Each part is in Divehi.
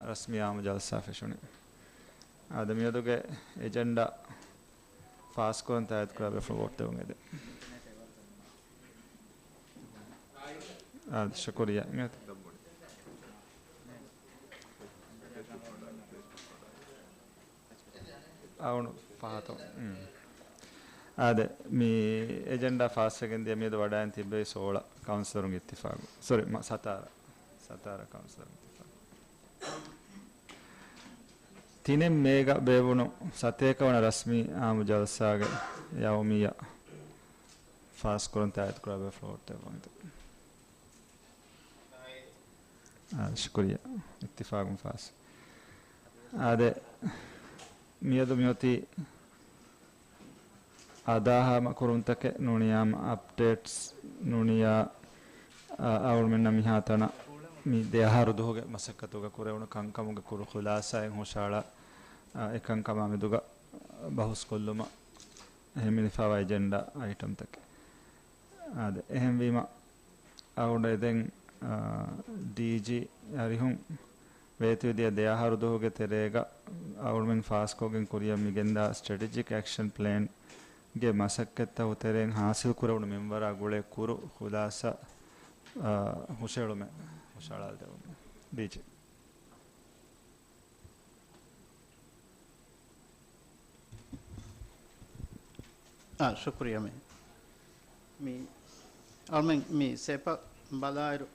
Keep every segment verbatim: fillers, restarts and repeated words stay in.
ރަސްމީ އާއްމު ޖަލްސާ ފެށުނީ. އާދެ، މިއަދުގެ އެޖެންޑާ ފާސްކުރަން ތާއީދުކުރާ ބޭފުޅުން ވޯޓް ދެއްވުން އެދެން. އާދެ، ޝުކުރިއްޔާ. އަޅުގަނޑު ފަހަތު. އާދެ، މި އެޖެންޑާ ފާސްވެގެން ދިޔަ މިއަދު ވަޑައިގެން ތިއްބެވި ސޯޅަ ކައުންސިލަރުން އިއްތިފާގު. ސޮރީ، މަ-، ސަތާރަ. ސަތާރަ ކައުންސިލަރުން އިއްތިފާގު. ތިނެއް މޭގަ ބޭއްވުނު ސަތޭކަ ވަނަ ރަސްމީ އާއްމު ޖަލްސާގެ ޔައުމިއްޔާ ފާސްކުރަން ތާއީދުކުރާ ބޭފުޅުން ވޯޓް ދެއްވުން އެދެން. އާ، ޝުކުރިއްޔާ. އިއްތިފާގުން ފާސް. އާދެ، މިއަދު މިއޮތީ އަދާހަމަ ކުރުންތަކެއް ނޫނިއްޔާމަ އަޕްޑޭޓްސް ނޫނިއްޔާ، އަ-، އަޅުމެންނަށް މިހާތަނަށް މި ދެ އަހަރު ދުވަހުގެ މަސައްކަތުގަ ކުރެވުނު ކަންކަމުގެ ކުރު ޚުލާސާއެއް ހުށަހަޅާ، އަ، އެކަންކަމާ މެދުގަ ބަހުސްކޮށްލުމަށް އެހެން މިނިފާވާ އެޖެންޑާ އައިޓަމްތަކެއް. އާދެ، އެހެންވީމަ، އަޅުގަނޑު އެދެން، އާ، ޑީޖީ އަރިހުން ވޭތުވެދިޔަ ދެ އަހަރު ދުވަހުގެ ތެރޭގަ އަޅުމެން ފާސްކޮށްގެން ކުރިޔަށް މިގެންދާ ސްޓްރެޓެޖިކް އެކްޝަން ޕްލޭންގެ މަސައްކަތްތަކުގެ ތެރެއިން ހާސިލް ކުރެވުނު މިންވަރާ ގުޅޭ ކުރު ޚުލާސާ، އާ، ހުށަހެޅުމެއް ހުށަހަޅާލަދެއްވުމަށް. ޑީޖީ. އާ، ޝުކުރިއްޔާ މޭ. މި އަޅުމެން މި ސެޕަށް ބަލާއިރު،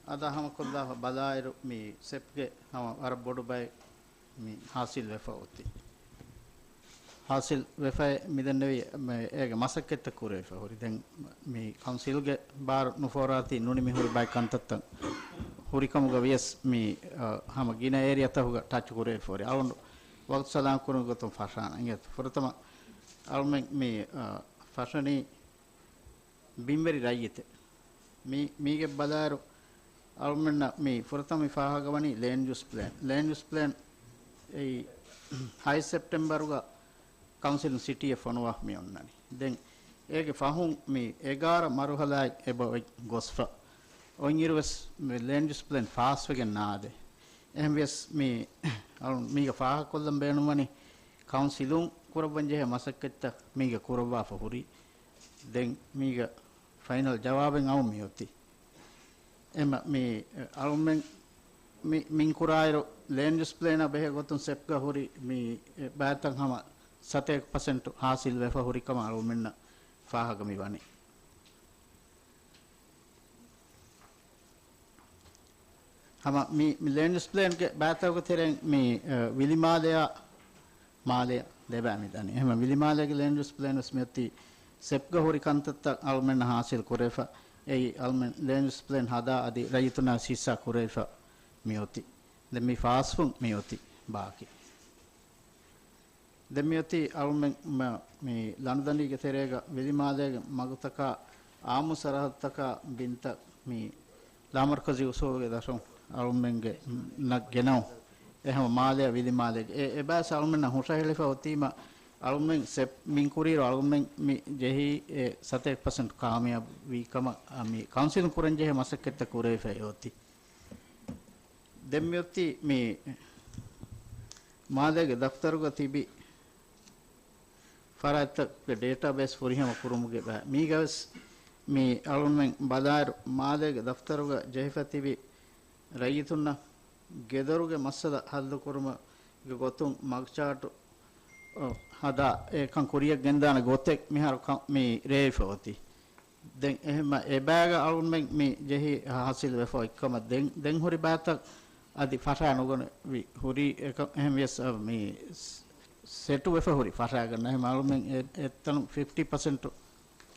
އަދާ ހަމަކޮށްލާފަ ބަލާއިރު، މި ސެޕްގެ ހަމަ ވަރަށް ބޮޑު ބައެއް މި ހާސިލް ވެފަ އޮތީ. ހާސިލް ވެފައި މިދެންނެވި މެ-، އޭގެ މަސައްކަތްތައް ކުރެވިފަ ހުރި. ދެން މި ކައުންސިލްގެ ބާރު ނުފޯރާތީ ނުނިމި ހުރި ބައެއް ކަންތައްތައް ހުރިކަމުގަ ވިޔަސް މި، އަ، ހަމަ ގިނަ އޭރިއާތަކުގަ ޓަޗް ކުރެވިފަ ހުރި. އަޅުގަނޑު ވަގުތު ސަލާން ކުރުމުގެ ގޮތުން ފަށާނަން. އިނގޭތޯ ފުރަތަމަ އަޅުމެން މި، އަ، ފަށަނީ ބިންވެރި ރައްޔިތެއް. މީ، މީގެ ބަލާއިރު، އަޅުމެންނަށް މި ފުރަތަމަ މި ފާހަގަވަނީ ލޭންޑް ޔޫސް ޕްލޭން. ލޭންޑް ޔޫސް ޕްލޭން އެއީ ހައެއް ސެޕްޓެމްބަރުގަ ކައުންސިލުން ސިޓީއެއް ފޮނުވާފަ މި އޮންނަނީ. ދެން އޭގެ ފަހުން މި އެގާރަ މަރުހަލާއެއް އެބަ އޮތް ގޮސްފަ. އޮތްއިރުވެސް މި ލޭންޑް ޔޫސް ޕްލޭން ފާސްވެގެން ނާދޭ. އެހެންވިޔަސް މި އަޅު މީގަ ފާހަގަކޮށްލަން ބޭނުންވަނީ ކައުންސިލުން ކުރައްވަންޖެހޭ މަސައްކަތްތައް މީގަ ކުރައްވާފަ ހުރީ. ދެން މީގަ ފައިނަލް ޖަވާބެއް އައުން މިއޮތީ. އެމަ މި އަޅުމެން މި މިންކުރާއިރު ލޭންޑް ޔޫސް ޕްލޭނާ ބެހޭ ގޮތުން ސެޕްގަ ހުރި މި ބައިތައް ހަމަ ސަތޭކަ ޕަސެންޓު ހާސިލް ވެފަ ހުރިކަމަށް އަޅުމެންނަށް ފާހަގަ މި ވަނީ. ހަމަ މި، މި ލޭންޑް ޔޫސް ޕްލޭންގެ ބައިތަކުގެ ތެރެއިން މި، އަ، ވިލިމާލެއާ މާލެއަށް ލެބާ މިދަނީ. އެހެން ވިލިމާލޭގެ ލޭންޑް ޔޫސް ޕްލޭން ވެސް މިއޮތީ ސެޕްގަ ހުރި ކަންތައްތައް އަޅުމެންނަށް ހާސިލް ކުރެވިފަ. އެއީ އަޅުމެން ލޭންޑް ޔޫސް ޕްލޭން ހަދާ އަދި ރައްޔިތުންނާ ހިއްސާ ކުރެވިފަ މިއޮތީ. ދެން މި ފާސްވުން މިއޮތީ ބާކީ. ދެން މިއޮތީ އަޅުމެން މަ-، މި ލަނޑުދަނޑީގެ ތެރޭގަ ވިލިމާލޭގެ މަގުތަކާ އާއްމު ސަރަހައްދުތަކާ ބިންތައް މި ލާމަރުކަޒީ އުސޫލުގެ ދަށުން އަޅުމެންގެ ނަ-، ގެނައު އެ ހަމަ މާލެއާ ވިލިމާލޭގެ އެ، އެބައިސް އަޅުމެންނަށް ހުށަހެޅިފަ އޮތީމަ އަޅުމެން ސެޕް މިންކުރިއިރު އަޅުމެން މި ޖެހީ އެ ސަތޭކަ ޕަސެންޓް ކާމިޔާބު ވީ ކަމަށް މި ކައުންސިލުން ކުރަންޖެހޭ މަސައްކަތްތައް ކުރެވިފައި އޮތީ. ދެން މިއޮތީ މި މާލޭގެ ދަފްތަރުގަ ތިބި ފަރާތްތަކުގެ ޑޭޓާބޭސް ފުރިހަމަ ކުރުމުގެ ބައި. މީގަވެސް މި އަޅުންމެން ބަލާއިރު، މާލޭގެ ދަފްތަރުގަ ޖެހިފަ ތިބި ރައްޔިތުންނަށް ގެދޮރުގެ މައްސަލަ ހައްލުކުރުމުގެ ގޮތުން މަގުޗާޓު، އޮ، ހަދާ އެކަން ކުރިޔަށް ގެންދާނެ ގޮތެއް މިހާރު ކަ-، މި ރޭވިފަ އޮތީ. ދެން އެހެންމަ އެބައިގަ އަޅުންމެން މި ޖެހި ހާސިލް ވެފަ އޮތްކަމަށް ދެން، ދެން ހުރި ބައިތައް އަދި ފަށާ ނުގަނެވި ހުރީ އެކަ-، އެހެން ވިޔަސް، އަ، މި ސް-، ސެޓު ވެފަ ހުރި ފަށާގަންނަ. އެހެން އަޅުމެން އެ-، އެއްތަނު ފިފްޓީ ޕަސެންޓު،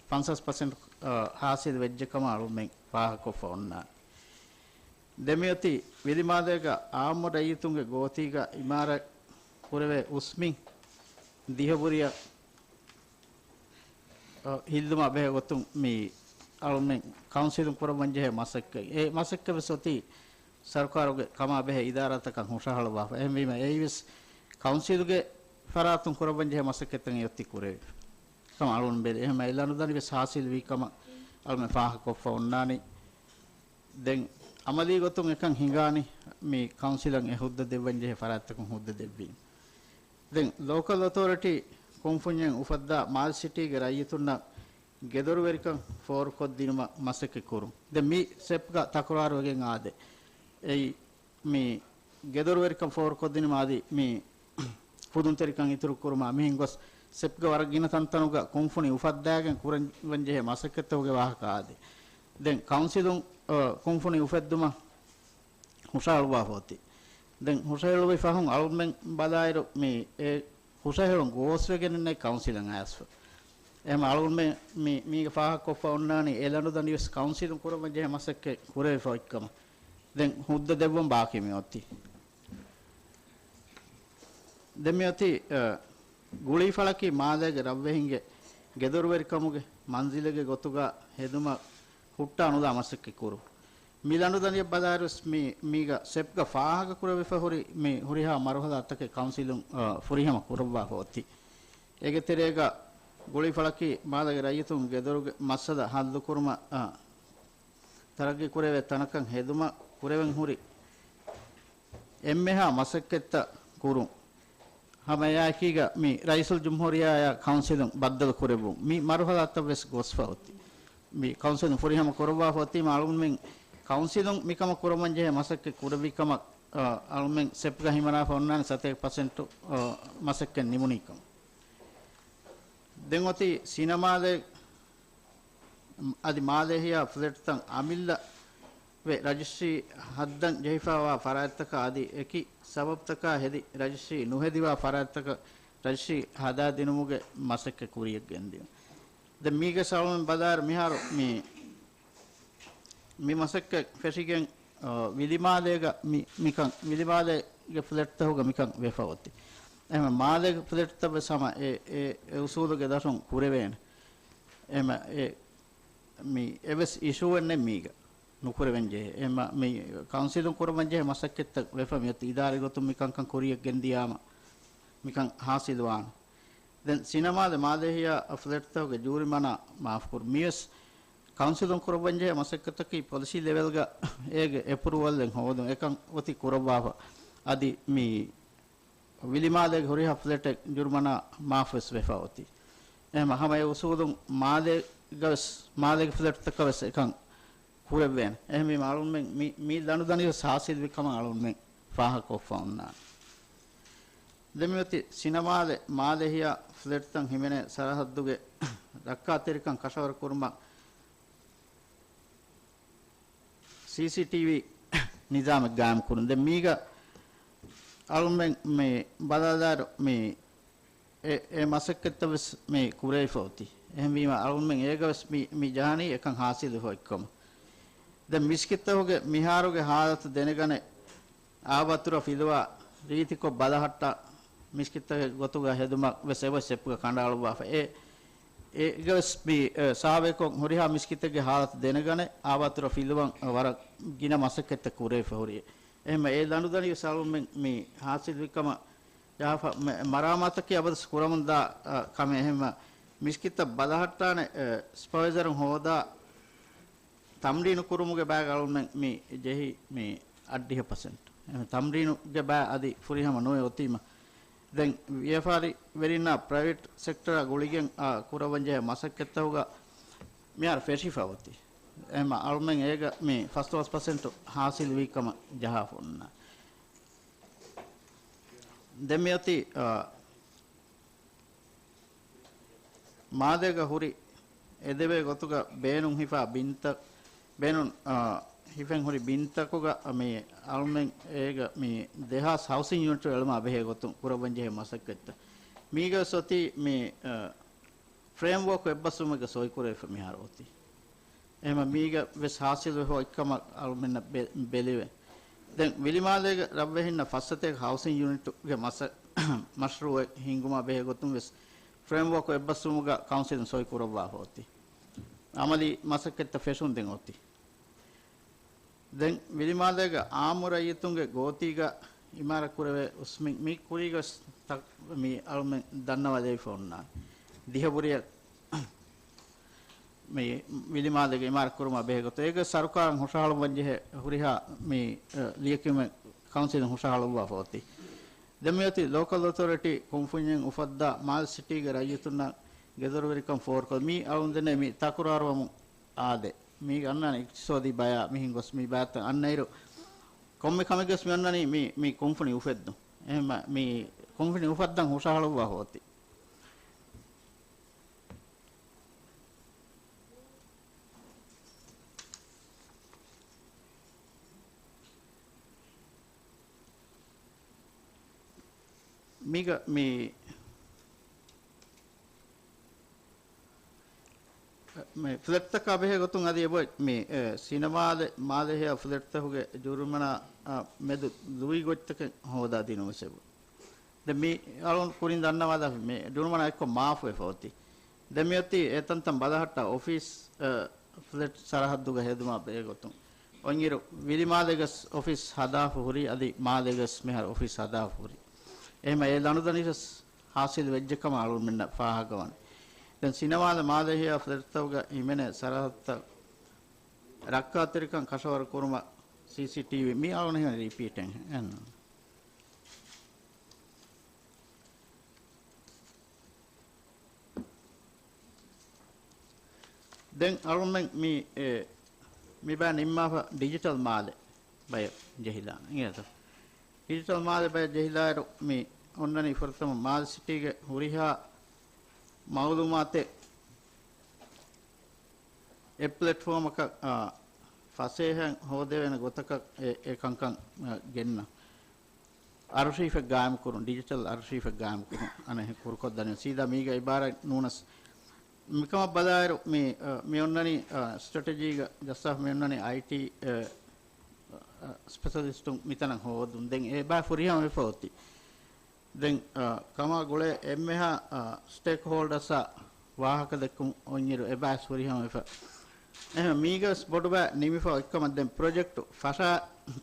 ފަންސާސް ޕަސެންޓު، އަ، ހާސިލް ވެއްޖެ ކަމަށް އަޅުމެން ފާހަގަކޮށްފަ އޮންނާނެ. ދެން މިއޮތީ ވިލިމާލޭގަ އާއްމު ރައްޔިތުންގެ ގޯތީގަ އިމާރާތް ކުރެވޭ އުސްމިން ދިހަ ބުރިއަށް އަ، ހިއްލުމާ ބެހޭ ގޮތުން މި އަޅުމެން ކައުންސިލުން ކުރައްވަންޖެހޭ މަސައްކަތް. އެ މަސައްކަތް ވެސް އޮތީ ސަރުކާރުގެ ކަމާ ބެހޭ އިދާރާތަކަށް ހުށަހަޅުއްވާފަ. އެހެންވީމަ، އެއީވެސް ކައުންސިލުގެ ފަރާތުން ކުރައްވަންޖެހޭ މަސައްކަތްތައް އެއޮތީ ކުރެވި ކަމަށް އަޅުން ބެލި. އެހެންމަ އެ ލަނޑުދަނޑި ވެސް ހާސިލް ވީ ކަމަށް އަޅުމެން ފާހަގަކޮށްފަ އޮންނާނީ. ދެން އަމަލީ ގޮތުން އެކަން ހިނގާނީ މި ކައުންސިލަށް އެ ހުއްދަ ދެއްވަން ޖެހޭ ފަރާތްތަކުން ހުއްދަ ދެއްވީމަ. ދެން ލޯކަލް އޮތޯރިޓީ ކުންފުންޏެއް އުފައްދާ މާލެ ސިޓީގެ ރައްޔިތުންނަށް ގެދޮރުވެރިކަން ފޯރުކޮށްދިނުމަށް މަސައްކަތް ކުރުން. ދެން މި ސެޕްގަ ތަކުރާރުވެގެން އާދޭ. އެއީ މި ގެދޮރުވެރިކަން ފޯރުކޮށްދިނުމަށް އަދި މި ފުދުންތެރިކަން އިތުރު ކުރުމަށް މިހެން ގޮސް ސެޕްގެ ވަރަށް ގިނަ ތަންތަނުގަ ކުންފުނި އުފައްދާގެން ކުރަން ވަންޖެހޭ މަސައްކަތްތަކުގެ ވާހަކަ އާދޭ. ދެން ކައުންސިލުން، އަ، ކުންފުނި އުފެއްދުމަށް ހުށަހެޅުއްވާފަ އޮތީ. ދެން ހުށަހެޅުއްވި ފަހުން އަޅުގަނޑުމެން ބަލާއިރު މި އެ ހުށަހެޅުން ގޯސްވެގެންނެއް ކައުންސިލަށް އައިސްފަ. އެހެން އަޅުގަނޑުމެން މި، މީގެ ފާހަގަކޮށްފަ އޮންނާނީ އެ ލަނޑުދަނޑިވެސް ކައުންސިލުން ކުރައްވަން ޖެހޭ މަސައްކަތް ކުރެވިފަ އޮތްކަމަށް. ދެން ހުއްދަ ދެއްވަން ބާކީ މި އޮތީ. ދެން މި އޮތީ، އަ، ގުޅީފަޅަކީ މާލޭގެ ރަށްވެހިންގެ ގެދޮރުވެރިކަމުގެ މަންޒިލެއްގެ ގޮތުގަ ހެދުމަށް ހުއްޓާ ނުލާ މަސައްކަތް ކުރުން. މި ލަނޑުދަނޑިއަށް ބަލާއިރުވެސް މި، މީގަ ސެޕްގަ ފާހަގަކުރެވިފަ ހުރި މި ހުރިހާ މަރުހަލާތަކެއް ކައުންސިލުން، އަ، ފުރިހަމަ ކުރައްވާފަ އޮތީ. އޭގެ ތެރޭގަ ގުޅީފަޅަކީ މާލޭގެ ރައްޔިތުން ގެދޮރުގެ މައްސަލަ ހައްލުކުރުމަށް، އަ، ތަރައްގީ ކުރެވޭ ތަނަކަށް ހެދުމަށް ކުރެވެން ހުރި އެންމެހާ މަސައްކަތްތައް ކުރުން. ހަމަ އެއާއެކީގަ މި ރައީސުލްޖުމްހޫރިއްޔާއާ ކައުންސިލުން ބައްދަލު ކުރެއްވުން. މި މަރުހަލާތައް ވެސް ގޮސްފަ އޮތީ. މި ކައުންސިލުން ފުރިހަމަ ކުރައްވާފަ އޮތީމަ އަޅުގަނޑުމެން ކައުންސިލުން މިކަމަށް ކުރައްވަން ޖެހޭ މަސައްކަތް ކުރެއްވި ކަމަށް، އަ، އަޅުމެން ސެޕްގަ ހިމަނާފަ އޮންނާނެ ސަތޭކަ ޕަސެންޓު، އަ، މަސައްކަތް ނިމުނީ ކަމަށް. ދެން އޮތީ ސިނަމާލޭ އަދި މާލޭހިޔާ ފްލެޓްތައް އަމިއްލަ ވެ ރަޖިސްޓްރީ ހައްދަން ޖެހިފައިވާ ފަރާތްތަކާ އަދި އެކި ސަބަބްތަކާ ހެދި ރަޖިސްޓްރީ ނުހެދިވާ ފަރާތްތަކަށް ރަޖިސްޓްރީ ހަދާދިނުމުގެ މަސައްކަތް ކުރިޔަށް ގެންދިޔުން. ދެން މީގެ ސަބަބުން ބަލާއިރު މިހާރު މި، މި މަސައްކަތް ފެށިގެން، އަ، ވިލިމާލޭގަ މި، މިކަން، ވިލިމާލޭގެ ފްލެޓްތަކުގަ މިކަން ވެފަ އޮތީ. އެހެން މާލޭގެ ފްލެޓްތައް ވެސް ހަމަ އެ، އެ، އެ އުސޫލުގެ ދަށުން ކުރެވޭނެ. އެހެން އެ މި އެވެސް އިޝޫއެއް ނެތް މީގަ ނުކުރެވެން ޖެހޭ. އެމަ މި ކައުންސިލުން ކުރައްވަން ޖެހޭ މަސައްކަތްތައް ވެފަ މިއޮތީ އިދާރީ ގޮތުން މިކަންކަން ކުރިޔަށް ގެންދިޔާމަ މިކަން ހާސިލުވާނެ. ދެން ސިނަމާލެ މާލޭހިޔާ ފްލެޓްތަކުގެ ޖޫރިމަނާ މާފުކުރުން. މިވެސް ކައުންސިލުން ކުރައްވަން ޖެހޭ މަސައްކަތަކީ ޕޮލިސީ ލެވެލްގަ އޭގެ އެޕްރޫވަލްއެއް ހޯދުން. އެކަން އޮތީ ކުރައްވާފަ. އަދި މި ވިލިމާލޭގެ ހުރިހާ ފްލެޓެއް ޖުރުމަނާ މާފުވެސް ވެފަ އޮތީ. އެހެން ހަމަ އެ އުސޫލުން މާލޭގަވެސް، މާލޭގެ ފްލެޓްތަކަށް ވެސް އެކަން ކުރެއްވޭނެ. އެހެންވީމަ އަޅުންމެން މި، މި ލަނޑުދަނޑިވެސް ހާސިލްވި ކަމަށް އަޅުންމެން ފާހަގަކޮށްފަ އޮންނާނެ. ދެން މިއޮތީ ސިނަމާލެ މާލޭހިޔާ ފްލެޓްތައް ހިމެނޭ ސަރަހައްދުގެ ރައްކާތެރިކަން ކަށަވަރު ކުރުމަށް ސީސީޓީވީ ނިޒާމެއް ގާއިމް ކުރުން. ދެން މީގަ އަޅުމެން މި ބަލާލާއިރު މި އެ، އެ މަސައްކަތްތައް ވެސް މި ކުރެވިފަ އޮތީ. އެހެންވީމަ އަޅުމެން އޭގަ ވެސް މި، މި ޖަހަނީ އެކަން ހާސިލް ވެފަ އޮތްކަމަށް. ދެން މިސްކިތްތަކުގެ މިހާރުގެ ހާލަތު ދެނެގަނެ، އާބައްތުރަށް ފިލުވާ ރީތިކޮށް ބަލަހައްޓާ މިސްކިތްތަކެއް ގޮތުގަ ހެދުމަށް ވެސް އެބަސް ސެޕްގަ ކަނޑައަޅުއްވާފަ. އެ، އޭގަ ވެސް މި، އެ، ސާވޭކޮށް ހުރިހާ މިސްކިތެއްގެ ހާލަތު ދެނެގަނެ، އާބައްތުރަށް ފިލުވަން ވަރަށް ގިނަ މަސައްކަތްތައް ކުރެވިފަ ހުރި. އެހެންމަ އެ ލަނޑުދަނޑި ވެސް އަޅުމެން މި ހާސިލް ވި ކަމަށް ޖަހާފަ، މަ-، މަރާމާތަކީ އަބަދުސް ކުރަމުންދާ، އަ، ކަމެއް. އެހެންމަ މިސްކިތަށް ބަލަހައްޓާނެ، އެ، ސްޕަވައިޒަރުން ހޯދާ ތަމްރީނު ކުރުމުގެ ބައިގަ އަޅުމެން މި ޖެހި މި އަށްޑިހަ ޕަސެންޓް. އެހެން ތަމްރީނުގެ ބައި އަދި ފުރިހަމަ ނުވެ އޮތީމަ. ދެން ވިޔަފާރިވެރިންނާ ޕްރައިވެޓް ސެކްޓަރާ ގުޅިގެން، އާ، ކުރައްވަން ޖެހޭ މަސައްކަތްތަކުގަ މިހާރު ފެށިފަ އޮތީ. އެހެންމަ އަޅުމެން އޭގަ މި ފަސްދޮޅަސް ޕަސެންޓު ހާސިލް ވީ ކަމަށް ޖަހާފަ އޮންނާނެ. ދެން މިއޮތީ، އާ، މާލޭގަ ހުރި އެދެވޭ ގޮތުގަ ބޭނުން ހިފާ ބިންތައް، ބޭނުން، އާ، ހިފެން ހުރި ބިންތަކުގަ މި އަޅުމެން އޭގަ މި ދެހާސް ހައުސިން ޔުނިޓު އެޅުމާ ބެހޭ ގޮތުން ކުރައްވަން ޖެހޭ މަސައްކަތްތައް. މީގަ ސޮތީ މި، އާ، ފްރޭމްވޯކް އެއްބަސްވުމެއްގަ ސޮއިކުރެވިފަ މިހާރު އޮތީ. އެހެންމަ މީގަ ވެސް ހާސިލް ވެފަ އޮތްކަމަށް އަޅުމެންނަށް ބެ-، ބެލެވޭ. ދެން ވިލިމާލޭގެ ރަށްވެހިންނަށް ފައްސަތޭކަ ހައުސިން ޔުނިޓުގެ މަސަ-، މަޝްރޫއެއް ހިންގުމާ ބެހޭ ގޮތުން ވެސް ފްރޭމްވޯކް އެއްބަސްވުމުގަ ކައުންސިލުން ސޮއި ކުރައްވާފަ އޮތީ. އަމަލީ މަސައްކަތްތައް ފެށުން ދެން އޮތީ. ދެން ވިލިމާލޭގެ އާއްމު ރައްޔިތުންގެ ގޯތީގަ އިމާރާތް ކުރެވޭ އުސްމިން މި ކުރީގަ ވެސް ތަ-، މި އަޅުމެން ދަންނަވާލެވިފަ އޮންނާނެ. ދިހަ ބުރިއަށް މި ވިލިމާލޭގެ އިމާރާތް ކުރުމާ ބެހޭ ގޮތުން އޭގެ ސަރުކާރުން ހުށަހަޅުއްވަންޖެހޭ ހުރިހާ މި، އަ، ލިޔެކިޔުމެއް ކައުންސިލުން ހުށަހަޅުއްވާފަ އޮތީ. ދެން މިއޮތީ ލޯކަލް އޮތޯރިޓީ ކުންފުންޏެއް އުފައްދާ މާލެ ސިޓީގެ ރައްޔިތުންނަށް ގެދޮރުވެރިކަން ފޯރުކޮށް، މީ އަޅުން ދެންނެވި މި ތަކުރާރުވަމުން އާދޭ. މީގެ އަންނާނެ އިގްތިސޯދީ ބަޔާ މިހެން ގޮސް މި ބައިތައް އަންނައިރު، ކޮންމެ ކަމެއްގަސް މި އޮންނަނީ މި، މި ކުންފުނި އުފެއްދުން. އެހެންމަ މި ކުންފުނި އުފައްދަން ހުށަހަޅުއްވާފަ އޮތީ. މީގަ މި، މި ފްލެޓްތަކާ ބެހޭ ގޮތުން އަދި އެބޮތް މި، އެ، ސިނަމާލެ މާލެ ހެޔޮ ފްލެޓްތަކުގެ ޖުރުމަނާ، އަ، މެދު ލުއިގޮތްތަކެއް ހޯދާ ދިނުމަށް އެބަ. ދެން މި އަޅުން ކުރިން ދަންނަވާލާފަ މި ޖުރުމަނާ އެއްކޮށް މާފުވެފަ އޮތީ. ދެން މިއޮތީ އެ ތަންތަން ބަލަހައްޓާ އޮފީސް، އަ، ފްލެޓް ސަރަހައްދުގަ ހެދުމާ ބެހޭ ގޮތުން. އޮތްއިރު ވިލިމާލޭގަސް އޮފީސް ހަދާފަ ހުރީ، އަދި މާލޭގަސް މިހާރު އޮފީސް ހަދާފަ ހުރީ. އެހެމަ އެ ލަނޑުދަނޑިވެސް ހާސިލް ވެއްޖެ ކަމަށް އަޅުގަނޑުމެންނަށް ފާހަގަވާނެ. ދެން ސިނަމާލެ މާލޭ ހެޔޮ ފްލެޓްތަކުގަ ހިމެނޭ ސަރަހައްދުތައް ރައްކާތެރިކަން ކަށަވަރު ކުރުމަށް ސީސީޓީވީ މި އަޅުގަނޑު ހިމެނޭ ރީޕީޓެއް އެން. ދެން އަޅުމެން މި، އެ، މި ބައި ނިންމާފަ ޑިޖިޓަލް މާލެ ބަޔަށް ޖެހިލާނެ. އިނގޭތޯ؟ ޑިޖިޓަލް މާލެ ބަޔަށް ޖެހިލާއިރު، މި އޮންނަނީ ފުރަތަމަ މާލެ ސިޓީގެ ހުރިހާ މައުލޫމާތެއް އެއް ޕްލެޓްފޯމަކަށް، އާ، ފަސޭހައިން ހޯދެވޭނެ ގޮތަކަށް އެ، އެ ކަންކަން، އާ، ގެންނަ. އަރުޝީފެއް ގާއިމްކުރުން، ޑިޖިޓަލް އަރުޝީފެއް ގާއިމްކުރުން އަނެއް ކުރުކޮށްދަނީ. ސީދާ މީގަ އިބާރާތް ނޫނަސް، މިކަމަށް ބަލާއިރު، މި، އަ، މި އޮންނަނީ، އަ، ސްޓްރެޓެޖީގަ ޖައްސާފަ މި އޮންނަނީ އައިޓީ، އަ، އަ، ސްޕެޝަލިސްޓުން މިތަނަށް ހޯދުން. ދެން އެ ބައި ފުރިހަމަ ވެފަ އޮތީ. ދެން، އަ، ކަމާ ގުޅޭ އެންމެހާ، އަ، ސްޓޭކް ހޯލްޑަސްއާ ވާހަކަ ދެއްކުން އޮތްއިރު އެބައިސް ފުރިހަމަ ވެފަ. އެހެން މީގަސް ބޮޑުބައި ނިމިފަ އޮތްކަމަށް ދެން ޕްރޮޖެކްޓު ފަށާ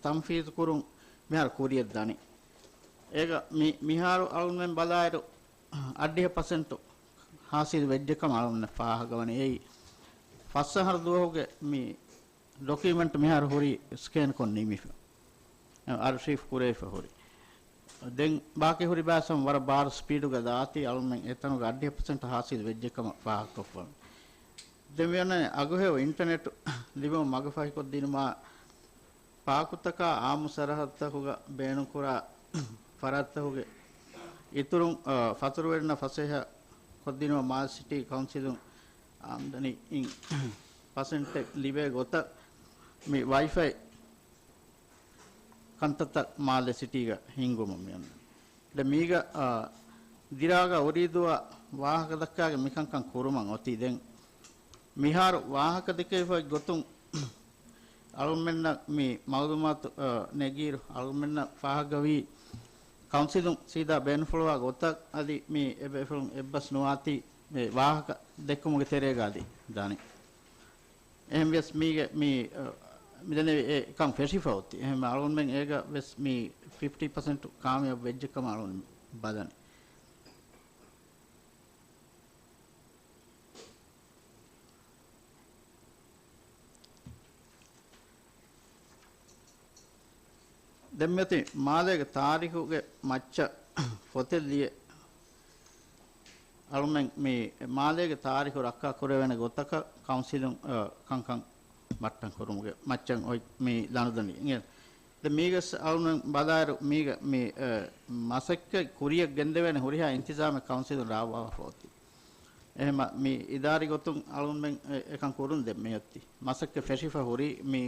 ތަންފީޒު ކުރުން މިހާރު ކުރިޔަށް ދަނީ. އޭގަ މި، މިހާރު އަޅުމެން ބަލާއިރު އަށްޑިހަ ޕަސެންޓު ހާސިލް ވެއްޖެ ކަމަށް އަޅުމެން ފާހަގަވަނީ. އެއީ ފަސް އަހަރު ދުވަހުގެ މި ޑޮކިއުމެންޓް މިހާރު ހުރީ ސްކޭންކޮށް ނިމިފަ. އަރްޝީވް ކުރެވިފަ ހުރި. ދެން ބާކީ ހުރި ބާސް ވަރަށް ބާރު ސްޕީޑުގަ ދާތީ އަޅުމެން އެތަނުގަ އަށްޑިހަ ޕަސެންޓް ހާސިލް ވެއްޖެ ކަމަށް ފާހަގަކޮށްފަ. ދެން މިއޮންނަނީ އަގުހެޔޮ އިންޓަނެޓް ލިބުމަށް މަގުފަހިކޮށްދިނުމާ، ޕާކުތަކާ އާއްމު ސަރަހައްދުތަކުގަ ބޭނުންކުރާ ފަރާތްތަކުގެ އިތުރުން، އަ، ފަތުރުވެރިންނަށް ފަސޭހަ ކޮށްދިނުމަށް މާލެ ސިޓީ ކައުންސިލުން އާމްދަނީއިން ޕަސެންޓެއް ލިބޭ ގޮތަށް މި ވައިފައި ކަންތައްތައް މާލެ ސިޓީގަ ހިންގުމަށް މިއޮންނަނީ. ދެން މީގަ، އާ، ދިރާގަ އުރީދުއަށް ވާހަކަ ދައްކާގެން މިކަންކަން ކުރުމަށް އޮތީ. ދެން މިހާރު ވާހަކަ ދެކެވިފައި ގޮތުން އަޅުމެންނަށް މި މައުލޫމާތު، އާ، ނެގިއިރު އަޅުމެންނަށް ފާހަގަވީ ކައުންސިލުން ސީދާ ބޭނުންފުޅުވާ ގޮތަށް އަދި މި އެބޭފުޅުން އެއްބަސް ނުވާތީ މި ވާހަކަ ދެއްކުމުގެ ތެރޭގަ އަދި ދާނެ. އެހެންވިޔަސް މީގެ މި، އަ، މިދެންނެވި އެ ކަން ފެށިފަ އޮތީ. އެހެން އަޅުންމެން އޭގަ ވެސް މި ފިފްޓީ ޕަސެންޓް ކާމިޔާބު ވެއްޖެ ކަމަށް އަޅުން ބަލަނީ. ދެންމެތި މާލޭގެ ތާރީޚުގެ މައްޗަށް ފޮތެއް ލިޔެ އަޅުމެން މި މާލޭގެ ތާރީޚު ރައްކާ ކުރެވޭނެ ގޮތަކަށް ކައުންސިލުން، އަ، ކަންކަން ބައްޓަން ކުރުމުގެ މައްޗަށް އޮތް މި ލަނޑުދަނޑި. ދެން މީގަސް އަޅުމެން ބަލާއިރު މީގަ މި، އަ، މަސައްކަތް ކުރިޔަށް ގެންދެވޭނެ ހުރިހާ އިންތިޒާމެއް ކައުންސިލުން ރާވާފަ އޮތީ. އެހެމަ މި އިދާރީ ގޮތުން އަޅުމެން އެ، އެކަން ކުރުން ދެން މިއޮތީ. މަސައްކަތް ފެށިފަ ހުރީ މި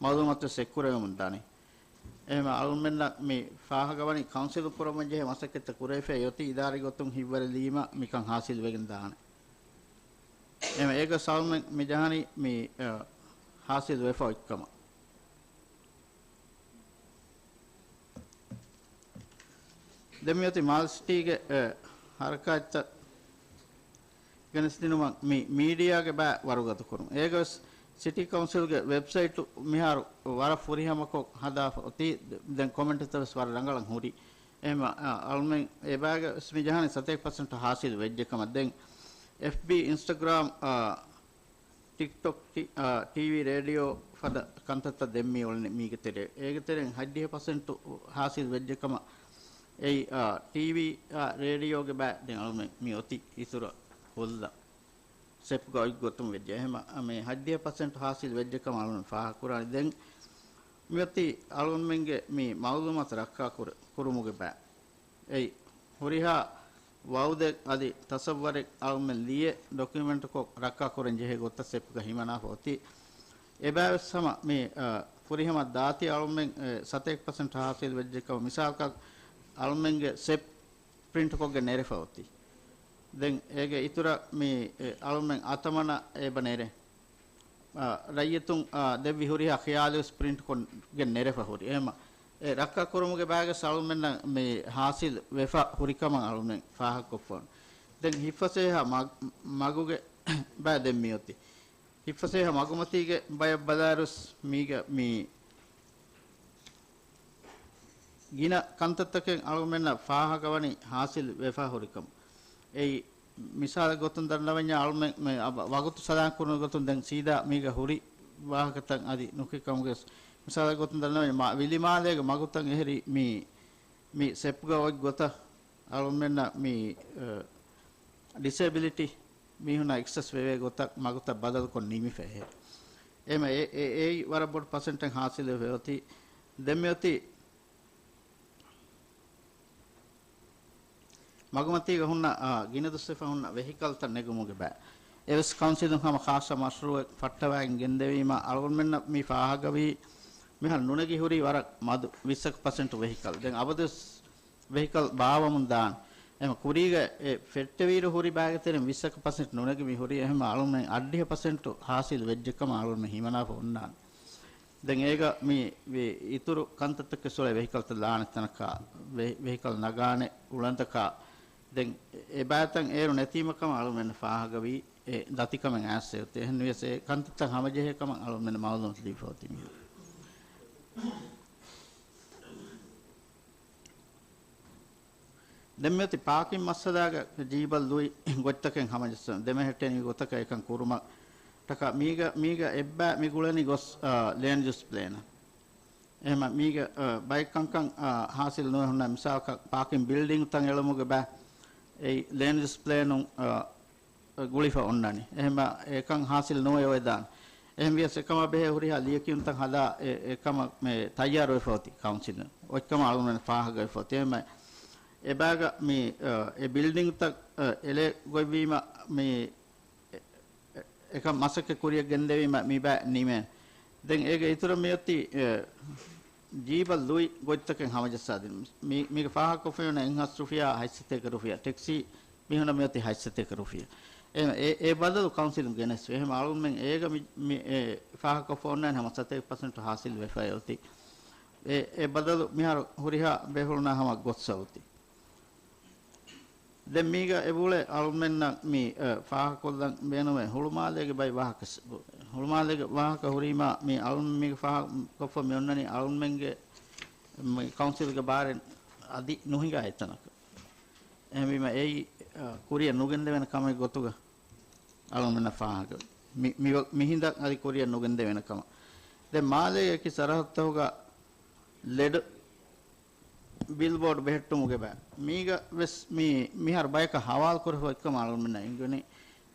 މައުލޫމާތު ސެކްކުރެވެމުން ދާނީ. އެހެމަ އަޅުމެންނަށް މި ފާހަގަވަނީ ކައުންސިލުން ކުރަމުން ޖެހޭ މަސައްކަތްތައް ކުރެވިފައި އޮތީ އިދާރީ ގޮތުން ހިތްވަރެއް ލިޔުމަށް މިކަން ހާސިލް ވެގެން ދާނެ. އެހެމަ އޭގަ އަޅުމެން މި ޖަހަނީ މި، އަ، ހާސިލް ވެފަ އޮތްކަމަށް. ދެން މިއޮތީ މާލެ ސިޓީގެ، އެ، ހަރަކާތްތައް ގެނެސްދިނުމަށް މި މީޑިއާގެ ބައި ވަރުގަދަކުރުން. އޭގަވެސް ސިޓީ ކައުންސިލްގެ ވެބްސައިޓު މިހާރު ވަރަށް ފުރިހަމަކޮށް ހަދާފަ އޮތީ. ދެން ކޮމެންޓްތައް ވެސް ވަރަށް ރަނގަޅަށް ހުރި. އެހެމަ، އަ، އަޅުމެން އެބައިގަ ވެސް މި ޖަހަނީ ސަތޭކަ ޕަސެންޓް ހާސިލް ވެއްޖެ ކަމަށް. ދެން އެފްބީ، އިންސްޓަގްރާމް، އަ، ޓިކްޓޮކް، ޓީވީ، ރޭޑިއޯ ފަދަ ކަންތައްތައް ދެން މި އުޅެނީ މީގެ ތެރޭ. އޭގެ ތެރެއިން ހަތްދިހަ ޕަސެންޓު ހާސިލް ވެއްޖެ ކަމަށް އެއީ، އާ، ޓީވީ، އާ، ރޭޑިއޯގެ ބައި ދެން އަޅުމެން މި އޮތީ އިތުރަށް ހުއްލަ ސެޕްގަ އޮތް ގޮތުން ވެއްޖެ. އެހެމަ މި ހަތްދިހަ ޕަސެންޓް ހާސިލް ވެއްޖެ ކަމަށް އަޅުމެން ފާހަގަކުރާނީ. ދެން މިއޮތީ އަޅުމެންގެ މި މައުލޫމާތު ރައްކާ ކުރ-، ކުރުމުގެ ބައި. އެއީ، ހުރިހާ ވައުދެއް އަދި ތަސައްވަރެއް އަޅުމެން ލިޔެ ޑޮކިއުމެންޓްކޮށް ރައްކާކުރަން ޖެހޭ ގޮތަށް ސެޕްގަ ހިމަނާފަ އޮތީ. އެބައިވެސް ހަމަ މި، އަ، ފުރިހަމަ ދާތީ އަޅުމެން، އެ، ސަތޭކަ ޕަސެންޓް ހާސިލް ވެއްޖެ ކަމަށް މިސާލަކަށް އަޅުމެންގެ ސެޕް ޕްރިންޓްކޮށްގެން ނެރެފަ އޮތީ. ދެން އޭގެ އިތުރަށް މި، އެ، އަޅުމެން އަތަމަނަ އެބަ ނެރޭ. އާ، ރައްޔިތުން، އާ، ދެއްވި ހުރިހާ ޚިޔާލުވެސް ޕްރިންޓްކޮށްގެން ނެރެފަ ހުރި. އެހެމަ އެ ރައްކާ ކުރުމުގެ ބައިގަސް އަޅުމެންނަށް މި ހާސިލް ވެފަ ހުރިކަމަށް އަޅުމެން ފާހަގަކޮށްފަ. ދެން ހިތްފަސޭހަ މަ-، މަގުގެ ބައި ދެން މިއޮތީ. ހިތްފަސޭހަ މަގުމަތީގެ ބަޔަށް ބަލާއިރުސް މީގަ މި ގިނަ ކަންތައްތަކެއް އަޅުގަނޑުމެންނަށް ފާހަގަވަނީ ހާސިލް ވެފަ ހުރިކަމަށް. އެއީ، މިސާލެއް ގޮތުން ދަންނަވަންޏާ އަޅުމެން މެ-، އަ-، ވަގުތު ސަލާން ކުރުނު ގޮތުން ދެން ސީދާ މީގަ ހުރި ވާހަކަތައް އަދި ނުކި ކަމުގެ މިސާލެއް ގޮތުން ދަންނަވަންޏާ މާ-، ވިލިމާލޭގެ މަގުތައް އެހެރީ މި، މި ސެޕްގަ އޮތް ގޮތަށް އަޅުމެންނަށް މި، އަ، ޑިސޭބިލިޓީ މީހުންނަށް އެކްސެސް ވެވޭ ގޮތަށް މަގުތައް ބަދަލުކޮށް ނިމިފަ އެހެން. އެހެމަ އެ-، އެ-، އެއީ ވަރަށް ބޮޑު ޕަސެންޓެއް ހާސިލް ވެފަ އޮތީ. ދެން މިއޮތީ މަގުމަތީގަ ހުންނަ، އާ، ގިނަ ދުއްސެފަ ހުންނަ ވެހިކަލްތައް ނެގުމުގެ ބައި. އެވެސް ކައުންސިލުން ހަމަ ޚާއްޞަ މަޝްރޫއެއް ފައްޓަވައިގެން ގެންދެވީމަ އަޅުގަނޑުމެންނަށް މި ފާހަގަވީ މިހާރު ނުނެގި ހުރީ ވަރަށް މަދު ވިއްސަކަ ޕަސެންޓު ވެހިކަލް. ދެން އަބަދުވެސް ވެހިކަލް ބާވަމުން ދާން. އެހެމަ ކުރީގަ އެ ފެއްޓެވިއިރު ހުރި ބައިގެ ތެރެއިން ވިއްސަކަ ޕަސެންޓް ނުނެގި މި ހުރީ. އެހެމަ އަޅުމެން އަށްޑިހަ ޕަސެންޓު ހާސިލް ވެއްޖެ ކަމަށް އަޅުމެން ހިމަނާފަ އޮންނާނެ. ދެން އޭގަ މި ވި-، އިތުރު ކަންތައްތަކެއް ސުޅޭ ވެހިކަލްތައް ލާނެ ތަނަކާ، ވެ-، ވެހިކަލް ނަގާނެ އުޅަނދަކާ، ދެން އެ ބައިތައް އޭރު ނެތީމަ ކަމަށް އަޅުމެން ފާހަގަވީ އެ ދަތިކަމެއް އައިސް އޮތީ. އެހެން ވިޔަސް އެ ކަންތައްތައް ހަމަޖެހޭ ކަމަށް އަޅުމެން މައުލޫމަތު ލިބިފަ އޮތީ މި. ދެން މިއޮތީ ޕާކިން މައްސަލާގަ ޖީބަށް ލުއި ގޮތްތަކެއް ހަމަޖައްސަން ދެމެހެއްޓެނީ ގޮތަކަށް އެކަން ކުރުމަށް ޓަކާ މީގަ، މީގަ އެއްބައި މި ގުޅެނީ ގޮސް، އާ، ލޭންޑް ޔޫސް ޕްލޭނަށް. އެހެމަ މީގަ، އާ، ބައެއް ކަންކަން، އާ، ހާސިލް ނުވެ ހުންނަ މިސާލަކަށް ޕާކިން ބިލްޑިންގުތައް އެޅުމުގެ ބައި އެއީ ލޭންޑް ޔޫސް ޕްލޭނުން، އާ، ގުޅިފަ އޮންނަނީ. އެހެމަ އެކަން ހާސިލް ނުވެ އޮވެދާނެ. އެހެން ވިޔަސް އެކަމާ ބެހޭ ހުރިހާ ލިޔެކިޔުންތައް ހަދާ އެ، އެކަމަށް މެ ތައްޔާރުވެފަ އޮތީ ކައުންސިލުން. އޮތްކަމަށް އަޅުގަނޑު ފާހަގަވެފަ އޮތީ. އެހެމަ އެބައިގަ މި، އަ، އެ ބިލްޑިންގްތައް، އަ، އެލެ ގޮތްވީމަ މި އެ، އެ، އެކަން މަސައްކަތް ކުރިޔަށް ގެންދެވީމަ މި ބައި ނިމޭ. ދެން އޭގެ އިތުރަށް މިއޮތީ، އެ، ޖީބަށް ލުއި ގޮތްތަކެއް ހަމަޖައްސާދިނުން. މި، މީގެ ފާހަގަކޮށްފައިވަނީ އެއްހާސް ރުފިޔާ، ހަތްސަތޭކަ ރުފިޔާ. ޓެކްސީ މީހުންނަށް މިއޮތީ ހަތްސަތޭކަ ރުފިޔާ. އެ، އެ، އެ ބަދަލު ކައުންސިލުން ގެނެސް. އެހެމަ އަޅުގަނޑުމެން އޭގަ މި، މި، އެ، ފާހަގަކޮށްފަ އޮންނާނެ ހަމަ ސަތޭކަ ޕަސެންޓު ހާސިލް ވެފައި އޮތީ. އެ، އެ ބަދަލު މިހާރު ހުރިހާ ބޭފުޅުންނާ ހަމަ ގޮއްސަ އޮތީ. ދެން މީގަ އެބުޅެ އަޅުމެންނަށް މި، އެ، ފާހަގަކޮށްލަން ބޭނުމޭ ހުޅުމާލޭގެ ބައި ވާހަކަ، ހުޅުމާލޭގެ ވާހަކަ ހުރީމާ މި އަޅުމެން މީގަ ފާހަގަކޮށްފަ މި އޮންނަނީ އަޅުމެންގެ މި ކައުންސިލްގެ ބާރެއް އަދި ނުހިނގާ އެތަނަކަށް. އެހެންވީމަ އެއީ، އަ، ކުރިއަށް ނުގެންދެވޭނެ ކަމެއް ގޮތުގަ އަޅުމެންނަށް ފާހަގަ މި، މި، މި ހިނދަށް އަދި ކުރިއަށް ނުގެންދެވޭނެ ކަމަށް. ދެން މާލޭގެ އެކި ސަރަހައްދުތަކުގަ ލެޑް ބިލްބޯޑް ބެހެއްޓުމުގެ ބައި. މީގަ ވެސް މި މިހާރު ބަޔަކަށް ހަވާލު ކުރެފަ އޮތްކަމަށް އަޅުގަނޑުމެންނަށް އެނގުނީ.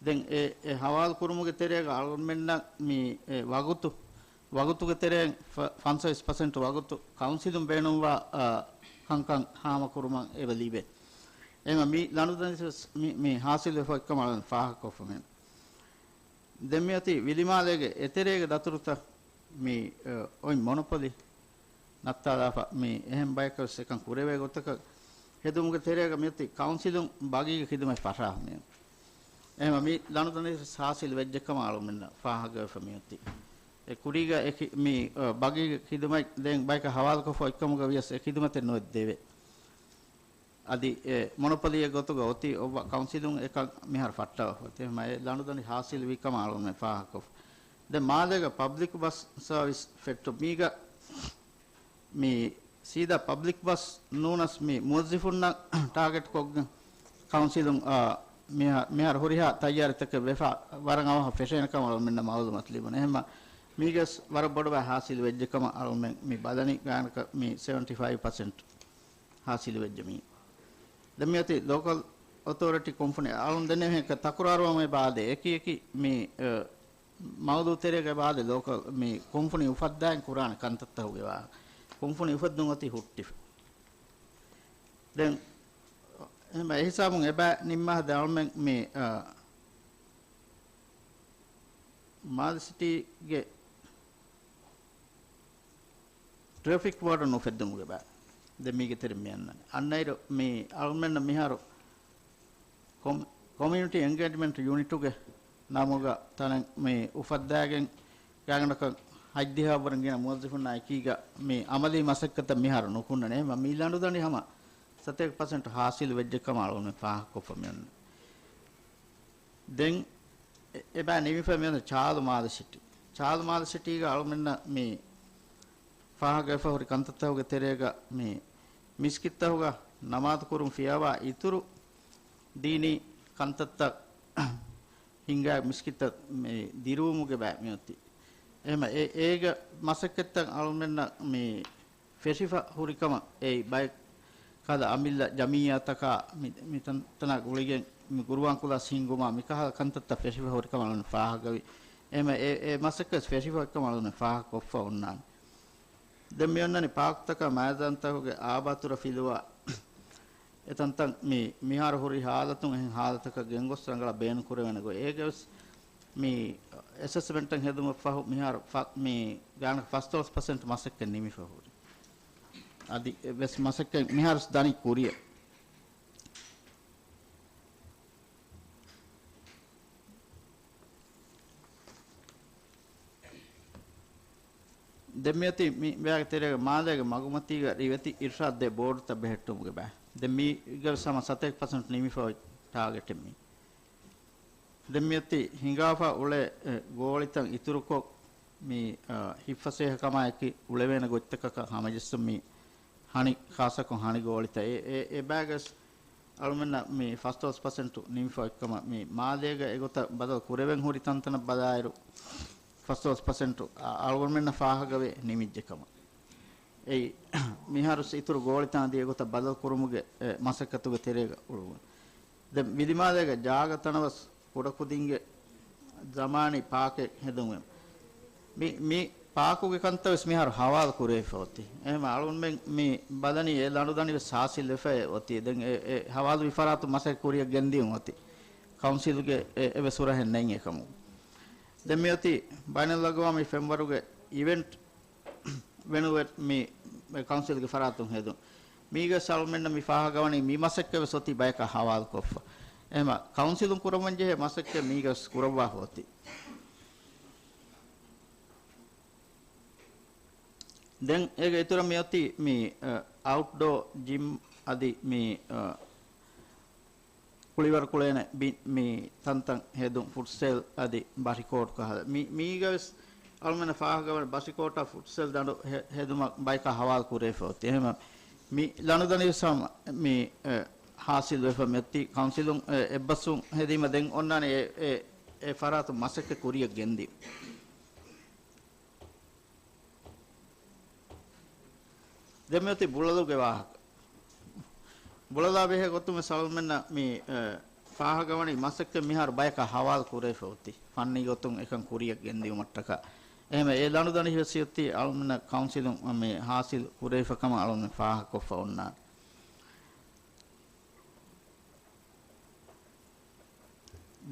ދެން އެ، އެ ހަވާލު ކުރުމުގެ ތެރޭގަ އަޅުގަނޑުމެންނަށް މި އެ ވަގުތު، ވަގުތުގެ ތެރެއިން ފަ-، ފަންސަވީސް ޕަސެންޓު ވަގުތު ކައުންސިލުން ބޭނުންވާ، އާ، ކަންކަން ހާމަކުރުމަށް އެބަ ލިބޭ. އެހެންވީމަ މި ލަނޑުދަނޑި ވެސް މި، މި ހާސިލުވެފަ އޮތްކަމަށް އަޅުގަނޑު ފާހަގަކޮށްފަ މި. ދެން މިއޮތީ ވިލިމާލޭގެ އެތެރޭގެ ދަތުރުތައް މި، އަ، އޮތް މޮނޮޕޮލީ ނައްތާލާފަ މި އެހެން ބަޔަކަށް ވެސް އެކަން ކުރެވޭ ގޮތަކަށް ހެދުމުގެ ތެރޭގަ މިއޮތީ ކައުންސިލުން ބަގީގެ ޚިދުމަތް ފަށާފަ މި. އެހެންވީމަ މި ލަނޑުދަނޑި ވެސް ހާސިލް ވެއްޖެ ކަމަށް އަޅުމެންނަށް ފާހަގަވެފަ މިއޮތީ. އެ ކުރީގަ އެ ޚި-، މި، އަ، ބަގީގެ ޚިދުމަތް ދެން ބަޔަކަށް ހަވާލުކޮށްފަ އޮތްކަމުގަ ވިޔަސް އެ ޚިދުމަތެއް ނުއެއް ދެވޭ. އަދި އެ މޮނޮޕޮލީއެއް ގޮތުގަ އޮތީ އޮއްވަ ކައުންސިލުން އެކަން މިހާރު ފައްޓަވަފަ އޮތީ. އެހެންވީމަ އެ ލަނޑުދަނޑި ހާސިލް ވީ ކަމަށް އަޅުގަނޑުމެން ފާހަގަކޮށްފަ. ދެން މާލޭގަ ޕަބްލިކް ބަސް ސަރވިސް ފެއްޓު މީގަ މި ސީދާ ޕަބްލިކް ބަސް ނޫނަސް މި މުވައްޒިފުންނަށް ޓާގެޓް ކޮށްގެން ކައުންސިލުން، އާ، މިހާ-، މިހާރު ހުރިހާ ތައްޔާރީތަކެއް ވެފަ ވަރަށް އަވަހަށް ފެށޭނެ ކަމަށް އަޅުމެންނަށް މައުލޫމާތު ލިބުނު. އެހެންމަ މީގަސް ވަރަށް ބޮޑު ބައެއް ހާސިލް ވެއްޖެ ކަމަށް އަޅުމެން މި ބަލަނީ ގާނަކަށް މި ސެވެންޓީ ފައިވް ޕަސެންޓް ހާސިލް ވެއްޖެ މީ. ދެން މިއޮތީ ލޯކަލް އޮތޯރިޓީ ކުންފުނި އަޅުން ދެންނެވިހެން ތަކުރާރުވަމުގެ ބާދެ އެކި އެކި މި، އަ، މައުޟޫ ތެރޭގެ ބާދެ ލޯކަލް މި ކުންފުނި އުފައްދާން ކުރާނެ ކަންތައްތަހުގެ ވާހަކަ. ކުންފުނި އުފެއްދުން އޮތީ ހުއްޓިފަ. ދެން އެހެން އެހިސާބުން އެބަ ނިންމާހަދެ އަޅުމެން މި، އަ، މާލެ ސިޓީގެ ޓްރެފިކް ވާޑަން އުފެއްދުމުގެ ބަ. ދެން މީގެ ތެރެ މި އަންނަ. އަންނައިރު މި އަޅުމެންނަށް މިހާރު ކޮމް-، ކޮމިއުނިޓީ އެންގޭޖްމަންޓް ޔުނިޓުގެ ނަމުގަ ތަނެއް މި އުފައްދާގެން ގާތްގަނޑަކަށް ހަތްދިހައަށްވުރެން ގިނަ މުވައްޒަފުންނާ އެކީގަ މި އަމަލީ މަސައްކަތަށް މިހާރު ނުކުންނަނީ. އެހެންވީމަ މި ލަނޑުދަނޑި ހަމަ ސަތޭކަ ޕަސެންޓް ހާސިލް ވެއްޖެ ކަމަށް އަޅުގަނޑުމެން ފާހަގަކޮށްފަ މިއޮންނަ. ދެން އެ-، އެބަ ނިމިފަ މިއޮންނަ ޗާލު މާލެ ސިޓީ. ޗާލު މާލެ ސިޓީގަ އަޅުމެންނަށް މި ފާހަގަވެފަ ހުރި ކަންތައްތަކުގެ ތެރޭގަ މި މިސްކިތްތަކުގަ ނަމާދު ކުރުން ފިޔަވާ އިތުރު ދީނީ ކަންތައްތައް ހިންގާ މިސްކިތްތައް މި ދިރުވުމުގެ ބައި މިއޮތީ. އެހެންވީމަ އެ-، އޭގެ މަސައްކަތްތައް އަޅުމެންނަށް މި ފެށިފަ ހުރިކަމަށް އެއީ ބައެއް ކަހަލަ އަމިއްލަ ޖަމިއްޔާތަކާ މި، މިތަންތަނާ ގުޅިގެން މި ގުރުއާން ކުލާސް ހިންގުމާ މިކަހަލަ ކަންތައްތައް ފެށިފަ ހުރިކަމަށް އަޅުގަނޑު ފާހަގަވި. އެހެންވީމަ އެ، އެ މަސައްކަތް ފެށިފަ ހުރިކަމަށް އަޅުގަނޑު ފާހަގަކޮށްފަ އޮންނާނެ. ދެން މިއޮންނަނީ ޕާކްތަކާ މައިދާންތަކުގެ އާބާތުރަ ފިލުވާ އެތަންތަން މި މިހާރު ހުރި ހާލަތުން އެހެން ހާލަތަކަށް ގެންގޮސް ރަނގަޅަށް ބޭނުންކުރެވޭނެ ގޮތް. އޭގެވެސް މި އެސެސްމަންޓެއް ހެދުމަށް ފަހު މިހާރު ފަ-، މި ގާނަކަށް ފަސްދޮޅަސް ޕަސެންޓް މަސައްކަތް ނިމިފަ ހުރި. އަދި އެ ވެސް މަސައްކަތް މިހާރު ދަނީ ކުރިއަށް. ދެން މިއޮތީ މި ބައިގެ ތެރޭގަ މާލޭގެ މަގުމަތީގަ ރިވެތި އިރްޝާދު ދޭ ބޯޑުތައް ބެހެއްޓުމުގެ ބައި. ދެން މީގަވެސް ހަމަ ސަތޭކަ ޕަސެންޓް ނިމިފަ އޮތް ޓާގެޓެއް މީ. ދެން މިއޮތީ ހިނގާފަ އުޅޭ، އެ، ގޯޅިތައް އިތުރުކޮށް، މި، އަ، ހިތްފަސޭހަކަމާއެކީ އުޅެވޭނެ ގޮތްތަކަކަށް ހަމަޖެއްސުން މި ހަނި، ޚާއްޞަކޮށް ހަނި ގޯޅިތައް. އެ، އެ، އެބައިގަސް އަޅުމެންނަށް މި ފަސްދޮޅަސް ޕަސެންޓު ނިމިފަ އޮތްކަމަށް މި މާލޭގަ އެގޮތަށް ބަދަލު ކުރެވެން ހުރި ތަންތަނަށް ބަލާއިރު، ފަސްދޮޅަސް ޕަސެންޓު އަ-، އަޅުގަނޑުމެންނަށް ފާހަގަވެ ނިމިއްޖެ ކަމަށް. އެއީ، މިހާރު އިތުރު ގޯޅިތަން އަދި އެގޮތަށް ބަދަލު ކުރުމުގެ، އެ، މަސައްކަތުގެ ތެރޭގަ އުޅުން. ދެން ވިލިމާލޭގެ ޖާގަ ތަނަވަސް ކުޑަކުދިންގެ ޒަމާނީ ޕާކެއް ހެދުން. މި، މި ޕާކުގެ ކަންތައް ވެސް މިހާރު ހަވާލު ކުރެވިފަ އޮތީ. އެހެން އަޅުގަނޑުމެން މި ބަލަނީ އެ ލަނޑުދަނޑި ވެސް ހާސިލް ވެފަ އޮތީ. ދެން އެ، އެ ހަވާލުވި ފަރާތުން މަސައްކަތް ކުރިއަށް ގެންދިޔުން އޮތީ. ކައުންސިލްގެ އެ، އެވެސް ހުރަހެއް ނެތް އެކަމު. ދެން މިއޮތީ ބައިނަލްއަގްވާމީ ފެންވަރުގެ އިވެންޓް ވެނު މި ކައުންސިލްގެ ފަރާތުން ހެދުން. މީގަސް އަޅުމެންނަށް މި ފާހަގަވަނީ މި މަސައްކަތް ވެސް އޮތީ ބަޔަކަށް ހަވާލުކޮށްފަ. އެހެންވީމަ ކައުންސިލުން ކުރައްވަން ޖެހޭ މަސައްކަތް މީގަސް ކުރައްވާފަ އޮތީ. ދެން އޭގެ އިތުރަށް މިއޮތީ މި، އަ، އައުޓްޑޯ ޖިމް އަދި މި، އަ، ކުޅިވަރުކުޅޭނެ ބިން މި ތަންތަން ހެދުން ފުޓްސަލް އަދި ބަސްކޯޓް ކަހަލަ. މި، މީގަވެސް އަޅުމެންނަށް ފާހަގަވަން ބަސްކޯޓާ ފުޓްސަލް ދަނޑު ހެ-، ހެދުމަށް ބަޔަކަށް ހަވާލު ކުރެވިފަ އޮތީ. އެހެންވީމަ މި ލަނޑުދަނޑިވެސް ހަމަ މި، އެ، ހާސިލް ވެފަ މިއޮތީ ކައުންސިލުން، އެ، އެއްބަސްވުން ހެދީމަ ދެން އޮންނާނެ އެ، އެ، އެ ފަރާތުން މަސައްކަތް ކުރިއަށް ގެންދިޔުން. ދެން މިއޮތީ ބުޅަލުގެ ވާހަކަ. ބުޅަލާ ބެހޭ ގޮތުން ވެސް އަޅުމެންނަށް މި، އެ، ފާހަގަވަނީ މަސައްކަތް މިހާރު ބަޔަކަށް ހަވާލު ކުރެވިފަ އޮތީ ފަންނީ ގޮތުން އެކަން ކުރިއަށް ގެންދިއުމަށްޓަކާ. އެހެންވެ އެ ލަނޑުދަނޑި ވެސް އޮތީ އަޅުމެންނަށް ކައުންސިލުން މި ހާސިލް ކުރެވިފަ ކަމަށް އަޅުމެން ފާހަގަކޮށްފަ އޮންނާނެ.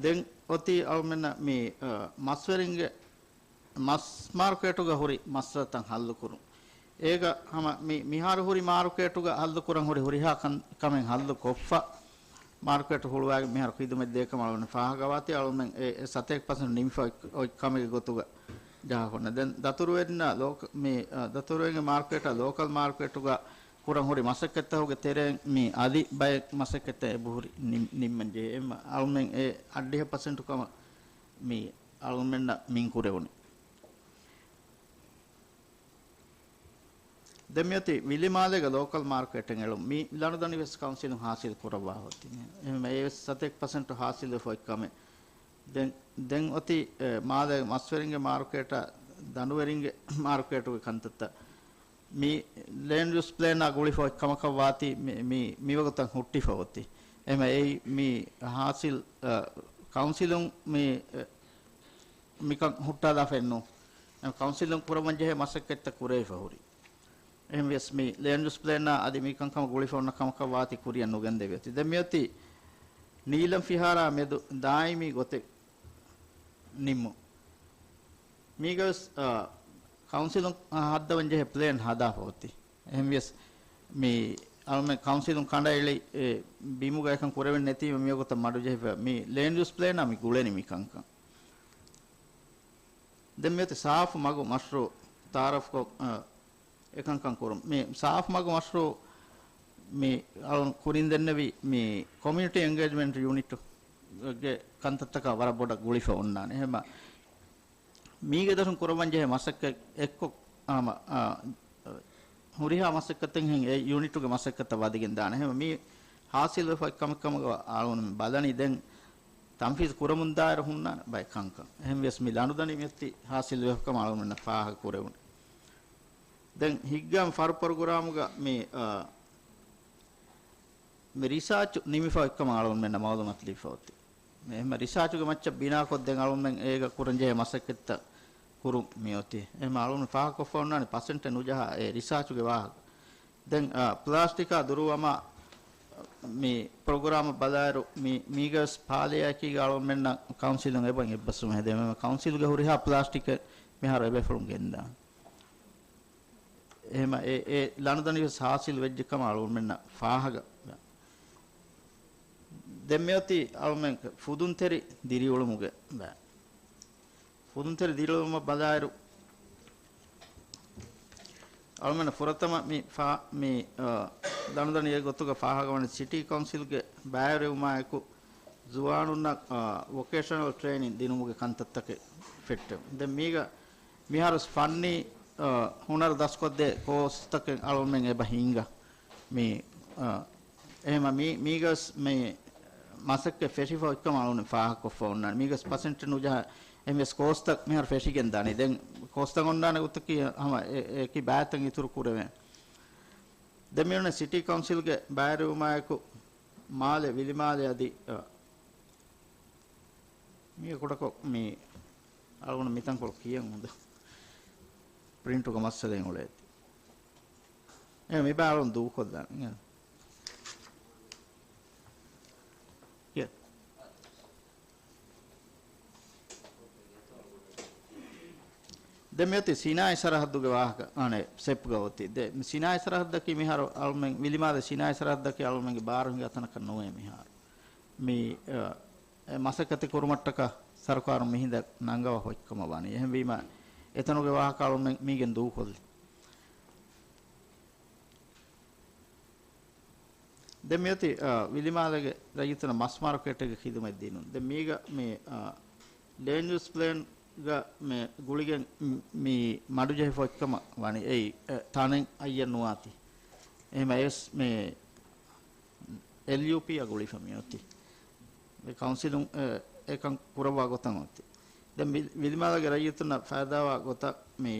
ދެން އޮތީ އަޅުމެންނަށް މި، އަ، މަސްވެރިންގެ މަސް މާރުކޭޓުގަ ހުރި މައްސަލަތައް ހައްލުކުރުން. އޭގަ ހަމަ މި، މިހާރު ހުރި މާރުކޭޓުގަ ހައްލުކުރަން ހުރި ހުރިހާ ކަން، ކަމެއް ހައްލު ކޮށްފަ، މާރުކޭޓު ހުޅުވާގެން މިހާރު ޚިދުމަތް ދޭ ކަމަށް އަޅުގަނޑު ފާހަގަވާތީ އަޅުމެން އެ، އެ ސަތޭކަ ޕަސެންޓް ނިމިފަ އޮތް، އޮތް ކަމެއްގެ ގޮތުގަ ޖަހާ ހުންނަ. ދެން ދަތުރުވެރިންނާ ލޯކަ-، މި، އަ، ދަތުރުވެރިންގެ މާރުކޭޓާ ލޯކަލް މާރުކޭޓުގަ ކުރަން ހުރި މަސައްކަތްތަކުގެ ތެރެއިން މި އަދި ބައެއް މަސައްކަތްތައް އެބަހުރި ނިން-، ނިންމަން ޖެހޭ. އެ މަ-، އަޅުމެން އެ އަށްޑިހަ ޕަސެންޓު ކަމަށް މި އަޅުމެންނަށް މިން ކުރެވުނީ. ދެން މިއޮތީ ވިލިމާލޭގެ ލޯކަލް މާރުކޭޓެއް އެޅުން. މި ލަނޑުދަނޑި ވެސް ކައުންސިލުން ހާސިލް ކުރައްވާ ހޯތީ. އެހެން އެ ވެސް ސަތޭކަ ޕަސެންޓު ހާސިލް ވެފަ އޮތް ކަމެއް. ދެން، ދެން އޮތީ، އެ، މާލޭ މަސްވެރިންގެ މާރުކޭޓާ، ދަނޑުވެރިންގެ މާރުކޭޓުގެ ކަންތައްތައް. މި ލޭންޑް ޔޫސް ޕްލޭނާ ގުޅިފަ އޮތް ކަމަކަށް ވާތީ މި، މި، މިވަގުތަށް ހުއްޓިފަ އޮތީ. އެހެން އެއީ މި ހާސިލް، އަ، ކައުންސިލުން މި، އެ، މިކަން ހުއްޓާލާފައެއް ނޫން. އެ، ކައުންސިލުން ކުރައްވަން ޖެހޭ މަސައްކަތްތައް ކުރެވިފަ ހުރި. އެހެންވިޔަސް މި ލޭންޑް ޔޫސް ޕްލޭނާ އަދި މި ކަންކަމަށް ގުޅިފަ އޮންނަ ކަމަކަށް ވާތީ ކުރިއަށް ނުގެންދެވި އޮތީ. ދެން މިއޮތީ ނީލަމް ފިހާރާ މެދު ދާއިމީ ގޮތެއް ނިންމުން. މީގަވެސް، އާ، ކައުންސިލުން ހައްދަވަން ޖެހޭ ޕްލޭން ހަދާފަ އޮތީ. އެހެންވިޔަސް މި އަޅުމެން ކައުންސިލުން ކަނޑައެޅި، އެ، ބިމުގަ އެކަން ކުރެވެން ނެތީމަ މިވަގުތަށް މަޑުޖެހިފަ މި ލޭންޑް ޔޫސް ޕްލޭނާ މި ގުޅެނީ މި ކަންކަން. ދެން މިއޮތީ ސާފު މަގު މަޝްރޫއު ތައާރަފްކޮށް، އަ، އެކަންކަން ކުރުން. މި ސާފު މަގު މަޝްރޫއު މި އަޅުން ކުރިން ދެންނެވީ މި ކޮމިއުނިޓީ އެންގޭޖްމަންޓް ޔުނިޓުގެ ކަންތައްތަކާ ވަރަށް ބޮޑަށް ގުޅިފަ އޮންނާނެ. އެހެންމަ މީގެ ދަށުން ކުރައްވަން ޖެހޭ މަސައްކަތް އެއްކޮށް، އާ، ހުރިހާ މަސައްކަތެއްހެން އެ ޔުނިޓުގެ މަސައްކަތަށް ވަދެގެން ދާނެ. އެހެން މީ ހާސިލްވެފަ ކަމެއް ކަމަށް އަޅުގަނޑު ބަލަނީ ދެން ތަންފީޒު ކުރަމުން ދާއިރު ހުންނާނެ ބައެއް ކަންކަން. އެހެންވިޔަސް މި ލަނޑުދަނޑި މިއޮތީ ހާސިލްވެފަ ކަމަށް އަޅުގަނޑުމެންނަށް ފާހަގަ ކުރެވުނު. ދެން ހިތްގައިމު ފަރު ޕްރޮގްރާމުގަ މި، އާ، މި ރިސާޗު ނިމިފަ އޮތްކަމަށް އަޅުގަނޑުމެންނަށް މައުލޫމާތު ލިބިފަ އޮތީ. މި އެހެންމަ ރިސާޗުގެ މައްޗަށް ބިނާކޮށްދެން އަޅުގަނޑުމެން އޭގަ ކުރަންޖެހޭ މަސައްކަތްތައް ކުރުން މިއޮތީ. އެހެންމަ އަޅުގަނޑު ފާހަގަކޮށްފަ އޮންނާނެ ޕަސެންޓެއް ނުޖަހާ އެ ރިސާޗުގެ ވާހަކަ. ދެން، އާ، ޕްލާސްޓިކާ ދުރުވަމާ މި ޕްރޮގްރާމަށް ބަލާއިރު، މި، މީގަވެސް ޕާލެއާއެކީގަ އަޅުގަނޑުމެންނަށް ކައުންސިލުން އެބަ އެއްބަސްވުމެއް ހެދޭ. ކައުންސިލުގެ ހުރިހާ ޕްލާސްޓިކެއް މިހާރު އެބޭފުޅުން ގެންދާނެ. އެހެމަ އެ، އެ ލަނޑުދަނޑިވެސް ހާސިލް ވެއްޖެ ކަމަށް އަޅުގަނޑުމެންނަށް ފާހަގަ. ދެން މިއޮތީ އަޅުމެން ފުދުންތެރި ދިރިއުޅުމުގެ ބައި. ފުދުންތެރި ދިރިއުޅުމަށް ބަލާއިރު، އަޅުމެން ފުރަތަމަ މި ފާ-، މި، އަ، ލަނޑުދަނޑި އެ ގޮތުގަ ފާހަގަވަނީ ސިޓީ ކައުންސިލްގެ ބައިވެރިވުމާއެކު، ޒުވާނުންނަށް، އާ، ވޮކޭޝަނަލް ޓްރޭނިން ދިނުމުގެ ކަންތައްތަކެއް ފެއްޓެވުން. ދެން މީގަ މިހާރު ފަންނީ، އާ، ހުނަރު ދަސްކޮށްދޭ ކޯސްތަކެއް އަޅުމެން އެބަ ހިންގާ. މި، އާ، އެހެމަ މީ-، މީގަސް މި މަސައްކަތް ފެށިފަ އޮތްކަމަށް އަޅުމެން ފާހަގަކޮށްފަ އޮންނާނެ. މީގަސް ޕަސެންޓެއް ނުޖަހާ އެހެންވެސް ކޯސްތައް މިހާރު ފެށިގެން ދާނީ. ދެން ކޯސްތައް އޮންނާނެ ގޮތަކީ ހަމަ އެ-، އެކި ބައިތައް އިތުރު ކުރެވޭނެ. ދެން މިއޮންނަ ސިޓީ ކައުންސިލްގެ ބައިވެރިވުމާއެކު މާލެ ވިލިމާލެ އަދި، އަ، މީގަ ކުޑަކޮށް މި އަޅުގަނޑު މިތަންކޮޅު ކިޔަން އުނދަ ޕްރިންޓުގަ މައްސަލައެއް އުޅޭތީ. އެ މިބާ އަޅުން ދޫކޮށްލާނެ. އެ. އެ. ދެން މިއޮތީ ސިނާއީ ސަރަހައްދުގެ ވާހަކަ، އަނެއް ސެޕްގަ އޮތީ. ދެ، ސިނާއީ ސަރަހައްދަކީ މިހާރު އަޅުމެން ވިލިމާލެ ސިނާއީ ސަރަހައްދަކީ އަޅުމެންގެ ބާރު ހިނގާ ތަނަކަށް ނުވޭ މިހާރު. މި، އަ، އެ މަސައްކަތެއް ކުރުމަށްޓަކަ ސަރުކާރުން މިހިނދަށް ނަންގަވާފަ އޮތްކަމަށް ވާނީ. އެހެންވީމަ، އެތަނުގެ ވާހަކަ އަޅުމެން މީގެން ދޫކޮށްލި. ދެން މިއޮތީ، އާ، ވިލިމާލޭގެ ރައްޔިތުންނަށް މަސް މާރުކޭޓެއްގެ ޚިދުމަތް ދިނުން. ދެން މީގަ މި، އާ، ލޭންޑް ޔޫސް ޕްލޭންގަ މި ގުޅިގެން މި މަޑުޖެހިފަ އޮތްކަމަށް ވާނީ. އެއީ، އެ، ތަނެއް އައްޔަށް ނުވާތީ. އެހެމަ އެވެސް މި އެލްޔޫޕީއާ ގުޅިފަ މިއޮތީ. އެ ކައުންސިލުން، އެ، އެކަން ކުރައްވާ ގޮތަށް އޮތީ. ދެން ވި-، ވިލިމާލޭގެ ރައްޔިތުންނަށް ފައިދާވާ ގޮތަށް މި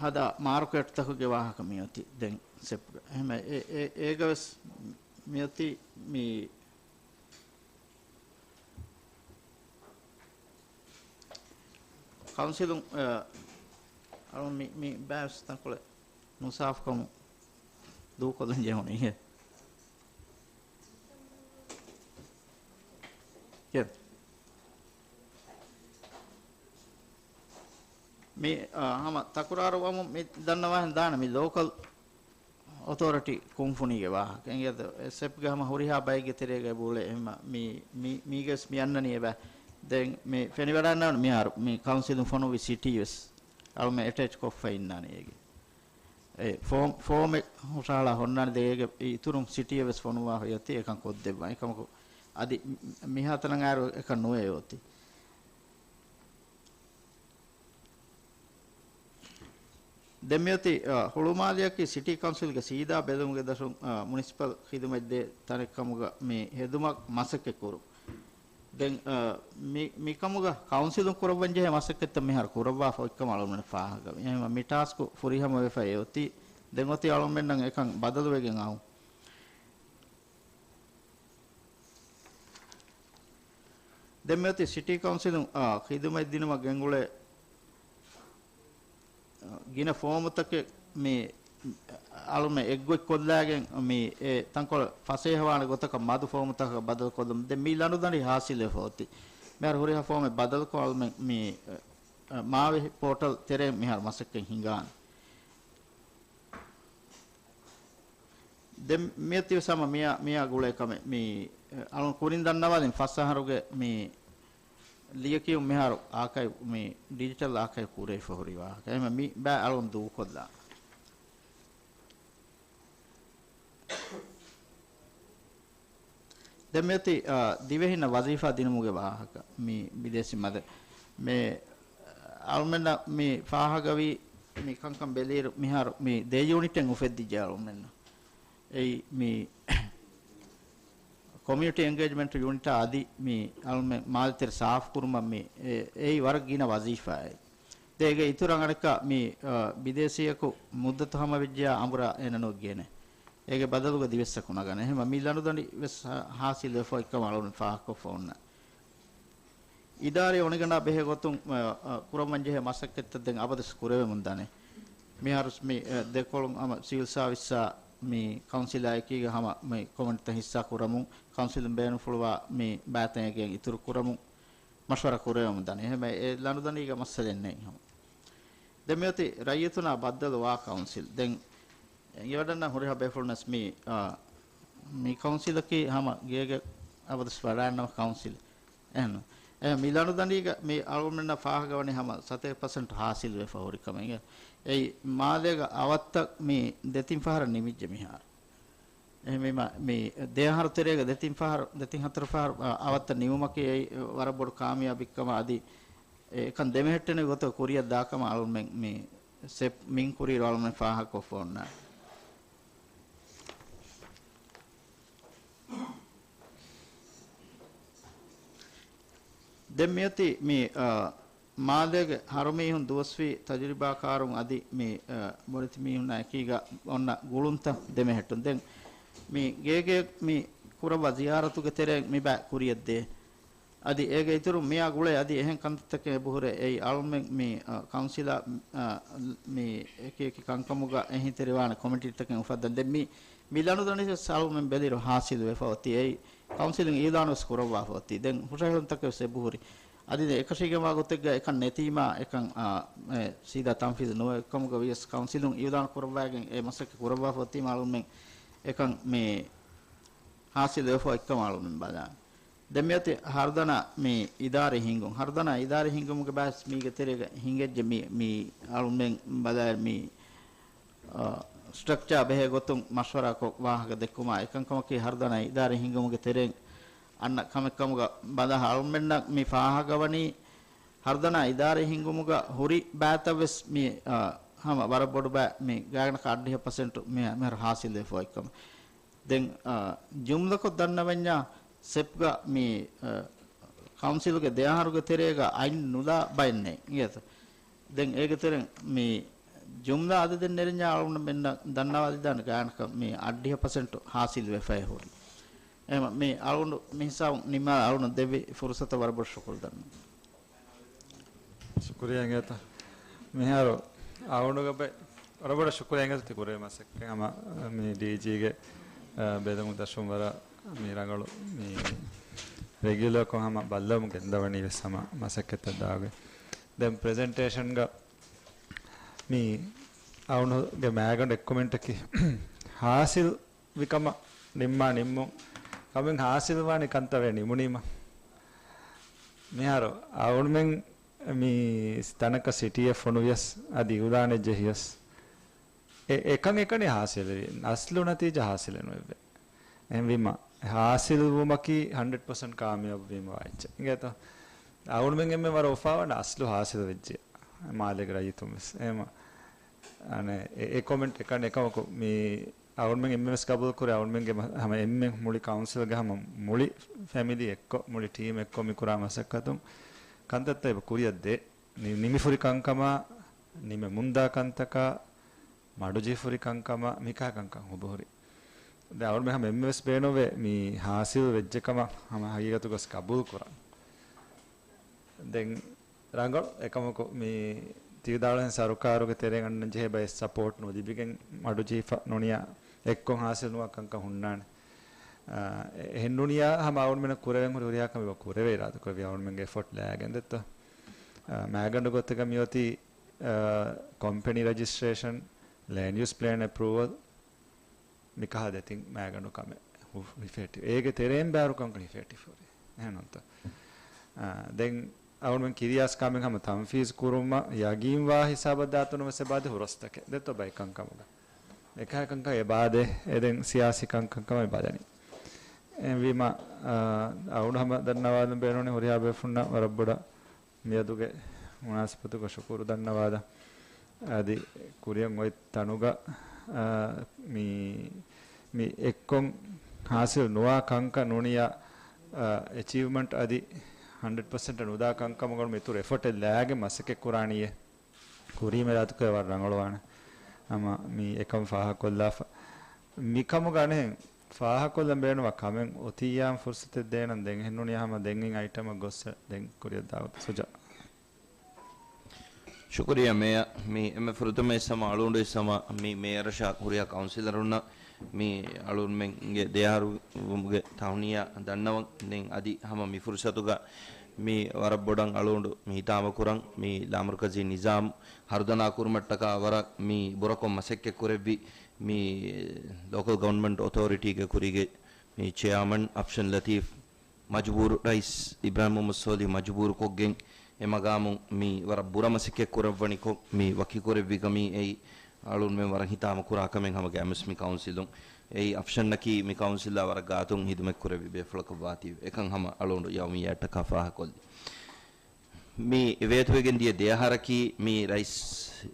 ހަދާ މާރުކޭޓްތަކުގެ ވާހަކަ މިއޮތީ ދެން ސެޕްގަ. އެހެމަ އެ-، އެ-، އޭގަވެސް މިއޮތީ މި ކައުންސިލުން، އަ، އަޅުން މި، މި ބައިވެސް ތަންކޮޅެއް ނުސާފުކަމުން ދޫކޮށްލަން ޖެހުނީ. ކެ-، މި، އާ، ހަމަ ތަކުރާރު ވަމުން މި ދަންނަވާހެން ދާނެ މި ލޯކަލް އޮތޯރިޓީ ކުންފުނީގެ ވާހަކަ. އެނގޭތަ؟ އެ ސެޕްގެ ހަމަ ހުރިހާ ބައެއްގެ ތެރޭގަ ބުޅޭ އެހެންމަ މި، މި، މީގެސް މި އަންނަނީ އެބަ. ދެން މި ފެނިވަޑަންނަވަން މިހާރު މި ކައުންސިލުން ފޮނުވި ސިޓީ ވެސް އަޅުމެ އެޓޭޗް ކޮށްފަ އިންނާނީ އޭގެ. އެ ފޯމް، ފޯމެއް ހުށަހަޅާ ހޮންނާނެ ދޭގެ އިތުރުން ސިޓީއެއް ވެސް ފޮނުވާ ހޮޔަތީ އެކަން ކޮށްދެއްވާ. އެކަމަކު އަދި މި-، މިހާތަނަށް އާއިރު އެކަން ނުވެ އޮތީ. ދެން މިއޮތީ، އަ، ހުޅުމާލެއަކީ ސިޓީ ކައުންސިލްގެ ސީދާ ބެލުމުގެ ދަށުން، އަ، މުނިސިޕަލް ޚިދުމަތް ދޭ ތަނެއް ކަމުގަ މި ހެދުމަށް މަސައްކަތް ކުރުން. ދެން، އަ، މި، މިކަމުގަ ކައުންސިލުން ކުރައްވަންޖެހޭ މަސައްކަތްތައް މިހާރު ކުރައްވާފަ އޮތްކަމަށް އަޅުގަނޑު ފާހަގަވި. އެހެންވެ މި ޓާސްކު ފުރިހަމަވެފައި އޮތީ. ދެން އޮތީ އަޅުގަނޑުމެންނަށް އެކަން ބަދަލުވެގެން އައުން. ދެން މިއޮތީ ސިޓީ ކައުންސިލުން، އާ، ޚިދުމަތް ދިނުމަށް ގެންގުޅޭ، އާ، ގިނަ ފޯމުތަކެއް މި އަޅުމެ އެއްގޮތް ކޮށްލާގެން މި އެ ތަންކޮޅެއް ފަސޭހަވާނެ ގޮތަކަށް މަދު ފޯމުތަކަށް ބަދަލުކޮށްލުން. ދެން މި ލަނޑުދަނޑި ހާސިލްވެފަ އޮތީ. މިހާރު ހުރިހާ ފޯމެއް ބަދަލުކޮށް އަޅުމެ މި، އާ، މާވެހި ޕޯޓަލް ތެރެއިން މިހާރު މަސައްކަތް ހިނގާނެ. ދެން މިއޮތީވެސް ހަމަ މިއާ، މިއާ ގުޅޭ ކަމެއް. މި އަޅުން ކުރިން ދަންނަވާލިން ފަސް އަހަރުގެ މި ލިޔެކިޔުން މިހާރު އާކައިވް، މި ޑިޖިޓަލް އާކައިވް ކުރެވިފަ ހުރި ވާހަކަ. އެހެން މި ބައި އަޅުން ދޫކޮށްލާ. ދެން މިއޮތީ، އާ، ދިވެހިންނަށް ވަޒީފާ ދިނުމުގެ ވާހަކަ. މި ބިދޭސީ މަދެ މި އަޅުމެންނަށް މި ފާހަގަވީ މި ކަންކަން ބެލިއިރު މިހާރު މި ދެ ޔޫނިޓެއް އުފެއްދިއްޖެ އަޅުމެންނަށް. އެއީ މި ކޮމިއުނިޓީ އެންގޭޖްމަންޓް ޔޫނިޓާ އަދި މި އަޅުމެން މާލެތެރެ ސާފުކުރުމަށް މި އެ، އެއީ ވަރަށް ގިނަ ވަޒީފާއެއް. ދެ އޭގެ އިތުރަށް އަނެއްކާ މި، އަ، ބިދޭސީއަކު މުއްދަތު ހަމަވެއްޖެޔާ އަނބުރާ އޭނަ ނުއެއްގޭނެ. އޭގެ ބަދަލުގަ ދިވެއްސަކު ނަގަނެ. އެހެންވެ މި ލަނޑުދަނޑި ވެސް ހާ-، ހާސިލް ވެފަ އޮތްކަމަށް އަޅުގަނޑު ފާހަގަކޮށްފަ އޮންނަ. އިދާރީ އޮނިގަނޑާ ބެހޭ ގޮތުން، އަ، އަ، ކުރަން ވަންޖެހޭ މަސައްކަތްތައް ދެން އަބަދުސް ކުރެވެމުން ދާނެ. މިހާރުސް މި، އަ، ދެކޮޅުން ހަމަ ސިވިލް ސާވިސްއާ މި ކައުންސިލާ އެކީގަ ހަމަ މި ކޮމެންޓްތައް ހިއްސާ ކުރަމުން، ކައުންސިލުން ބޭނުންފުޅުވާ މި ބައިތައް އެނގޭން އިތުރު ކުރަމުން މަޝްވަރާ ކުރެވެމުން ދާނެ. އެހެންވެ އެ ލަނޑުދަނޑީގަ މައްސަލައެއް ނެތް ހަމަ. ދެން މިއޮތީ ރައްޔިތުންނާ ބައްދަލުވާ ކައުންސިލް. ދެން އެނގިވަޑަންނަ ހުރިހާ ބޭފުޅުންނަސް މި، އާ، މި ކައުންސިލަކީ ހަމަ ގޭގެ އަބަދުސް ވަޑާންނަމަ ކައުންސިލް. އެހެން. އެހެން މި ލަނޑުދަނޑީގަ މި އަޅުގަނޑުމެންނަށް ފާހަގަވަނީ ހަމަ ސަތޭކަ ޕަސެންޓް ހާސިލް ވެފަ ހުރި ކަމެއް. އެއީ މާލޭގަ އަވަށްތައް މި ދެތިން ފަހަރަށް ނިމިއްޖެ މިހާރު. އެހެންވީމަ، މި ދެ އަހަރު ތެރޭގަ ދެތިން ފަހަރު، ދެތިން ހަތަރު ފަހަރު، އަ، އަވަށްތައް ނިމުމަކީ އެއީ ވަރަށް ބޮޑު ކާމިޔާބެއްކަމަށް އަދި އެކަން ދެމެހެއްޓެނި ގޮތަށް ކުރިއަށް ދާކަމަށް އަޅުމެން މި ސެޕް މިން ކުރިއިރު އަޅުމެން ފާހަގަކޮށްފަ އޮންނާނެ. ދެން މިއޮތީ މި، އަ، މާލޭގެ ހަރުމީހުން ދުވަސްވީ ތަޖުރިބާކާރުން އަދި މި، އަ، ބޮޑެތި މީހުންނާ އެކީގަ އޮންނަ ގުޅުންތައް ދެމެހެއްޓުން. ދެން މި ގޭގެ މި ކުރައްވާ ޒިޔާރަތުގެ ތެރެއިން މި ބައި ކުރިއަށްދޭ. އަދި އޭގެ އިތުރުން މިއާ ގުޅޭ އަދި އެހެން ކަންތައްތަކެއް އެބަހުރޭ. އެއީ އަޅުމެން މި، އަ، ކައުންސިލާ، އަ، މި އެކި އެކި ކަންކަމުގަ އެހީތެރިވާނެ ކޮމިޓީތަކެއް އުފައްދަން. ދެން މި، މި ލަނޑުދަނޑި ވެސް އަޅުމެން ބެލިއިރު ހާސިލު ވެފަ އޮތީ. އެއީ ކައުންސިލުން އިއުލާނު ވެސް ކުރައްވާފަ އޮތީ. ދެން ހުށަހެޅުންތަކެއް ވެސް އެބަހުރި. އަދި ދެން އެކަށީގެންވާ ގޮތެއްގަ އެކަން ނެތީމާ އެކަން، އާ، އެ، ސީދާ ތަންފީޒު ނުވެ ކަމުގަ ވިޔަސް ކައުންސިލުން އިއުލާނު ކުރައްވާގެން އެ މަސައްކަތް ކުރައްވާފަ އޮތީމާ އަޅުމެން އެކަން މި ހާސިލު ވެފަ އޮތްކަމަށް އަޅުމެން ބަލާން. ދެން މިއޮތީ ހަރުދަނާ މި އިދާރީ ހިންގުން. ހަރުދަނާ އިދާރީ ހިންގުމުގެ ބައެއް މީގެ ތެރޭގަ ހިނގެއްޖެ މި، މި އަޅުމެން ބަލާއިރު މި، އަ، ސްޓްރަކްޗާ ބެހޭ ގޮތުން މަޝްވަރާކޮށް ވާހަކަ ދެއްކުމާ އެކަންކަމަކީ ހަރުދަނާ އިދާރީ ހިންގުމުގެ ތެރެއިން އަންނަ ކަމެއްކަމުގަ ބަލާ އަޅުމެންނަށް މި ފާހަގަވަނީ ހަރުދަނާ އިދާރީ ހިންގުމުގަ ހުރި ބައިތައް ވެސް މި، އަ، ހަމަ ވަރަށް ބޮޑު ބައި މި ގާތްގަނޑަކަށް އަށްޑިހަ ޕަސެންޓު މި، މިހާރު ހާސިލް ވެފަ އޮތްކަމަށް. ދެން، އާ، ޖުމްލަކޮށް ދަންނަވަންޏާ ސެޕްގަ މި، އާ، ކައުންސިލުގެ ދެ އަހަރުގެ ތެރޭގަ އަތް ނުލާ ބައެއް ނެތް އިނގޭތަ؟ ދެން އޭގެ ތެރެއިން މި ޖުމްލަ އަދަދެއް ނެރެންޏާ އަޅުގަނޑުމެންނަށް ދަންނަވާލިދާނެ ގާތްގަނޑަކަށް މި އަށްޑިހަ ޕަސެންޓު ހާސިލް ވެފައި ހުރި. އެހެން މި އަޅުގަނޑު މި ހިސާބުން ނިންމާލަން އަޅުގަނޑު ދެއްވި ފުރުސަތަށް ވަރަށް ބޮޑަށް ޝުކުރު ދަންނަވަން. ޝުކުރިއްޔާ އިނގޭތަ. މިހާރު އަޅުގަނޑުގެ ބައި ވަރަށް ބޮޑަށް ޝުކުރިއްޔާ އިނގޭތަ ތި ކުރެވޭ މަސައްކަތް. ހަމަ މި ޑީޖީގެ، އަ، ބެލުމުގެ ދަށުން ވަރަށް މި ރަނގަޅު މި ރެގިއުލަރކޮށް ހަމަ ބައްލަވަމުން ގެންދަވަނީ ވެސް ހަމަ މަސައްކަތްތައް ދާގޮތް. ދެން ޕްރެޒެންޓޭޝަންގަ މި އަޅުގަނޑުގެ މައިގަނޑު އެއް ކޮމެންޓަކީ ހާސިލް ވިކަމަށް ނިންމާ ނިންމުން ކަމެއް ހާސިލްވާނީ ކަންތައް ވެ ނިމުނީމަ. މިހާރު އަޅުގަނޑުމެން މި ތަނަކަށް ސިޓީއެއް ފޮނުވިޔަސް އަދި އިއުލާނެއް ޖެހިޔަސް އެ، އެކަން އެކަނި ހާސިލްވީ. އަސްލު ނަތީޖާ ހާސިލެއް ނުވެއްވޭ. އެހެންވީމަ ހާސިލްވުމަކީ ހަންޑްރެޑް ޕަސެންޓް ކާމިޔާބުވީމަ ވާ އެއްޗެއް. އިނގޭތޯ؟ އަޅުގަނޑުމެން އެންމެ ވަރަށް އުފާވަނީ އަސްލު ހާސިލް ވެއްޖެ. މާލޭގެ ރައްޔިތުން ވެސް. އެހެންވީމަ އަނެއް އެ، އެ ކޮމެންޓް އެކަން އެކަމަކު މި އަޅުންމެން އެންމެންވެސް ގަބޫލުކުރޭ، އަޅުންމެންގެ މަ-، ހަމަ އެންމެން މުޅި ކައުންސިލްގެ ހަމަ މުޅި ފެމިލީ އެއްކޮށް، މުޅި ޓީމް އެއްކޮށް މި ކުރާ މަސައްކަތުން ކަންތައްތައް އެބަ ކުރިއަށް ދޭ. ނި-، ނިމިފުރި ކަންކަމާ، ނިމެމުންދާ ކަންތަކާ، މަޑުޖެހިފުރި ކަންކަމާ، މިކާ ކަންކަން ހުބަހުރި. ދެން އަޅުންމެން ހަމަ އެންމެންވެސް ބޭނުންވޭ މި ހާސިލް ވެއްޖެ ކަމަށް ހަމަ ހަގީގަތުގަސް ގަބޫލު ކުރަން. ދެން ރަނގަޅު އެކަމަކު މި ތިވިދާޅުވެން ސަރުކާރުގެ ތެރެއިން އަންނަން ޖެހޭ ބައެއް ސަޕޯޓް ނުލިބިގެން މަޑުޖެހިފަ ނުނިޔާ އެއްކޮށް ހާސިލް ނުވާ ކަންކަން ހުންނާނެ. އާ، އެ-، އެހެން ނުނިޔާ ހަމަ އަޅުންމެން ކުރެވެން ހުރި ހުރިހާ ކަމެއް ކުރެވޭ އިރާދަކުރެއްވި އަޅުންމެންގެ އެފޯޓް ލައިގެން ދެއްތޯ. އާ، މައިގަނޑު ގޮތަކަށް މިއޮތީ، އާ، ކޮމްޕެނީ ރަޖިސްޓްރޭޝަން، ލޭންޑް ޔޫސް ޕްލޭން އެޕްރޫވަލް، މިކަހަލަ ދެތިން މައިގަނޑު ކަމެއް ހު-، ހިފޭޓި. އޭގެ ތެރެއިން ބާރު ކަންކަން ހިފޭޓި ފުރި. އެހެންނޫންތަ؟ އާ، ދެން އަޅުމެން ކިރިޔާސް ކަމެއް ހަމަ ތަންފީޒް ކުރުމަށް ޔަގީންވާ ހިސާބަށް ދާތުނު ވެސް އެބާދެ ހުރަސްތަކެއް ދެއްތޯ ބައި ކަންކަމުގަ. އެކަހަލަ ކަންކަން އެބާދެ، އެ ދެން ސިޔާސީ ކަންކަން ކަމަށް އެބަދަނީ. އެހެންވީމަ، އާ، އަޅުން ހަމަ ދަންނަވާލަން ބޭނުނީ ހުރިހާ ބޭފުންނަށް ވަރަށް ބޮޑަށް މިއަދުގެ މުނާސަބަތުގަ ޝުކުރު ދަންނަވާލަން. އަދި ކުރިއަށް އޮތް ތަނުގަ، އާ، މި، މި އެއްކޮށް ހާސިލް ނުވާ ކަންކަން ނޫނިޔާ، އާ، އެޗީވްމަންޓް އަދި ހަންޑްރެޑް ޕަސެންޓް ނުދާ ކަންކަމުގަ މިތުރު އެފަޓެއް ލާގެން މަސައްކަތް ކުރާނީއޭ. ކުރީމެ ރާތުކޮށް ވަރަށް ރަނގަޅުވާނެ. ހަމަ މި އެކަން ފާހަގަކޮށްލާފަ. މިކަމުގަ އަނެއް ފާހަގަކޮށްލަން ބޭނުންވާ ކަމެއް އޮތިއްޔާ ފުރުސަތެއް ދޭނަން ދެން އެހެންނޫނީ ހަމަ ދެން އިން އައިޓަމަށް ގޮއްސަ ދެން ކުރިއަށް ދާ ގޮތަށް ސުޖާ. ޝުކުރިއްޔާ މޭޔަ. މި އެންމެ ފުރަތަމަ އިސް ހަމަ އަޅުގަނޑު އިސް ހަމަ މި މޭޔަރަށާ ހުރިހާ ކައުންސިލަރުންނަށް މި އަޅުގަނޑުމެންގެ ދެއަހަރުގެ ތަހުނިޔާ ދަންނަވަން. ދެން އަދި ހަމަ މި ފުރުސަތުގަ މި ވަރަށް ބޮޑަށް އަޅުގަނޑު މި ހިތާމަ ކުރަން މި ލާމަރުކަޒީ ނިޒާމް ހަރުދަނާ ކުރުމަށްޓަކާ ވަރަށް މި ބުރަކޮށް މަސައްކަތް ކުރެއްވި މި ލޯކަލް ގަވަރންމަންޓް އޮތޯރިޓީގެ ކުރީގެ މި ޗެއާމަން އަފްޝަން ލަތީފް މަޖުބޫރު، ރައީސް އިބްރާހިމް މުހައްމަދު ސޯލިހު މަޖުބޫރުކޮށްގެން އެ މަގާމުން މި ވަރަށް ބުރަ މަސައްކަތް ކުރައްވަނިކޮށް މި ވަކިކުރެއްވި ކަމީ އެއީ އަޅުންމެން ވަރަށް ހިތާމަ ކުރާ ކަމެއް ހަމަ ގައިމުވެސް މި ކައުންސިލުން. އެއީ އަފްޝަންއަކީ މި ކައުންސިލްއާ ވަރަށް ގާތުން ހިދުމަތް ކުރެއްވި ބޭފުޅަކަށް ވާތީވެ. އެކަން ހަމަ އަޅުގަނޑު ޔައުމިއްޔާއަށްޓަކާ ފާހަގަކޮށްލި. މި ވޭތުވެގެން ދިޔަ ދެއަހަރަކީ މި ރައީސް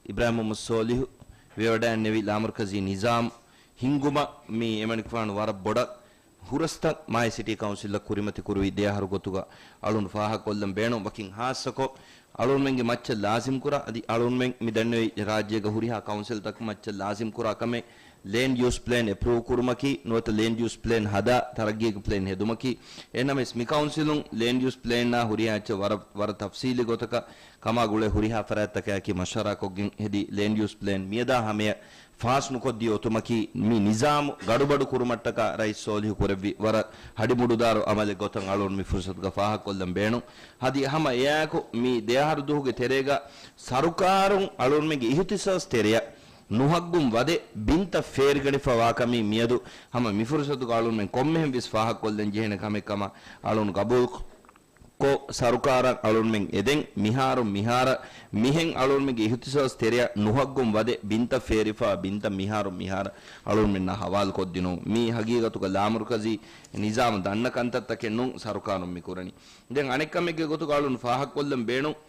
އިބްރާހިމް މުހައްމަދު ސޯލިހު ވެވަޑައިންނެވި ލާމަރުކަޒީ ނިޒާމް ހިންގުމަށް މި އެމަނިކުފާނު ވަރަށް ބޮޑަށް ހުރަސްތައް މާލޭ ސިޓީ ކައުންސިލަށް ކުރިމަތި ކުރުވި ދެއަހަރު ގޮތުގަ އަޅުން ފާހަގަކޮށްލަން ބޭނުން ވަކިން ހާއްސަކޮށް، އަޅުންމެންގެ މައްޗަށް ލާޒިމްކުރާ، އަދި އަޅުންމެން މި ދަންނެވި ރާއްޖޭގަ ހުރިހާ ކައުންސިލްތަކު މައްޗަށް ލާޒިމްކުރާ ކަމެއް، ލޭންޑް ޔޫސް ޕްލޭން އެޕްރޫވް ކުރުމަކީ، ނުވަތަ ލޭންޑް ޔޫސް ޕްލޭން ހަދާ، ތަރައްގީގެ ޕްލޭން ހެދުމަކީ. އެހެންނަމަވެސް، މި ކައުންސިލުން ލޭންޑް ޔޫސް ޕްލޭންއާ ހުރިހާ އެއްޗެއް ވަރަށް، ވަރަށް ތަފްސީލީ ގޮތަކަށް ކަމާ ގުޅޭ ހުރިހާ ފަރާތްތަކާއެކީ މަޝްވަރާކޮށްގެން ހެދި ލޭންޑް ޔޫސް ޕްލޭން މިއަދާ ހަމަޔަށް ފާސް ނުކޮށްދިޔަ އޮތުމަކީ، މި ނިޒާމު ގަޑުބަޑު ކުރުމަށްޓަކާ ރައީސް ސޯލިހު ކުރެއްވި ވަރަށް ހަޑިމުޑުދާރު އަމަލެއް ގޮތަށް އަޅުން މި ފުރުސަތުގަ ފާހަގަކޮށްލަން ބޭނުން. އަދި ހަމަ އެއާއެކު މި ދެއަހަރު ދުވަހުގެ ތެރޭގަ ސަރުކާރުން އަޅުންމެންގެ އިހުތިސާސް ތެރެއަށް ނުހައްގުން ވަދެ ބިންތައް ފޭރިގަނެފަވާކަމީ މިއަދު ހަމަ މި ފުރުސަތުގަ އަޅުންމެން ކޮންމެހެން ވެސް ފާހަގަކޮށްލަން ޖެހޭނެ ކަމެއް ކަމަށް އަޅުން ގަބޫލު ކޮށް، ސަރުކާރަށް އަޅުންމެން އެދެން މިހާރު މިހާރަށް މިހެން އަޅުންމެންގެ އިހުތިސާސް ތެރެއަށް ނުހައްގުން ވަދެ ބިންތައް ފޭރިފަ ބިންތައް މިހާރު މިހާރަށް އަޅުންމެންނާ ހަވާލުކޮށްދިނުން. މީ ހަގީގަތުގަ ލާމަރުކަޒީ ނިޒާމު ދަންނަ ކަންތައްތަކެއް ނޫން، ސަރުކާރުން މި ކުރަނީ. ދެން އަނެއްކަމެއްގެ ގޮތުގަ އަޅުން ފާހަގަކޮށްލަން ބޭނުން.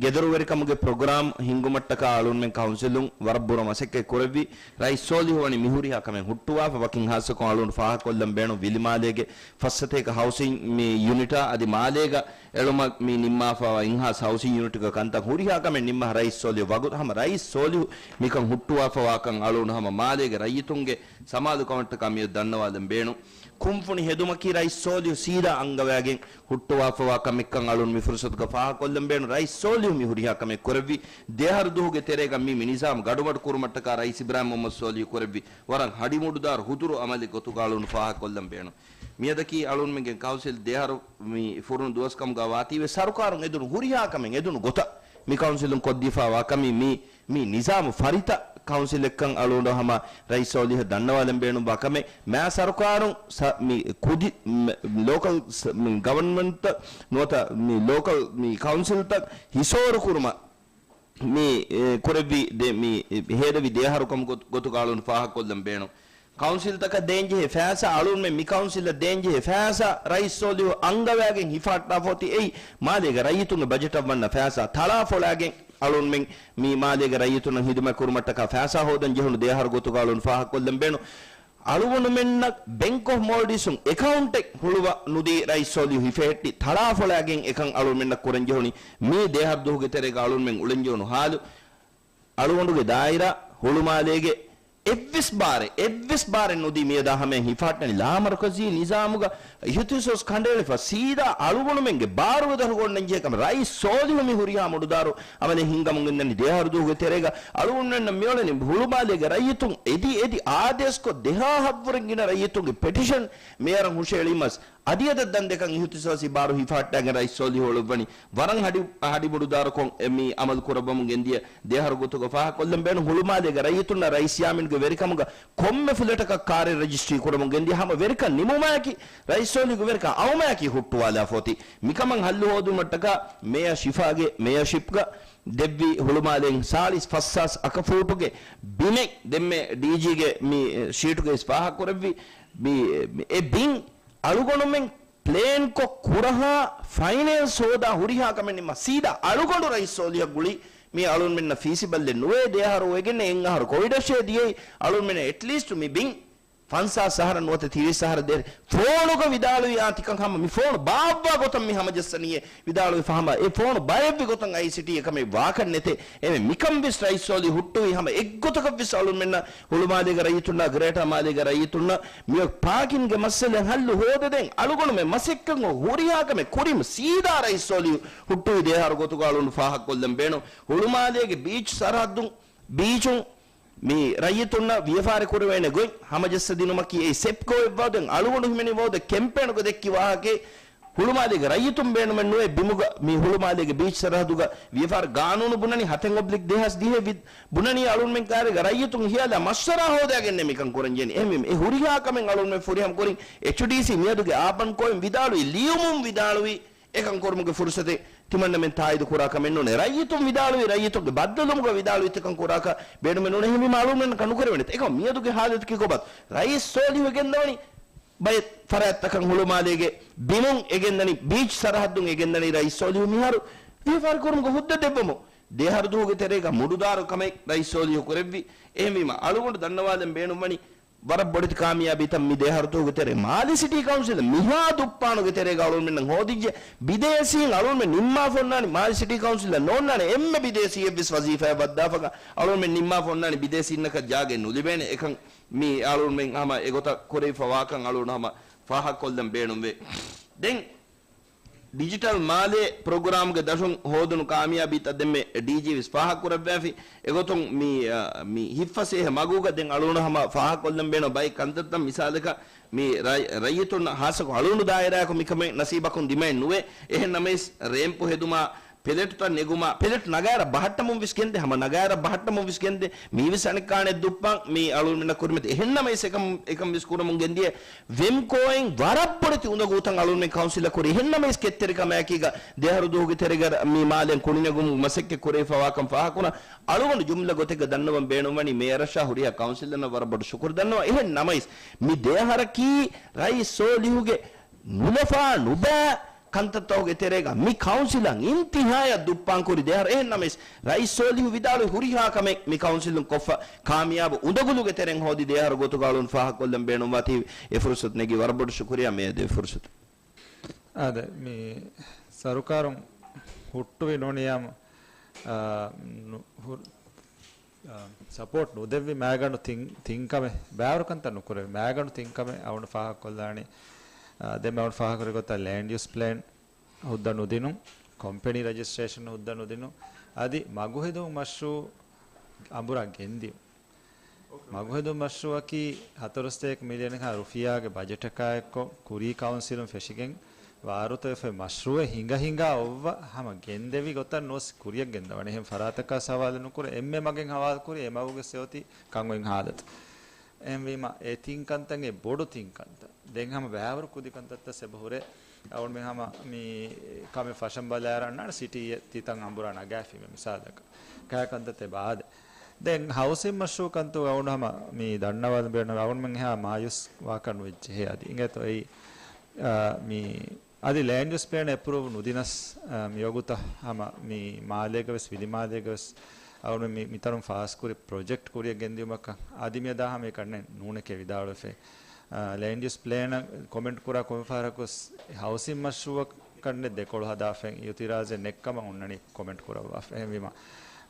ގެދޮރުވެރިކަމުގެ ޕްރޮގްރާމް ހިންގުމަށްޓަކާ އަޅުންމެން ކައުންސިލުން ވަރަށް ބުރަ މަސައްކަތް ކުރެއްވި. ރައީސް ސޯލިހު ވަނީ މިހުރިހާ ކަމެއް ހުއްޓުވާފަ ވަކިން ހާއްސަކޮށް އަޅުން ފާހަގަކޮށްލަން ބޭނުން ވިލިމާލޭގެ ފައްސަތޭކަ ހައުސިން މި ޔުނިޓާ އަދި މާލޭގަ އެޅުމަށް މި ނިންމާފައިވާ އިންހާސް ހައުސިން ޔުނިޓުގެ ކަންތައް ހުރިހާ ކަމެއް ނިންމާ ރައީސް ސޯލިހު ވަގުތު ހަމަ ރައީސް ސޯލިހު މިކަން ހުއްޓުވާފަވާކަން އަޅުން ހަމަ މާލޭގެ ރައްޔިތުންގެ ސަމާލުކަމަށްޓަކާ މިއަދު ދަންނަވާލަން ބޭނުން. ކުންފުނި ހެދުމަކީ ރައީސް ސޯލިހު ސީދާ އަންގަވާގެން ހުއްޓުވާފަވާ ކަމެއްކަން އަޅުން މި ފުރުސަތުގަ ފާހަގަކޮށްލަން ބޭނުން. ރައީސް ސޯލިހު މި ހުރިހާ ކަމެއް ކުރެއްވި. ދެއަހަރު ދުވަހުގެ ތެރޭގަ މި، މި ނިޒާމު ގަޑުމަޑު ކުރުމަށްޓަކާ ރައީސް އިބްރާހިމް މުހައްމަދު ސޯލިހު ކުރެއްވި ވަރަށް ހަޑިމުޑުދާރު ހުތުރު އަމަލެއް ގޮތުގަ އަޅުން ފާހަގަކޮށްލަން ބޭނުން. މިއަދަކީ އަޅުންމެންގެ ކައުންސިލް ދެއަހަރު މި ފުރުނު ދުވަސްކަމުގަ ވާތީވެ ސަރުކާރުން އެދުނު ހުރިހާ ކަމެއް އެދުނު ގޮތަށް މި ކައުންސިލުން ކޮށްދީފާވާ ކަމީ މި މި ނިޒާމު ފަރިތަ ކައުންސިލެއްކަން އަޅުގަނޑު ހަމަ ރައީސް ސޯލިހަށް ދަންނަވާލަން ބޭނުންވާ ކަމެއް. މާ ސަރުކާރުން ސަ-، މި ކުދި، މެ-، ލޯކަލް ސަ-، މި ގަވަރންމަންޓްތައް ނުވަތަ މި ލޯކަލް މި ކައުންސިލްތައް ހިސޯރު ކުރުމަށް މި، އެ، ކުރެއްވި ދެ-، މި ހޭދެވި ދެއަހަރު ކަމު ގޮ-، ގޮތުގަ އަޅުން ފާހަގަކޮށްލަން ބޭނުން. ކައުންސިލްތަކަށް ދޭންޖެހޭ ފައިސާ އަޅުންމެން މި ކައުންސިލަށް ދޭންޖެހޭ ފައިސާ ރައީސް ސޯލިހު އަންގަވާގެން ހިފަހައްޓާފަ އޮތީ އެއީ މާލޭގެ ރައްޔިތުންގެ ބަޖެޓަށް ވަންނަ ފައިސާ ތަޅާފޮޅާގެން އަޅުންމެން މި މާލޭގެ ރައްޔިތުންނަށް ހިދުމަތް ކުރުމަށްޓަކާ ފައިސާ ހޯދަން ޖެހުނު ދެ އަހަރު ގޮތުގަ އަޅުން ފާހަގަކޮށްލަން ބޭނު. އަޅުގަނޑުމެންނަށް ބެންކް އޮފް މޯލްޑިވްސުން އެކައުންޓެއް ހުޅުވަ ނުދީ ރައީސް ސޯލިހު ހިފެހެއްޓި ތަޅާފޮޅާގެން އެކަން އަޅުންމެންނަށް ކުރަން ޖެހުނީ. މީ ދެ އަހަރު ދުވަހުގެ ތެރޭގަ އަޅުންމެން އުޅެން ޖެހުނު ހާލު. އަޅުގަނޑުގެ ދާއިރާ ހުޅުމާލޭގެ އެއްވެސް ބާރެއް، އެއްވެސް ބާރެއް ނުދީ މިއަދާ ހަމަޔަށް ހިފާއްޓަނީ ލާމަރުކަޒީ ނިޒާމުގަ އިހުތިސޯސް ކަނޑައެޅިފަ ސީދާ އަޅުގަނޑުމެންގެ ބާރުގެ ދަށުގަ އޮންނަންޖެހޭ ކަމަށް. ރައީސް ސޯލިހު މި ހުރިހާ މުޑުދާރު އަމަލެއް ހިންގަމުން ގެންދަނީ ދެ އަހަރު ދުވަހުގެ ތެރޭގަ. އަޅުގަނޑުމެންނަށް މިއުޅެނީ ހުޅުމާލޭގެ ރައްޔިތުން އެދި އެދި އާދޭސްކޮށް ދެހާހަށްވުރެން ގިނަ ރައްޔިތުންގެ ޕެޓިޝަން މޭޔަރަށް ހުށައެޅީމަސް އަދިއަދަށް ދަންދެކަން އިހުތިސޯސީ ބާރު ހިފާއްޓާގެން ރައީސް ސޯލިހު އުޅުއްވަނީ. ވަރަށް ހަޑި، ހަޑި މުޑުދާރުކޮށް މި އަމަލު ކުރައްވަމުން ގެންދިޔަ ދެ އަހަރު ގޮތުގަ ފާހަގަކޮށްލަން ބޭނުން. ހުޅުމާލޭގެ ރައްޔިތުންނަށް ރައީސް ޔާމީންގެ ވެރިކަމުގަ ކޮންމެ ފުލެޓަކަށް ކާރެއް ރަޖިސްޓްރީ ކުރަމުން ގެންދިޔަ ހަމަ ވެރިކަން ނިމުމާއެކީ ރައީސް ސޯލިހުގެ ވެރިކަން އައުމާއެކީ ހުއްޓުވާލާފަ އޮތީ. މިކަމަށް ހައްލު ހޯދުމަށްޓަކާ މޭޔަ ޝިފާގެ މޭޔަޝިޕްގަ ދެއްވި ހުޅުމާލެއިން ސާޅީސް ފަސްހާސް އަކަފޫޓުގެ ބިމެއް ދެންމެ ޑީޖީގެ މި ޝީޓުގައި ފާހަގަކުރެއްވި މި، މި އެ ބިން އަޅުގަނޑުމެން ޕްލޭންކޮށް ކުރަހާ ފައިނޭންސް ހޯދާ ހުރިހާ ކަމެއް ނިންމާ ސީދާ އަޅުގަނޑު ރައީސް ސޯލިހަށް ގުޅި މީ އަޅުންމެންނަށް ފީސިބަލްއެއް ނުވޭ. ދެ އަހަރު އޮވެގެން އެއް އަހަރު ކޮވިޑަށޭ ދިޔައީ އަޅުންމެން އެޓްލީސްޓް މި ބިން ފަންސާސް އަހަރަށް ނުވަތަ ތިރީސް އަހަރަށް ދޭނެ. ފޯނުގަ ވިދާޅުވި އާ ތިކަން ހަމަ މި ފޯނު ބާއްވާ ގޮތަށް މި ހަމަޖައްސަނީއޭ ވިދާޅުވި ފަހަމަ އެ ފޯނު ބައެއްވި ގޮތަށް އައިސިޓީ އެކަމެއް ވާކަށް ނެތޭ. އެމެ މިކަން ވެސް ރައީސް ސޯލި ހުއްޓުވި ހަމަ އެއްގޮތަކަށް ވެސް އަޅުންމެންނަށް ހުޅުމާލޭގެ ރައްޔިތުންނާ ގްރޭޓާ މާލޭގެ ރައްޔިތުންނަށް މިއޮތް ޕާކިންގެ މައްސަލަ ހައްލު ހޯދަދޭން އަޅުގަނޑުމެން މަސައްކަތް ހުރިހާ ކަމެއް ކުރީމަ ސީދާ ރައީސް ސޯލިހު ހުއްޓުވި ދެ އަހަރު ގޮތުގަ އަޅުން ފާހަގަކޮށްލަން ބޭނުން. ހުޅުމާލޭގެ ބީޗް ސަރަހައްދުން، ބީޗުން މި ރައްޔިތުންނަށް ވިޔަފާރި ކުރެވޭނެ ގޮތް ހަމަޖައްސަދިނުމަކީ އެއީ ސެޕްކޯ އެއްވައުދެން އަޅުގަނޑު ހިމެނި ވައުދެއް ކެމްޕޭނުގަ ދެއްކި ވާހަކައެއް. ހުޅުމާލޭގެ ރައްޔިތުން ބޭނުމެއް ނުވޭ ބިމުގަ މި ހުޅުމާލޭގެ ބީޗް ސަރަހައްދުގަ ވިޔަފާރި ގާނޫނު ބުނަނީ ހަތެއް އޮބްލިކް ދެހާސް ދިހަ ވި-، ބުނަނީ އަޅުންމެން ކާރިގަ ރައްޔިތުން ހިޔާލާ މަޝްވަރާ ހޯދާގެންނޭ މިކަން ކުރަން ޖެހެނީ. އެހެންވީމަ އެ ހުރިހާ ކަމެއް އަޅުންމެން ފުރިހަމަ ކުރިން އެޗްޑީސީ މިއަދުގެ އާބަން ކޯއިން ވިދާޅުވި ލިޔުމުން ވިދާޅުވި އެކަން ކުރުމުގެ ފުރުސަތެއް ތިމަންނަމެން ތާއީދު ކުރާ ކަމެއް ނޫނޭ. ރައްޔިތުން ވިދާޅުވި ރައްޔިތުންގެ ބައްދަލުވުމުގަ ވިދާޅުވި ތިކަން ކުރާކަށް ބޭނުމެއް ނޫނޭ. އެހެންވީމަ އަޅުންނަކަށް ނުކުރެވޭނެތަ؟ އެކަމަ މިއަދުގެ ހާލަތަކީ ކޮބާތޯ؟ ރައީސް ސޯލިހު ގެންދަވަނީ ބައެއް ފަރާތްތަކަށް ހުޅުމާލޭގެ ބިމުން އެ ގެންދަނީ، ބީޗް ސަރަހައްދުން އެ ގެންދަނީ ރައީސް ސޯލިހު މިހާރު ވިޔަފާރި ކުރުމުގެ ހުއްދަ ދެއްވަމުން. ދެ އަހަރު ދުވަހުގެ ތެރޭގަ މުޑުދާރު ކަމެއް ރައީސް ސޯލިހު ކުރެއްވި. އެހެންވީމަ އަޅުގަނޑު ދަންނަވާލަން ބޭނުންވަނީ ވަރަށް ބޮޑެތި ކާމިޔާބީތައް މި ދެ އަހަރު ދުވަހުގެ ތެރޭ މާލެ ސިޓީ ކައުންސިލަށް މިހާ ދުއްޕާނުގެ ތެރޭގަ އަޅުންމެންނަށް ހޯދިއްޖެ. ބިދޭސީން އަޅުންމެން ނިންމާފަ އޮންނާނީ މާލެ ސިޓީ ކައުންސިލަށް ނޯންނާނެ އެންމެ ބިދޭސީއެއްވެސް ވަޒީފާއަށް ވައްދާފަކަށް އަޅުންމެން ނިންމާފަ އޮންނާނީ ބިދޭސީންނަކަށް ޖާގައެއް ނުލިބޭނެ. އެކަން މި އަޅުންމެން ހަމަ އެގޮތަށް ކުރެވިފަ ވާކަން އަޅުން ހަމަ ފާހަގަކޮށްލަން ބޭނުންވޭ. ދެން ޑިޖިޓަލް މާލޭ ޕްރޮގްރާމްގެ ދަށުން ހޯދުނު ކާމިޔާބީތައް ދެންމެ ޑީޖީ ވެސް ފާހަގަކުރައްވާފި. އެގޮތުން މި، އަ، މި ހިއްފަސޭހަ މަގުގަ ދެން އަޅުގަނޑު ހަމަ ފާހަގަކޮށްލަން ބޭނުން ބައެއް ކަންތައްތައް. މިސާލަކަށް މި ރައް-، ރައްޔިތުންނަށް ހާއްސަކޮށް އަޅުގަނޑު ދާއިރާއަކު މިކަމެއް ނަސީބަކުން ދިމައެއް ނުވޭ. އެހެން ނަމަވެސް ރޭމްޕު ހެދުމާ، ޕެލެޓުތައް ނެގުމާ، ޕެލެޓް ނަގާރަށް ބަހައްޓަމުން ވެސް ގެންދޭ، ހަމަ ނަގާރަށް ބަހައްޓަމުން ވެސް ގެންދޭ. މީވެސް އަނެއްކާނެ ދުއްޕާން މީ އަޅުގަނޑުމެންނަށް ކުރިމަތި. އެހެން ނަމަވެސް އެކަމް، އެކަމް ވެސް ކުރަމުން ގެންދިޔަ. ވެމްކޯއިން ވަރަށް ބޮޑެތި އުނދަގޫތައް އަޅުންމެން ކައުންސިލަށް ކުރި. އެހެން ނަމަވެސް ކެތްތެރިކަމާއެކީގަ ދެ އަހަރު ދުވަހުގެ ތެރޭގަ މި މާލެން ކުނިނެގުމުގެ މަސައްކަތް ކުރެވިފަވާކަން ފާހަގަކުރަން އަޅުގަނޑު ޖުމްލަ ގޮތެއްގަ ދަންނަވަން ބޭނުންވަނީ މޭޔަރަށާ ހުރިހާ ކައުންސިލަރުންނަށް ވަރަށް ބޮޑު ޝުކުރު ދަންނަވަން. އެހެން ނަމަވެސް މި ދެ އަހަރަކީ ރައީސް ސޯލިހުގެ ނުލަފާ ނުބައި ކަންތައްތަކުގެ ތެރޭގަ މި ކައުންސިލަށް އިންތިހާޔަށް ދުއްޕާން ކުރި ދެ އަހަރު. އެހެން ނަމަވެސް ރައީސް ސޯލިހު ވިދާޅުވި ހުރިހާ ކަމެއް މި ކައުންސިލުން ކޮށްފަ ކާމިޔާބު އުނދަގުލުގެ ތެރެއިން ހޯދި ދެ އަހަރު ގޮތުގަ އަޅުން ފާހަގަކޮށްލަން ބޭނުންވާތީ އެ ފުރުސަތު ނެގި ވަރަށް ބޮޑު ޝުކުރިޔާ މިއަދު އެ ފުރުސަތު. އާދެ، މި ސަރުކާރުން ހުއްޓުވި ނޫނިޔާމު، އާ، ނު-، ހު-، އާ، ސަޕޯޓް ނުދެއްވި މައިގަނޑު ތިން، ތިން ކަމެއް، ބައިވަރު ކަންތައް ނުކުރެވި މައިގަނޑު ތިން ކަމެއް އަޅުގަނޑު ފާހަގަކޮށްލާނީ. އާ، ދެން މި އަޅުގަނޑު ފާހަގަކުރި ގޮތަށް ލޭންޑް ޔޫސް ޕްލޭން ހުއްދަ ނުދިނުން، ކޮމްޕެނީ ރަޖިސްޓްރޭޝަން ހުއްދަ ނުދިނުން، އަދި މަގުހެދުން މަޝްރޫއު އަނބުރާ ގެންދިޔުން. މަގުހެދުން މަޝްރޫއަކީ ހަތަރުސަތޭކަ މިލިއަނެއްހާ ރުފިޔާގެ ބަޖެޓަކާއެއްކޮށް، ކުރީ ކައުންސިލުން ފެށިގެން ވާރުތަވެފައި މަޝްރޫއެއް ހިނގަ ހިނގާ އޮއްވަ ހަމަ ގެންދެވި ގޮތަށް ނުވެސް ކުރިޔަށް ގެންދަވަނީ. އެހެން ފަރާތަކާސް ހަވާލު ނުކުރެ އެންމެ މަގެއް ހަވާލު ކުރި އެ މަގުގެ ސެއޮތީ ކަން އޮތް ހާލަތު. އެހެންވީމަ އެ ތިން ކަންތައް އެ ބޮޑު ތިން ކަންތައް. ދެން ހަމަ ބައިވަރު ކުދި ކަންތައްތައް ސެބަ ހުރޭ. އަޅުންމެން ހަމަ މި ކަމެއް ފަށަން ބަލާއިރު އަންނާނެ ސިޓީއެއް ތިތަން އަނބުރާ ނަގާފީމެ މިސާލަކަށް. ކާ ކަންތައްތައް ބާދެ. ދެން ހައުސިން މަޝްރޫއު ކަންތައް އަޅުން ހަމަ މި ދަންނަވާލަން ބޭނުން އަޅުންމެން އެހާ މާޔޫސް ވާކަށް ނުވެއްޖެހޭ އަދި. އިނގޭތޯ އެއީ، އާ، މި އަދި ލޭންޑް ޔޫސް ޕްލޭން އެޕްރޫވް ނުދިނަސް، އަ، މިވަގުތަށް ހަމަ މި މާލޭގަވެސް ވިލިމާލޭގަވެސް އަޅުގަނޑު މި، މިތަނުން ފާސްކުރި ޕްރޮޖެކްޓް ކުރިއަށް ގެންދިއުމަކަށް އަދި މިއަދާ ހަމަ އެކަންނެއް ނޫނެކޭ ވިދާޅުވެފައި. އަ، ލޭންޑް ޔޫސް ޕްލޭނަށް ކޮމެންޓް ކުރާ ކޮންމެ ފަހަރަކުވެސް ހައުސިން މަޝްރޫއަކަށް ދެކޮޅު ހަދާފައި އިއުތިރާޒެއް ނެއްކަމަށް އޮންނަނީ ކޮމެންޓް ކުރައްވާފަ. އެހެންވީމަ،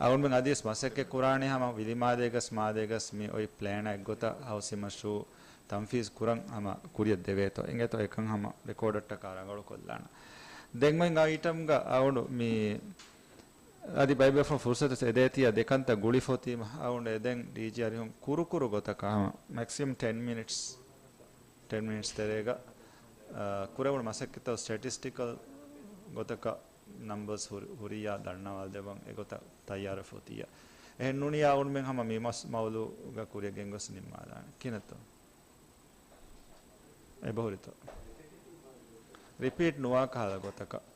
އަޅުގަނޑުމެން އަދިވެސް މަސައްކަތް ކުރާނީ ހަމަ ވިލިމާލޭގަސް މާލޭގަސް މި އޮތް ޕްލޭނާ އެއްގޮތަށް ހައުސިން މަޝްރޫއު ތަންފީޒް ކުރަން ހަމަ ކުރިއަށް ދެވޭތޯ. އިނގޭތޯ އެކަން ހަމަ ރެކޯޑަށްޓަކާ ރަނގަޅު ކޮށްލާނަ. ދެން އޮތް އައިޓަމްގަ އަޅުގަނޑު މި އަދި ބައިބޭފުޅުން ފުރުސަތު އެދޭތީ ދެކަންތައް ގުޅިފޮތީމަ އަޅުގަނޑު އެދެން ޑީޖީ އަރިހުން ކުރުކުރު ގޮތަކަށް ހަމަ މެކްސިމަމް ޓެން މިނިޓްސް، ޓެން މިނިޓްސް ތެރޭގަ، އަ، ކުރެވުނު މަސައްކަތްތައް ސްޓެޓިސްޓިކަލް ގޮތަކަށް ނަމްބަރސް ހުރި، ހުރިއްޔާ ދަންނަވާލަދެއްވަން އެގޮތަށް ތައްޔާރުވެފަ އޮތިއްޔާ. އެހެން ނޫނިއްޔާ އަޅުގަނޑުމެން ހަމަ މި މަސް މައުލޫގަ ކުރިއަށް ގެންގޮސް ނިންމާލާނެ. ކިހިނެއްތޯ؟ އެބަހުރިތޯ؟ ރިޕީޓް ނުވާ ކަހަލަ ގޮތަކަށް.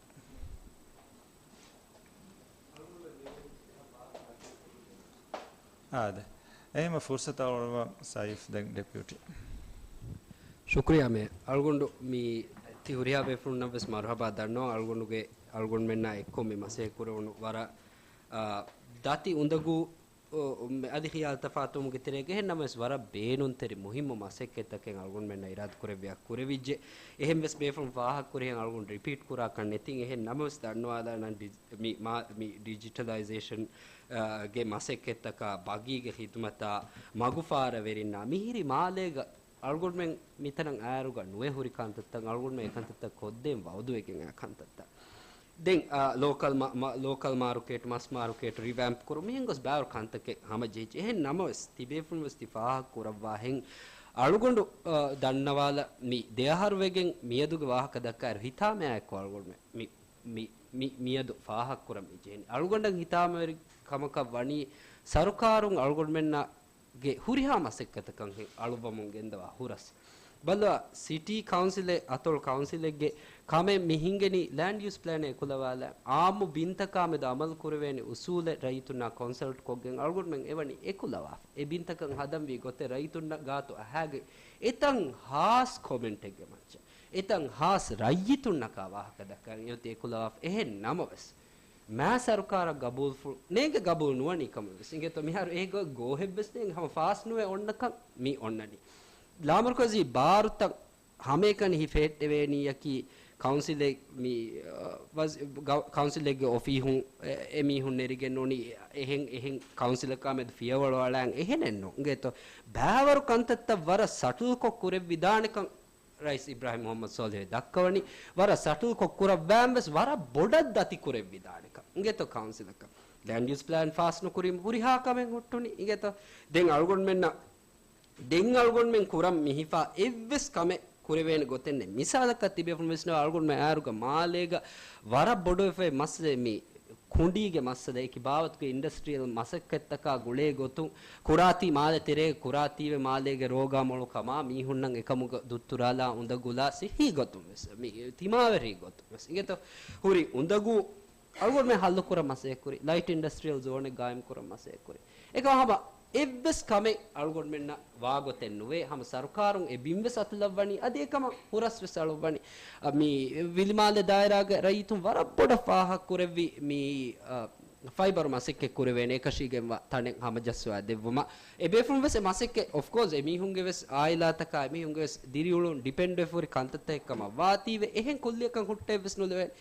އާދެ. އެހެންމަ ފުރުސަތު އަޅުވަން ސައިފް ދެން ޑެޕިއުޓީ. ޝުކުރިއްޔާ މޭ. އަޅުގަނޑު މި ތި ހުރިހާ ބޭފުޅުންނަށް ވެސް މަރުހަބާ ދަންނަވަން. އަޅުގަނޑުގެ، އަޅުގަނޑުމެންނާ އެއްކޮށް މި މަސައްކަތް ކުރެވުނު ވަރަށް، އާ، ދަތި އުނދަގޫ އޮ، މެ-، އަދި ޚިޔާލު ތަފާތުވުމުގެ ތެރޭގަ އެހެން ނަމަވެސް ވަރަށް ބޭނުންތެރި މުހިއްމު މަސައްކަތްތަކެއް އަޅުގަނޑުމެންނަށް އިރާދަކުރެއްވިއްޔާ ކުރެވިއްޖެ. އެހެން ވެސް ބޭފުޅުން ފާހަގަކުރިހެން އަޅުގަނޑު ރިޕީޓް ކުރާކަށް ނެތިން. އެހެން ނަމަވެސް ދަންނަވާލާނަން ޑި-، މި-، މާ-، މި ޑިޖިޓަލައިޒޭޝަން، އާ، ގެ މަސައްކަތްތަކާ ބަގީގެ ޚިދުމަތާ މަގުފާރަވެރިންނާ މިހިރި މާލޭގަ އަޅުގަނޑުމެން މިތަނަށް އާއިރުގަ ނުވެ ހުރި ކަންތައްތައް އަޅުގަނޑުމެން އެކަންތައްތައް ކޮށްދޭން ވައުދުވެގެން އާ ކަންތައްތައް. ދެން، އާ، ލޯކަލް މާ-، މާ-، ލޯކަލް މާރުކޭޓް، މަސް މާރުކޭޓް ރިވޭމްޕް ކުރުން މިހެން ގޮސް ބާރު ކަންތަކެއް ހަމަޖެހިއްޖެ. އެހެން ނަމަވެސް ތިބޭފުޅުން ވެސް ތި ފާހަގަ ކުރައްވާހެން އަޅުގަނޑު، އާ، ދަންނަވާލަ މި ދެއަހަރު ވެގެން މިއަދުގެ ވާހަކަ ދައްކާއިރު ހިތާމައާއެކު އަޅުގަނޑުމެން މި، މި، މި، މިއަދު ފާހަގަ ކުރަން މި ޖެހެނީ. އަޅުގަނޑަށް ހިތާމަވެރި ކަމަކަށް ވަނީ ސަރުކާރުން އަޅުގަނޑުމެންނަށް ގެ ހުރިހާ މަސައްކަތަކަށްހެން އަޅުއްވަމުން ގެންދަވާ ހުރަސް. ބައްލަވާ، ސިޓީ ކައުންސިލެއް އަތޮޅު ކައުންސިލެއްގެ ކަމެއް މި ހިންގެނީ ލޭންޑް ޔޫސް ޕްލޭނެއް އެކުލަވާލާ، އާއްމު ބިންތަކާމެދު އަމަލު ކުރެވޭނެ އުސޫލެއް ރައްޔިތުންނާ ކޮންސަލްޓް ކޮށްގެން އަޅުގަނޑުމެން އެވަނީ އެކުލަވާފަ. އެ ބިންތަކަށް ހަދަންވީ ގޮތެއް ރައްޔިތުންނަށް ގާތު އަހާގެން އެތަން ހާސް ކޮމެންޓެއްގެ މައްޗަށް، އެތަން ހާސް ރައްޔިތުންނަކާ ވާހަކަ ދައްކަން އެއޮތީ އެކުލަވާފަ. އެހެން ނަމަވެސް، މާ ސަރުކާރަށް ގަބޫލުފުޅު ނޭނގެ ގަބޫލު ނުވަނީ ކަމަށް ވެސް އިނގޭތޯ. މިހާރު އެ ގޮ-، ގޯހެއްވެސް ނޭނގެ ހަމަ ފާސް ނުވެ އޮންނަކަން މި އޮންނަނީ. ލާމަރުކަޒީ ބާރުތައް ހަމައެކަނި ހިފެހެއްޓެވޭނީއަކީ ކައުންސިލެއް މި، އަ، ވަޒ-، ގަ-، ކައުންސިލެއްގެ އޮފީހުން އެ، އެމީހުން ނެރިގެން އޮނި އެހެން، އެހެން ކައުންސިލަކާމެދު ފިޔަވަޅު އަޅާން އެހެނެއް ނޫން. އިނގޭތޯ، ބާވަރު ކަންތައްތައް ވަރަށް ސަޓްލްކޮށް ކުރެއްވިދާނެކަން ރައީސް އިބްރާހިމް މުހައްމަދު ސޯލިހު ދައްކަވަނީ ވަރަށް ސަޓްލްކޮށް ކުރައްވާން ވެސް ވަރަށް ބޮޑަށް ދަތި ކުރެއްވިދާނެކަން. އިނގޭތޯ ކައުންސިލަކަށް ލޭންޑް ޔޫސް ޕްލޭން ފާސް ނުކުރީމަ ހުރިހާ ކަމެއް ހުއްޓުނީ. އިނގޭތޯ ދެން އަޅުގަނޑުމެންނަށް، ދެން އަޅުގަނޑުމެން ކުރަން މި ހިފާ އެއްވެސް ކަމެއް ކުރެވޭނެ ގޮތެއް ނެތް. މިސާލަކަށް ތިބޭފުޅުން ވިސްނަވާ އަޅުގަނޑުމެން އާރުގަ މާލޭގަ ވަރަށް ބޮޑުވެފައި މައްސަލައެއް މި ކުނޑީގެ މައްސަލައެކި ބާވަތުގެ އިންޑަސްޓްރިއަލް މަސައްކަތްތަކާ ގުޅޭ ގޮތުން ކުރާތީ މާލެ ތެރޭ ކުރާތީވެ މާލޭގެ ރޯގާ މޮޅު ކަމާ މީހުންނަށް އެކަމުގަ ދުއްތުރާލާ އުނދަގުލާ ސިއްހީ ގޮތުން ވެސް މި ތިމާވެރި ގޮތުން ވެސް އިނގޭތޯ ހުރި އުނދަގޫ އަޅުގަނޑުމެން ހައްލުކުރަން މަސައްކަތްކުރި، ލައިޓް އިންޑަސްޓްރިއަލް ޒޯނެއް ގާއިމްކުރަން މަސައްކަތްކުރި. އެކަމަ ހަމަ އެއްވެސް ކަމެއް އަޅުގަނޑުމެންނަށް ވާގޮތެއް ނުވޭ. ހަމަ ސަރުކާރުން އެ ބިންވެސް އަތުލައްވަނީ. އަދި އެކަމަށް ހުރަސްވެސް އަޅުއްވަނީ. އަ، މި ވިލިމާލެ ދާއިރާގެ ރައްޔިތުން ވަރަށް ބޮޑަށް ފާހަގަކުރެއްވި މި، އަ، ފައިބަރު މަސައްކަތް ކުރެވޭނެ އެކަށީގެންވާ ތަނެއް ހަމަޖައްސަވާ ދެއްވުމަށް. އެބޭފުޅުން ވެސް އެ މަސައްކަތް، އޮފްކޯސް، އެމީހުންގެ ވެސް އާއިލާތަކާ އެމީހުންގެ ވެސް ދިރިއުޅުން ޑިޕެންޑްވެފަ ހުރި ކަންތައްތަކެއް ކަމަށް ވާތީވެ، އެހެން ކުއްލިއަކަށް ހުއްޓެއްވެސް ނުލެވޭނެ.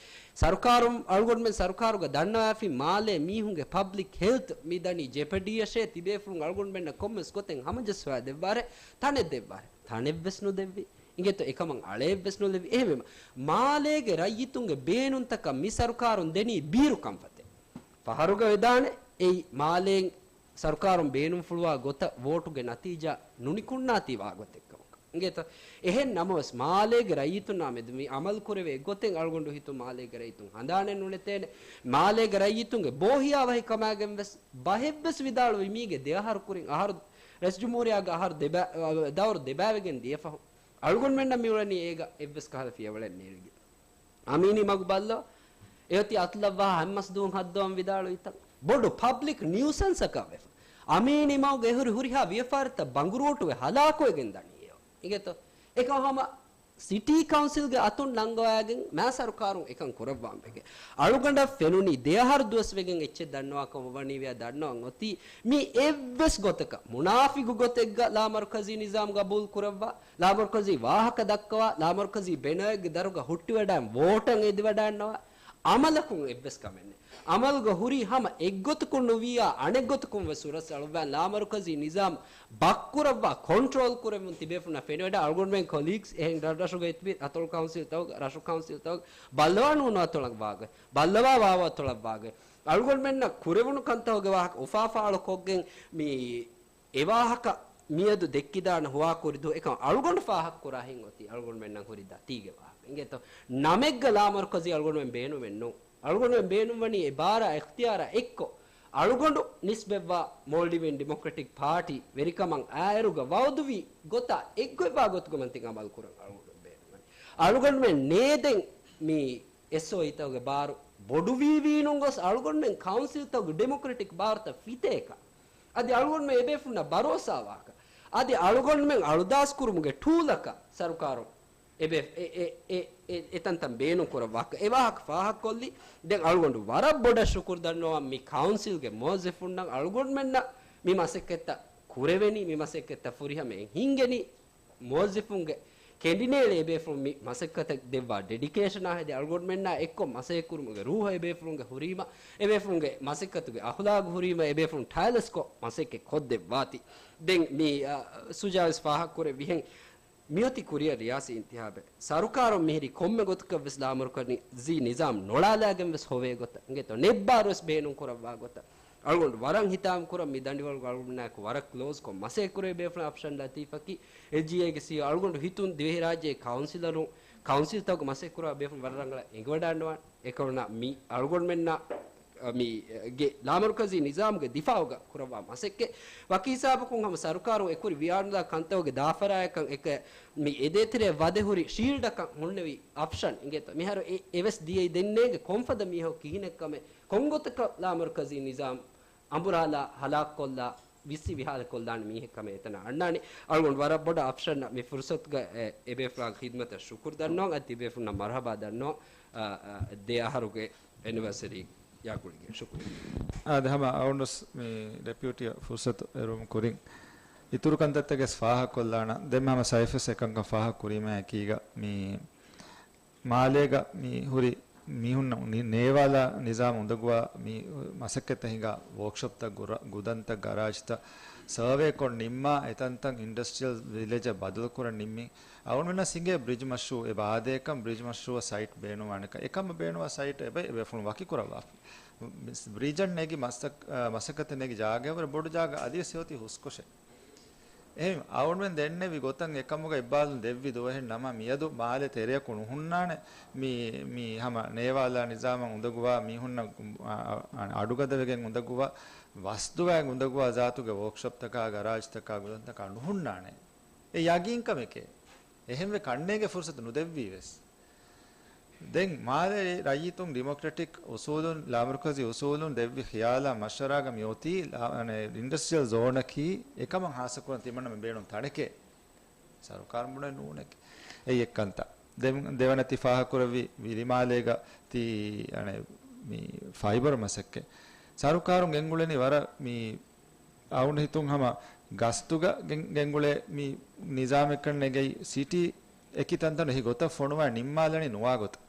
ސަރުކާރުން އަޅުގަނޑުމެން ސަރުކާރުގަ ދަންނަވާފި މާލޭ މީހުންގެ ޕަބްލިކް ހެލްތް މި ދަނީ ޖެޕެޑީއަށޭ، ތިބޭފުޅުން އަޅުގަނޑުމެންނަށް ކޮންމެސް ގޮތެއް ހަމަޖައްސަވާ ދެއްވާރޭ، ތަނެއް ދެއްވާރޭ. ތަނެއްވެސް ނުދެއްވި. އިނގޭތޯ އެކަމަށް އަޅައެއްވެސް ނުލެވި. އެހެންވީމަ، މާލޭގެ ރައްޔިތުންގެ ބޭނުންތަކަށް މި ސަރުކާރުން ދެނީ ބީރު ކަންފަތެއް. ފަހަރުގަ ވެދާނެ، އެއީ މާލޭން ސަރުކާރުން ބޭނުންފުޅުވާ ގޮތަށް ވޯޓުގެ ނަތީޖާ ނުނިކުންނާތީ ވާގޮތެއްކަމަކަށް. އިނގޭތޯ؟ އެހެން ނަމަވެސް، މާލޭގެ ރައްޔިތުންނާ މެދު މި އަމަލުކުރެވޭ ގޮތެއް އަޅުގަނޑު ހިތުން މާލޭގެ ރައްޔިތުން ހަނދާނެއް ނުނެތޭނެ. މާލޭގެ ރައްޔިތުންގެ ބޯހިޔާވަހިކަމާގެން ވެސް ބަހެއްވެސް ވިދާޅުވި މީގެ ދެއަހަރު ކުރިން އަހަރު ރައީސްޖުމްހޫރިއްޔާގެ އަހަރު ދެބަ-، ދައުރު ދެބައިވެގެން ދިޔަފަހު، އަޅުގަނޑުމެންނަށް މިއުޅެނީ އޭގަ އެއްވެސް ކަހަލަ ފިޔަވަޅެއް ނެރެގެން. އަމީނީ މަގު ބައްލަވާ، އެއޮތީ އަތުލައްވާ ހަތްމަސް ދުވަހު ހައްދަވަން ވިދާޅުވިތަން. ބޮޑު ޕަބްލިކް ނިއުސަންސަކަށް ވެފަ. އަމީނީ މަގުގެ އެހުރި ހުރިހާ ވިޔަފާރިތައް ބަނގުރޫޓުވެ ހަލާކުވެގެން ދަނީ އެއޮ. އިނގޭތޯ؟ އެކަމަށް ހަމަ ސިޓީ ކައުންސިލްގެ އަތުން ނަންގަވައިގެން މާ ސަރުކާރުން އެކަން ކުރައްވާން ވެގެން. އަޅުގަނޑަށް ފެނުނީ ދެއަހަރު ދުވަސް ވެގެން އެއްޗެއް ދަންނަވާ ކަމަށް ވަނީވެޔާ ދަންނަވަން އޮތީ މި އެއްވެސް ގޮތަކަށް މުނާފިގު ގޮތެއްގަ ލާމަރުކަޒީ ނިޒާމް ގަބޫލު ކުރައްވާ، ލާމަރުކަޒީ ވާހަކަ ދައްކަވާ، ލާމަރުކަޒީ ބެނަރގެ ދަރުގަ ހުއްޓިވަޑައިން ވޯޓަށް އެދިވަޑައިންނަވާ، އަމަލަކުން އެއްވެސް ކަމެއް ނެތް. އަމަލުގަ ހުރީ ހަމަ އެއްގޮތަކުން ނުވިޔާ އަނެއްގޮތަކުން ވެސް ހުރަސް އަޅުވާން ލާމަރުކަޒީ ނިޒާމް ބައްކުރައްވާ ކޮންޓްރޯލް ކުރެވުން ތިބޭފުންނަށް ފެނިވަޑަ އަޅުގަނޑުމެން ކޮލީގްސް އެހެން ރަށްރަށުގަ އެތިބި އަތޮޅު ކައުންސިލްތަކުގަ، ރަށު ކައުންސިލްތަކުގަ ބައްލަވާ ނޫނު އަތޮޅަށް ވާގޮތް، ބައްލަވާ ވާވަ އަތޮޅަށް ވާގޮތް، އަޅުގަނޑުމެންނަށް ކުރެވުނު ކަންތަކުގެ ވާހަކަ އުފާފާޅު ކޮށްގެން މި އެވާހަކަ މިއަދު ދެއްކިދާނެ ހުވާ ކުރިދު އެކަން އަޅުގަނޑު ފާހަގަ ކުރާހެން އޮތީ އަޅުގަނޑުމެންނަށް ހުރި ދަތީގެ ވާހަކަ. އިނގޭތޯ؟ ނަމެއްގަ ލާމަރުކަޒީ އަޅުގަނޑުމެން ބޭނުމެއް ނޫން. އަޅުގަނޑުމެން ބޭނުންވަނީ އެ ބާރާ އިޚްތިޔާރާ އެއްކޮށް، އަޅުގަނޑު ނިސްބަތްވާ މޯލްޑިވިއަން ޑިމޮކްރެޓިކް ޕާޓީ ވެރިކަމަށް އާއިރުގަ ވައުދުވި ގޮތާ އެއްގޮތްވާ ގޮތުގަ މަންތިން އަމަލު ކުރަން އަޅުގަނޑު ބޭނުންވަނީ. އަޅުގަނޑުމެން ނޭދެން މި އެސްއޯއީތަކުގެ ބާރު ބޮޑުވީވީނުން ގޮސް އަޅުގަނޑުމެން ކައުންސިލްތަކުގެ ޑިމޮކްރެޓިކް ބާރުތައް ފިތޭކަށް. އަދި އަޅުގަނޑުމެން އެބޭފުންނަށް ބަރޯސާވާކަށް. އަދި އަޅުގަނޑުމެން އަޅުދާސް ކުރުމުގެ ޓޫލަކަށް ސަރުކާރުން އެބޭ-، އެ-، އެ-، އެ-، އެ-، އެތަންތަން ބޭނުން ކުރައްވާކަށް. އެ ވާހަކަ ފާހަގަކޮށްލީ. ދެން އަޅުގަނޑު ވަރަށް ބޮޑަށް ޝުކުރު ދަންނަވަން މި ކައުންސިލްގެ މުވައްޒަފުންނަށް. އަޅުގަނޑުމެންނަށް މި މަސައްކަތްތައް ކުރެވެނީ، މި މަސައްކަތްތައް ފުރިހަމައިން ހިންގެނީ މުވައްޒަފުންގެ ކެނޑިނޭޅި އެބޭފުޅުން މި މަސައްކަތަށް ދެއްވާ ޑެޑިކޭޝަނާ ހެދި އަޅުގަނޑުމެންނާ އެއްކޮށް މަސައްކަތްކުރުމުގެ ރޫހަށް އެބޭފުޅުންގެ ހުރީމަ، އެބޭފުޅުންގެ މަސައްކަތުގެ އަޚްލާގު ހުރީމަ، އެބޭފުޅުން ޓައިލަސްކޮށް މަސައްކަތް ކޮށްދެއްވާތީ. ދެން މި، އަ، ސުޖާވެސް ފާހަގަކުރެއްވިހެން މިއޮތީ ކުރިއަށް ރިޔާސީ އިންތިހާބެއް. ސަރުކާރުން މިހިރީ ކޮންމެ ގޮތަކަށްވެސް ލާމަރުކަޒީ ނިޒާމް ނޮޅާލާގެންވެސް ހޮވޭ ގޮތަށް އިނގޭތޯ؟ ނެއްބާރުވެސް ބޭނުން ކުރައްވާ ގޮތަށް. އަޅުގަނޑު ވަރަށް ހިތާމަ ކުރަން މި ދަނޑިވަޅުގަ އަޅުގަނޑުމެންނާއެކު ވަރަށް ކްލޯޒްކޮށް މަސައްކަތް ކުރެވި ބޭފުޅުން އަފްޝަން ލަތީފަކީ، އެލްޖީއޭގެ ސީއީއޯ. އަޅުގަނޑު ހިތުން ދިވެހިރާއްޖޭ ކައުންސިލަރުން، ކައުންސިލްތަކުގަ މަސައްކަތް ކުރާ ބޭފުޅުން ވަރަށް ރަނގަޅަށް އެނގިވަޑައިގަންނަވާނެ. އެކަމަކު މި އަޅުގަނޑުމެންނަށް، މި، ގެ ލާމަރުކަޒީ ނިޒާމުގެ ދިފާއުގަ ކުރައްވާ މަސައްކަތް ވަކި ހިސާބަކުން ހަމަ ސަރުކާރުން އެކުރި ވިޔާނުލާ ކަންތަކުގެ ދާފަރާތްކަން އެކަ މި އެދޭތެރޭ ވަދެ ހުރި ޝީލްޑަކަށް ހުންނެވި އަފްޝަން އިނގޭތޯ. މިހާރު އެ، އެވެސް ދިޔައީ ދެންނޭނގެ ކޮންފަދަ މީހަކު ކިހިނެއްކަމެއް ކޮންގޮތަކަށް ލާމަރުކަޒީ ނިޒާމް އަނބުރާލާ، ހަލާކުކޮށްލާ، ވިއްސި ވިހާލަކޮށްލާނެ މީހެއްކަމެއް އެތަނަށް އަންނާނެ. އަޅުގަނޑު ވަރަށް ބޮޑަށް އަފްޝަންއަށް މި ފުރުސަތުގަ އެ، އެބޭފުޅާގެ ޚިދްމަތަށް ޝުކުރު ދަންނަވަން. އަދި ތިބޭފުޅުންނަށް މަރުޙަބާ ދަންނަވަން. އަ، އަ، ދެ އަހަރުގެ އެނިވަރސަރީ ޔާ ގުޅިގެން. ޝުކުރިއްޔާ. އާދެ، ހަމަ އަޅުގަނޑު މި ޑެޕިއުޓީއަށް ފުރުސަތު އެރުވުމުގެ ކުރިން އިތުރު ކަންތައްތަކެސް ފާހަގަކޮށްލާނަން. ދެން ހަމަ ސައިފަސް އެކަންކަން ފާހަގަކުރީމާ އެކީގަ މި މާލޭގަ މި ހުރި މީހުންނަށް ނި-، ނޭވާލާ ނިޒާމް އުނދަގޫވާ މި މަސައްކަތްތައް ހިނގާ ވޯކްޝޮޕްތައް، ގުރަ-، ގުދަންތައް، ގަރާޖްތައް ސަރވޭކޮށް ނިންމާ، އެތަންތަން އިންޑަސްޓްރިއަލް ވިލެޖަށް ބަދަލުކުރަން ނިންމި. އަޅުގަނޑުމެންނަށް ހިނގޭ ބްރިޖް މަޝްރޫއު އެބަ އާދޭކަން، ބްރިޖް މަޝްރޫއަށް ސައިޓް ބޭނުންވާނެކަން. އެކަމަށް ބޭނުންވާ ސައިޓް އެބަ އެބޭފުޅުން ވަކިކުރައްވާފަ. ބްރިޖަށް ނެގި މަސައް-، މަސައްކަތަށް ނެގި ޖާގައަށް ވުރެ ބޮޑު ޖާގަ އަދިވެސް ހެޔޮތީ ހުސްކޮށެއް. އެހެން އަޅުގަނޑުމެން ދެންނެވި ގޮތަށް އެކަމުގަ އިއްބާލުން ދެއްވި ދުވަހެއް ނަމަ، މިއަދު މާލެ ތެރެއަކު ނުހުންނާނެ. މި، މި ހަމަ ނޭވާލާ ނިޒާމަށް އުނދަގޫވާ މީހުންނަށް، އަ، އަ، އަޑުގަދަވެގެން އުނދަގޫވާ، ވަސްދުވާ އުނދަގޫވާ ޒާތުގެ ވޯކްޝޮޕްތަކާ، ގަރާޖްތަކާ، ގުދަންތަކާ ނުހުންނާނެ. އެ ޔަގީންކަމެކޭ. އެހެންވެ ކަންނޭނގެ ފުރުސަތު ނުދެއްވީވެސް. ދެން މާލޭ ރައްޔިތުން ޑިމޮކްރެޓިކް އުސޫލުން، ލާމަރުކަޒީ އުސޫލުން ދެއްވި ޚިޔާލާ މަޝްވަރާގަ މިއޮތީ ލާ-، އަނެ، އިންޑަސްޓްރިއަލް ޒޯނަކީ އެކަމަށް ހާއްސަކުރަން ތިމަންނަމެން ބޭނުން ތަނެކޭ. ސަރުކާރުން ބުނެ ނޫނެކޭ. އެއީ އެއްކަންތައް. ދެން ދެވަނަ ތި ފާހަގަކުރެއްވި ވިލިމާލޭގަ ތި، އަނެ، މި ފައިބަރު މަސައްކަތް. ސަރުކާރުން ގެންގުޅެނީ ވަރަށް މި އަޅުގަނޑު ހިތުން ހަމަ ގަސްތުގަ ގެން-، ގެންގުޅޭ މި ނިޒާމެއްކަން ނެގެއި ސިޓީ އެކި ތަންތަނު އެހި ގޮތަށް ފޮނުވާ ނިންމާލަނީ ނުވާ ގޮތަށް.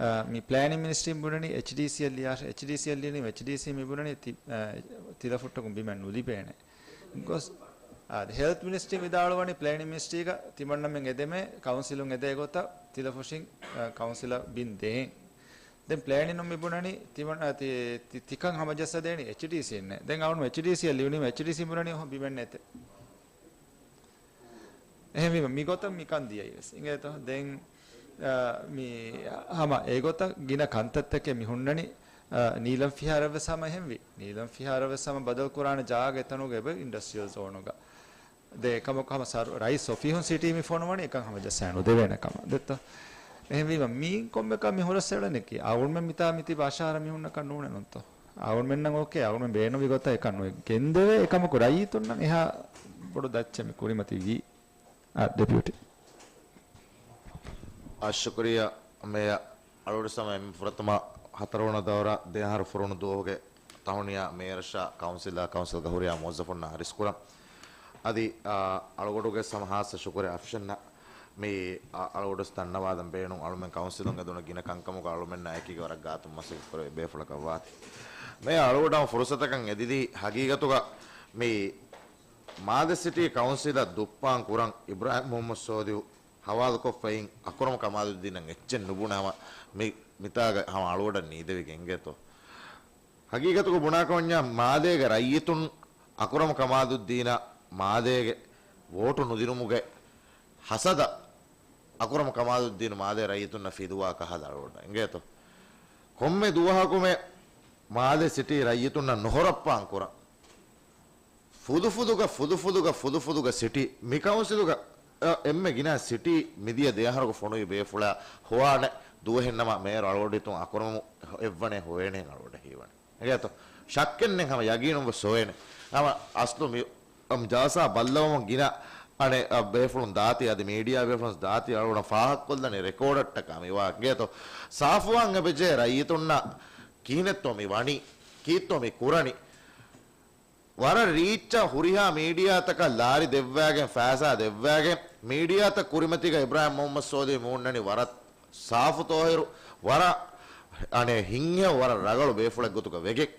އާ، މި ޕްލޭނިން މިނިސްޓްރީން ބުނަނީ އެޗްޑީސީއަށް ލިޔާށޭ، އެޗްޑީސީއަށް ލިޔަނީ އެޗްޑީސީ މި ބުނަނީ ތި-، އާ، ތިލަފުއްޓަކުން ބިމެއް ނުލިބޭނެ. ގޮސް-، އާ، ހެލްތް މިނިސްޓްރީ ވިދާޅުވަނީ ޕްލޭނިން މިނިސްޓްރީގަ ތިމަންނަމެން އެދެމޭ ކައުންސިލުން އެދޭ ގޮތަށް ތިލަފުށިން، އާ، ކައުންސިލަށް ބިން ދޭން. ދެން ޕްލޭނިން މިބުނަނީ ތިމަން-، ތި-، ތި-، ތިކަން ހަމަޖައްސަދޭނީ އެޗްޑީސީންނޭ. ދެން އަޅުން އެޗްޑީސީއަށް ލިޔުނީމަ އެޗްޑީސީ ބުނަނީ އޮހޮ ބިމެއް ނެތޭ. އެހެންވީމަ މިގޮތަށް މިކަން ދިޔައީވެސް އިނގޭތޯ. ދެން، އާ، މި ހަމަ އެގޮތަށް ގިނަ ކަންތައްތަކެއް މި ހުންނަނީ، އާ، ނީލަން ފިހާރަށްވެސް ހަމަ އެހެންވީ. ނީލަން ފިހާރަށްވެސް ހަމަ ބަދަލުކުރާނެ ޖާގަ އެތަނުގަ އެބަ އިންޑަސްޓްރިއަލް ޒޯނުގަ. ދެ އެކަމަކު ހަމަ ސަރު-، ރައީސް އޮފީހުން ސިޓީ މި ފޮނުވަނީ އެކަން ހަމަޖައްސާ ނުދެވޭނެ ކަމަށް. ދެއްތޯ؟ އެހެންވީމަ މީން ކޮންމެކަން މި ހުރަސް އެޅެނެކީ. އަޅުގަނޑުމެން މިތާ މިތިބަ އަށާރަ މީހުންނަކަށް ނޫނެއް ނޫންތޯ؟ އަޅުގަނޑުމެންނަށް އޯކޭ، އަޅުގަނޑުމެން ބޭނުންވި ގޮތަށް އެކަން ނުވެ ގެންދެވޭ. އެކަމަކު ރައްޔިތުންނަށް އެހާ ބޮޑު ދައްޗެއް މި ކުރިމަތި ވީ. އާ، ޑެޕިއުޓީ. އާ، ޝުކުރިއްޔާ މޭޔަރ. އަޅުގަނޑު ސަމަ އެންމެ ފުރަތަމަ ހަތަރުވަނަ ދައުރާ ދެއަހަރު ފުރުނު ދުވަހުގެ ތަހުނިޔާ މޭޔަރަށާ ކައުންސިލާ ކައުންސިލްގަ ހުރިހާ މުވައްޒަފުންނާ އަރިސްކުރަން. އަދި، އާ، އަޅުގަނޑުގެ ސަމަ ހާއްސަ ޝުކުރެއް އަފްޝަންއަށް. މި، އާ، އަޅުގަނޑު ދަންނަވާލަން ބޭނުން އަޅުމެން ކައުންސިލުން އެދުނު ގިނަ ކަންކަމުގަ އަޅުމެންނާ އެކީގަ ވަރަށް ގާތުން މަސައްކަތް ކުރެވޭ ބޭފުޅަކަށް ވާތީ. މޭޔަރ އަޅުގަނޑަށް ފުރުސަތަކަށް އެދިދީ ހަގީގަތުގަ މި މާލެ ސިޓީ ކައުންސިލަށް ދުއްޕާން ކުރަން އިބްރާހިމް މުހައްމަދު ސޯލިހު ހަވާލުކޮށްފައިން އަކުރަމް ކަމާލުއްދީނަށް އެއްޗެއް ނުބުނެ ހަމަ މި، މިތާގަ ހަމަ އަޅުގަނޑަށް ނީދެވިގެން އިނގޭތޯ. ހަގީގަތުގަ ބުނާކަމަންޏާ މާލޭގެ ރައްޔިތުން އަކުރަމް ކަމާލުއްދީނަށް މާލޭގެ ވޯޓު ނުދިނުމުގެ ހަސަދަ އަކުރަމް ކަމާލުއްދީނު މާލޭ ރައްޔިތުންނަށް ފިލުވާ ކަހަލަ އަޅުގަނޑަށް އިނގޭތޯ. ކޮންމެ ދުވަހަކުމެ މާލޭ ސިޓީ ރައްޔިތުންނަށް ނުހޮރައްޕާން ކުރަން. ފުދުފުދުގަ، ފުދުފުދުގަ، ފުދުފުދުގަ ސިޓީ. މި ކައުންސިލުގަ، އަ، އެންމެ ގިނަ ސިޓީ މިދިޔަ ދެއަހަރުގަ ފޮނުވި ބޭފުޅާ ހޮވާނެ ދުވަހެއް ނަމަ މޭޔަރ އަޅުގަނޑު ހިތުން އަކުރަމު އެއްވަނޭ ހޮވޭނެ އަޅުގަނޑަށް ހީވަނީ. އެނގޭތޯ؟ ޝައްކެއް ނެތް ހަމަ ޔަގީނުން ވެސް ހޮވޭނެ. ހަމަ އަސްލު މި، އަމް ޖަލްސާ ބައްލަވަމުން ގިނަ އަނެއް، އަ، ބޭފުޅުން ދާތީ، އަދި މީޑިއާ ބޭފުޅުން ދާތީ އަޅުގަނޑަށް ފާހަގަކޮށްލަނީ ރެކޯޑަށްޓަކާ މި ވާ. އެނގޭތޯ؟ ސާފުވާން އެބަޖެހޭ ރައްޔިތުންނަށް ކިހިނެއްތޯ މި ވަނީ؟ ކީއްތޯ މި ކުރަނީ؟ ވަރަށް ރީއްޗަށް ހުރިހާ މީޑިއާތަކަށް ލާރި ދެއްވާގެން، ފައިސާ ދެއްވާގެން، މީޑިއާތައް ކުރިމަތީގަ އިބްރާހިމް މުހައްމަދު ސޯލިހު މި ހުންނަނީ ވަރަށް ސާފު ތޯހިރު، ވަރަށް އަނެއް ހިތްހެޔޮ، ވަރަށް ރަގަޅު ބޭފުޅެއް ގޮތުގަ ވެގެން.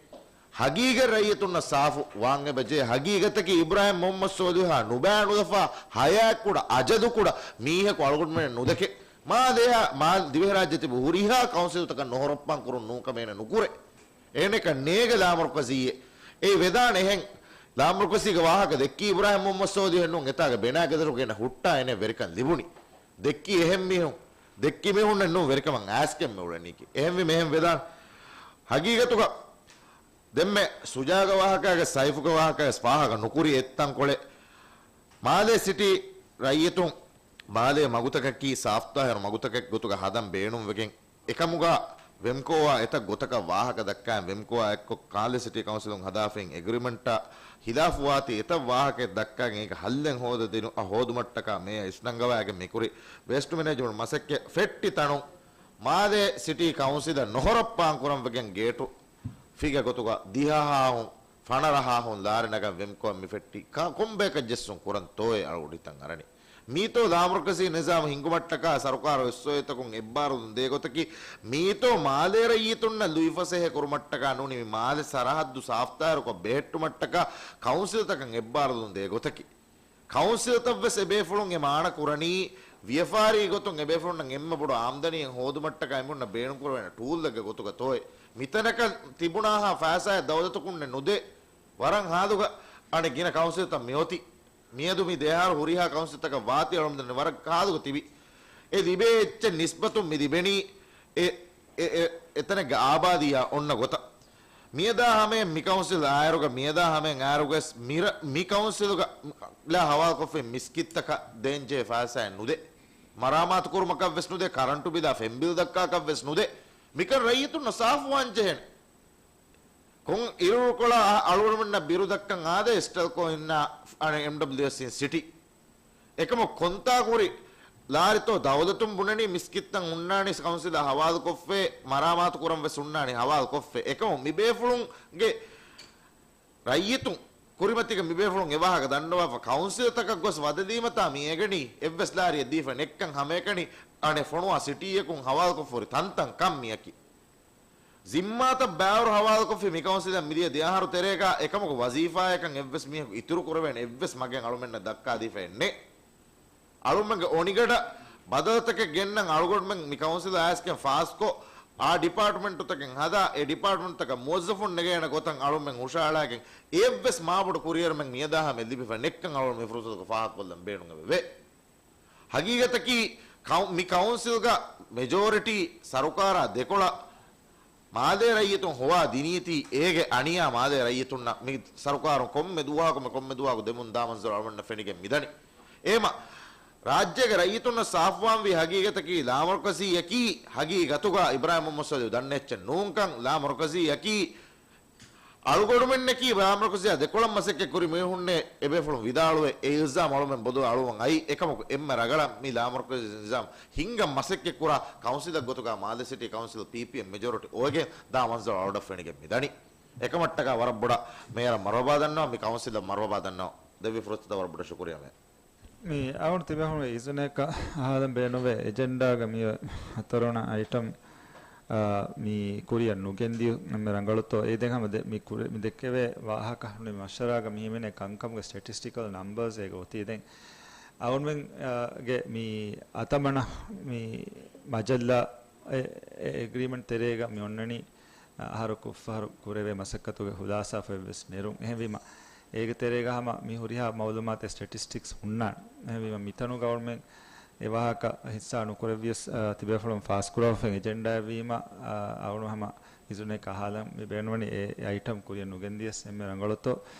ހަގީގަތް ރައްޔިތުންނަށް ސާފު ވާން އެބަޖެހޭ. ހަގީގަތަކީ އިބްރާހިމް މުހައްމަދު ސޯލިހާ ނުބައި ނުލަފާ، ހަޔާތްކުޑަ، އަޖަދުކުޑަ މީހަކު އަޅުގަނޑުމެން ނުދެކެ. މާ ދިވެހިރާއްޖެ ތިބި ހުރިހާ ކައުންސިލުތަކަށް ނުހޮރައްޕާން ކުރުން ނޫންކަމެއް ނުކުރޭ. އޭނަކަށް ނޭގެ ލާމަރުކަޒީއެއް. އެ ވެދާނެ އެހެން. ލާމަރުކަޒީގެ ވާހަކަ ދެއްކީ އިބްރާހިމް މުހައްމަދު ސޯލިހެއް ނޫން، އެތާގެ ބެނާ ގެދޮރުގަ އޭނަ ހުއްޓާ އޭނަ ވެރިކަން ލިބުނީ. ދެއްކީ އެހެން މީހުން. ދެއްކި މީހުންނެއް ނޫން ވެރިކަމަށް އައިސްގެން މި އުޅެނީކީ. އެހެންވީމަ އެހެން ވެދާނެ. ހަގީގަތުގަ ދެންމެ ސުޖާގެ ވާހަކައިގެ ސައިފުގެ ވާހަކައިގެ ފާހަގަ ނުކުރި އެއްތަންކޮޅެއް. މާލޭ ސިޓީ ރައްޔިތުން މާލޭ މަގުތަކަކީ ސާފުތާހިރު މަގުތަކެއް ގޮތުގަ ހަދަން ބޭނުންވެގެން، އެކަމުގަ ވެމްކޯއާ އެތައް ގޮތަކަށް ވާހަކަ ދައްކާ، ވެމްކޯއާ އެއްކޮށް މާލޭ ސިޓީ ކައުންސިލުން ހަދާފައި އެގްރިމެންޓާ ހިލާފުވާތީ އެތައް ވާހަކައެއް ދައްކާގެން އޭގެ ހައްލެއް ހޯދަދިނު، އަ، ހޯދުމަށްޓަކާ މޭޔަރ އިސްނަންގަވާގެން މިކުރި ވޭސްޓް މެނޭޖްމަންޓް މަސައްކަތް ފެއްޓި ތަނުން މާލޭ ސިޓީ ކައުންސިލަށް ނުހޮރައްޕާން ކުރަން ވެގެން ގޭޓު ފިގަ ގޮތުގަ ދިހަހާހުން ފަނަރަހާހުން ލާރި ނަގަން ވެމްކޯއަށް މި ފެއްޓީ. ކާ-، ކޮންބަޔަކަށް ޖެއްސުން ކުރަން ތޯއޭ އަޅުގަނޑު ހިތަށް އަރަނީ. މީތޯ ލާމަރުކަޒީ ނިޒާމު ހިންގުމަށްޓަކާ ސަރުކާރު އެސްއޯއޭތަކުން އެއްބާރުލުން ދޭ ގޮތަކީ، މީތޯ މާލޭ ރައްޔިތުންނަށް ލުއިފަސޭހަ ކުރުމަށްޓަކާ ނޫނީ މި މާލެ ސަރަހައްދު ސާފުތާހިރުކޮށް ބެހެއްޓުމަށްޓަކާ ކައުންސިލްތަކަށް އެއްބާރުލުން ދޭ ގޮތަކީ. ކައުންސިލްތައްވެސް އެބޭފުޅުން އެ މާނަ ކުރަނީ ވިޔަފާރީ ގޮތުން އެބޭފުޅުންނަށް އެންމެ ބޮޑު އާމްދަނީއެއް ހޯދުމަށްޓަކާ އެމީހުންނަށް ބޭނުންކުރެވޭނެ ޓޫލްއެއްގެ ގޮތުގަ ތޯއޭ. މިތަނަކަށް ތިބުނާހާ ފައިސާއެއް ދައުލަތަކުންނެއް ނުދޭ. ވަރަށް ހާލުގަ އަނެއް ގިނަ ކައުންސިލްތައް މިއޮތީ. މިއަދު މި ދެއަހަރު ހުރިހާ ކައުންސިލްތަކަށް ވާތީ އަޅުގަނޑު ދަންނަވަނީ ވަރަށް ހާލުގަ ތިބި. އެ ލިބޭ އެއްޗެއް ނިސްބަތުން މި ލިބެނީ އެ، އެ، އެ، އެތަނެއްގެ އާބާދީއާ އޮންނަ ގޮތަށް. މިއަދާ ހަމަޔަށް މި ކައުންސިލް އާއިރުގަ، މިއަދާ ހަމަޔަށް އާއިރުގަސް މިރަ-، މި ކައުންސިލުގަ ލާ ހަވާލުކޮށްފައި މިސްކިތްތަކަށް ދޭންޖެހޭ ފައިސާއެއް ނުދޭ. މަރާމާތުކުރުމަކަށްވެސް ނުދޭ، ކަރަންޓު ބިލާ ފެން ބިލް ދައްކާކަށްވެސް ނުދޭ. މިކަން ރައްޔިތުންނަށް ސާފުވާން ޖެހޭނެ. ކޮން އިރުއިރުކޮޅާ އަ-، އަޅުގަނޑުމެންނަށް ބިރު ދައްކަން އާދޭ، އެސްޓެލްކޯ އިންނާ އަނެއް އެމްޑަބްލިއުއެސް އިން ސިޓީ. އެކަމަކު ކޮންތާކުރި ލާރިތޯ ދައުލަތުން ބުނަނީ މިސްކިތްތައް ހުންނާނީ ކައުންސިލަށް ހަވާލުކޮށްފައި، މަރާމާތު ކުރަން ވެސް ހުންނާނީ ހަވާލުކޮށްފައި. އެކަމު މިބޭފުޅުންގެ ރައްޔިތުން ކުރިމަތީގަ މިބޭފުޅުން އެވާހަކަ ދަންނަވާފަ، ކައުންސިލްތަކަށް ގޮސް ވަދެލީމަތާ މި އެގަނީ އެއްވެސް ލާރިއެއް ދީފަ ނެއްކަން ހަމައެކަނި އަނެއް ފޮނުވާ ސިޓީއަކުން ހަވާލުކޮށްފަ ހުރި ތަންތަން ކަން މިއަކީ. ޒިންމާތައް ބާރު ހަވާލުކޮށްފި މި ކައުންސިލަށް މިދިޔަ ދެއަހަރު ތެރޭގަ އެކަމަކު ވަޒީފާއަކަށް އެއްވެސް މީހަކު އިތުރު ކުރެވޭނެ އެއްވެސް މަގެއް އަޅުމެންނަށް ދައްކާދީފައެއް ނެތް. އަޅުމެންގެ އޮނިގަޑަށް ބަދަލުތަކެއް ގެންނަން އަޅުގަނޑުމެން މި ކައުންސިލް އައިސްގެން ފާސްކޮށް، އާ ޑިޕާޓްމަންޓުތަކެއް ހަދާ، އެ ޑިޕާޓްމަންޓުތަކަށް މުވައްޒަފުން ނެގޭނެ ގޮތަށް އަޅުމެން ހުށަހަޅާގެން އެއްވެސް މާބޮޑު ކުރިއެރުމެއް މިއަދާހާ މެ ލިބިފަ ނެއްކަން އަޅުގަނޑު މި ފުރުސަތުގަ ފާހަގަކޮށްލަން ބޭނުން އެބަވޭ. ހަގީގަތަކީ ކައު-، މި ކައުންސިލްގަ މެޖޯރިޓީ ސަރުކާރާ ދެކޮޅަށް މާލޭ ރައްޔިތުން ހޮވާ ދިނީތީ އޭގެ އަނިޔާ މާލޭ ރައްޔިތުންނަށް މި ސަރުކާރުން ކޮންމެ ދުވަހަކު މި ކޮންމެ ދުވަހަކު ދެމުން ދާ މަންޒަރު އަޅުގަނޑަށް ފެނިގެން މިދަނީ. އެހެމަ ރާއްޖޭގެ ރައްޔިތުންނަށް ސާފުވާންވީ ހަގީގަތަކީ ލާމަރުކަޒީއަކީ ހަގީގަތުގަ އިބްރާހިމް މުހައްމަދު ސޯލިހު ދަންނަ އެއްޗެއް ނޫންކަން، ލާމަރުކަޒީއަކީ އަޅުގަނޑުމެންނަކީ ލާމަރުކަޒީ ދެކޮޅަށް މަސައްކަތް ކުރި މީހުންނޭ އެބޭފުޅުން ވިދާޅުވެ، އެ އިލްޒާމް އަޅުމެން ބޮދުވެ އަޅުވަން އައީ. އެކަމަކު އެންމެ ރަގަޅަށް މި ލާމަރުކަޒީ ނިޒާމް ހިންގަން މަސައްކަތް ކުރާ ކައުންސިލަށް ގޮތުގަ މާލެ ސިޓީ ކައުންސިލް ޕީޕީއެމް މެޖޯރިޓީ އޮވެގެން ދާ މަންޒަރު އަޅުގަނޑަށް ފެނިގެން މި ދަނީ. އެކަމަށްޓަކާ ވަރަށް ބޮޑަށް މޭޔަރަށް މަރުވަބާ ދަންނަވަން، މި ކައުންސިލަށް މަރުވަބާ ދަންނަވަން. ދެއްވި ފުރުސަތަށް ވަރަށް ބޮޑަށް ޝުކުރިއްޔާ މޭޔަރ. މި އަޅުގަނޑު ތިބޭފުޅުންގެ އިޒުނަކަށް އަހާލަން ބޭނުންވޭ އެޖެންޑާގަ މި ހަތަރުވަނަ އައިޓަމް، އާ، މި ކުރިއަށް ނުގެންދިޔުން އެންމެ ރަނގަޅުތޯ. އެ ދެން ހަމަ ދެ-، މި ކުރި-، މި ދެއްކެވޭ ވާހަކަ މި މަޝްވަރާގަ މި ހިމެނޭ ކަންކަމުގެ ސްޓެޓިސްޓިކަލް ނަމްބަރސް އޭގަ އޮތީ. ދެން އަޅުގަނޑުމެން، އާ، ގެ މި އަތަމަނަ މި މަޖައްލާ އެ، އެ އެގްރީމަންޓް ތެރޭގަ މި އޮންނަނީ، އަ، އަހަރަކު އެއްފަހަރު ކުރެވޭ މަސައްކަތުގެ ހުލާސާފައިވެސް ނެރުން. އެހެންވީމަ، އޭގެ ތެރޭގަ ހަމަ މި ހުރިހާ މައުލޫމާތެއް ސްޓެޓިސްޓިކްސް ހުންނާނެ. އެހެންވީމަ، މިތަނުގަ އަޅުމެން އެ ވާހަކަ ހިއްސާ ނުކުރެއްވިޔަސް، އަ، ތިބޭފުޅުން ފާސްކުރާފައި އެޖެންޑާއެއްވީމަ، އަ، އަޅުނު ހަމަ އިޒުނެއް ކަހާލަން މި ބޭނުންވަނީ އެ، އެ އައިޓަމް ކުރިއަށް ނުގެންދިޔަސް އެންމެ ރަނގަޅުތޯ.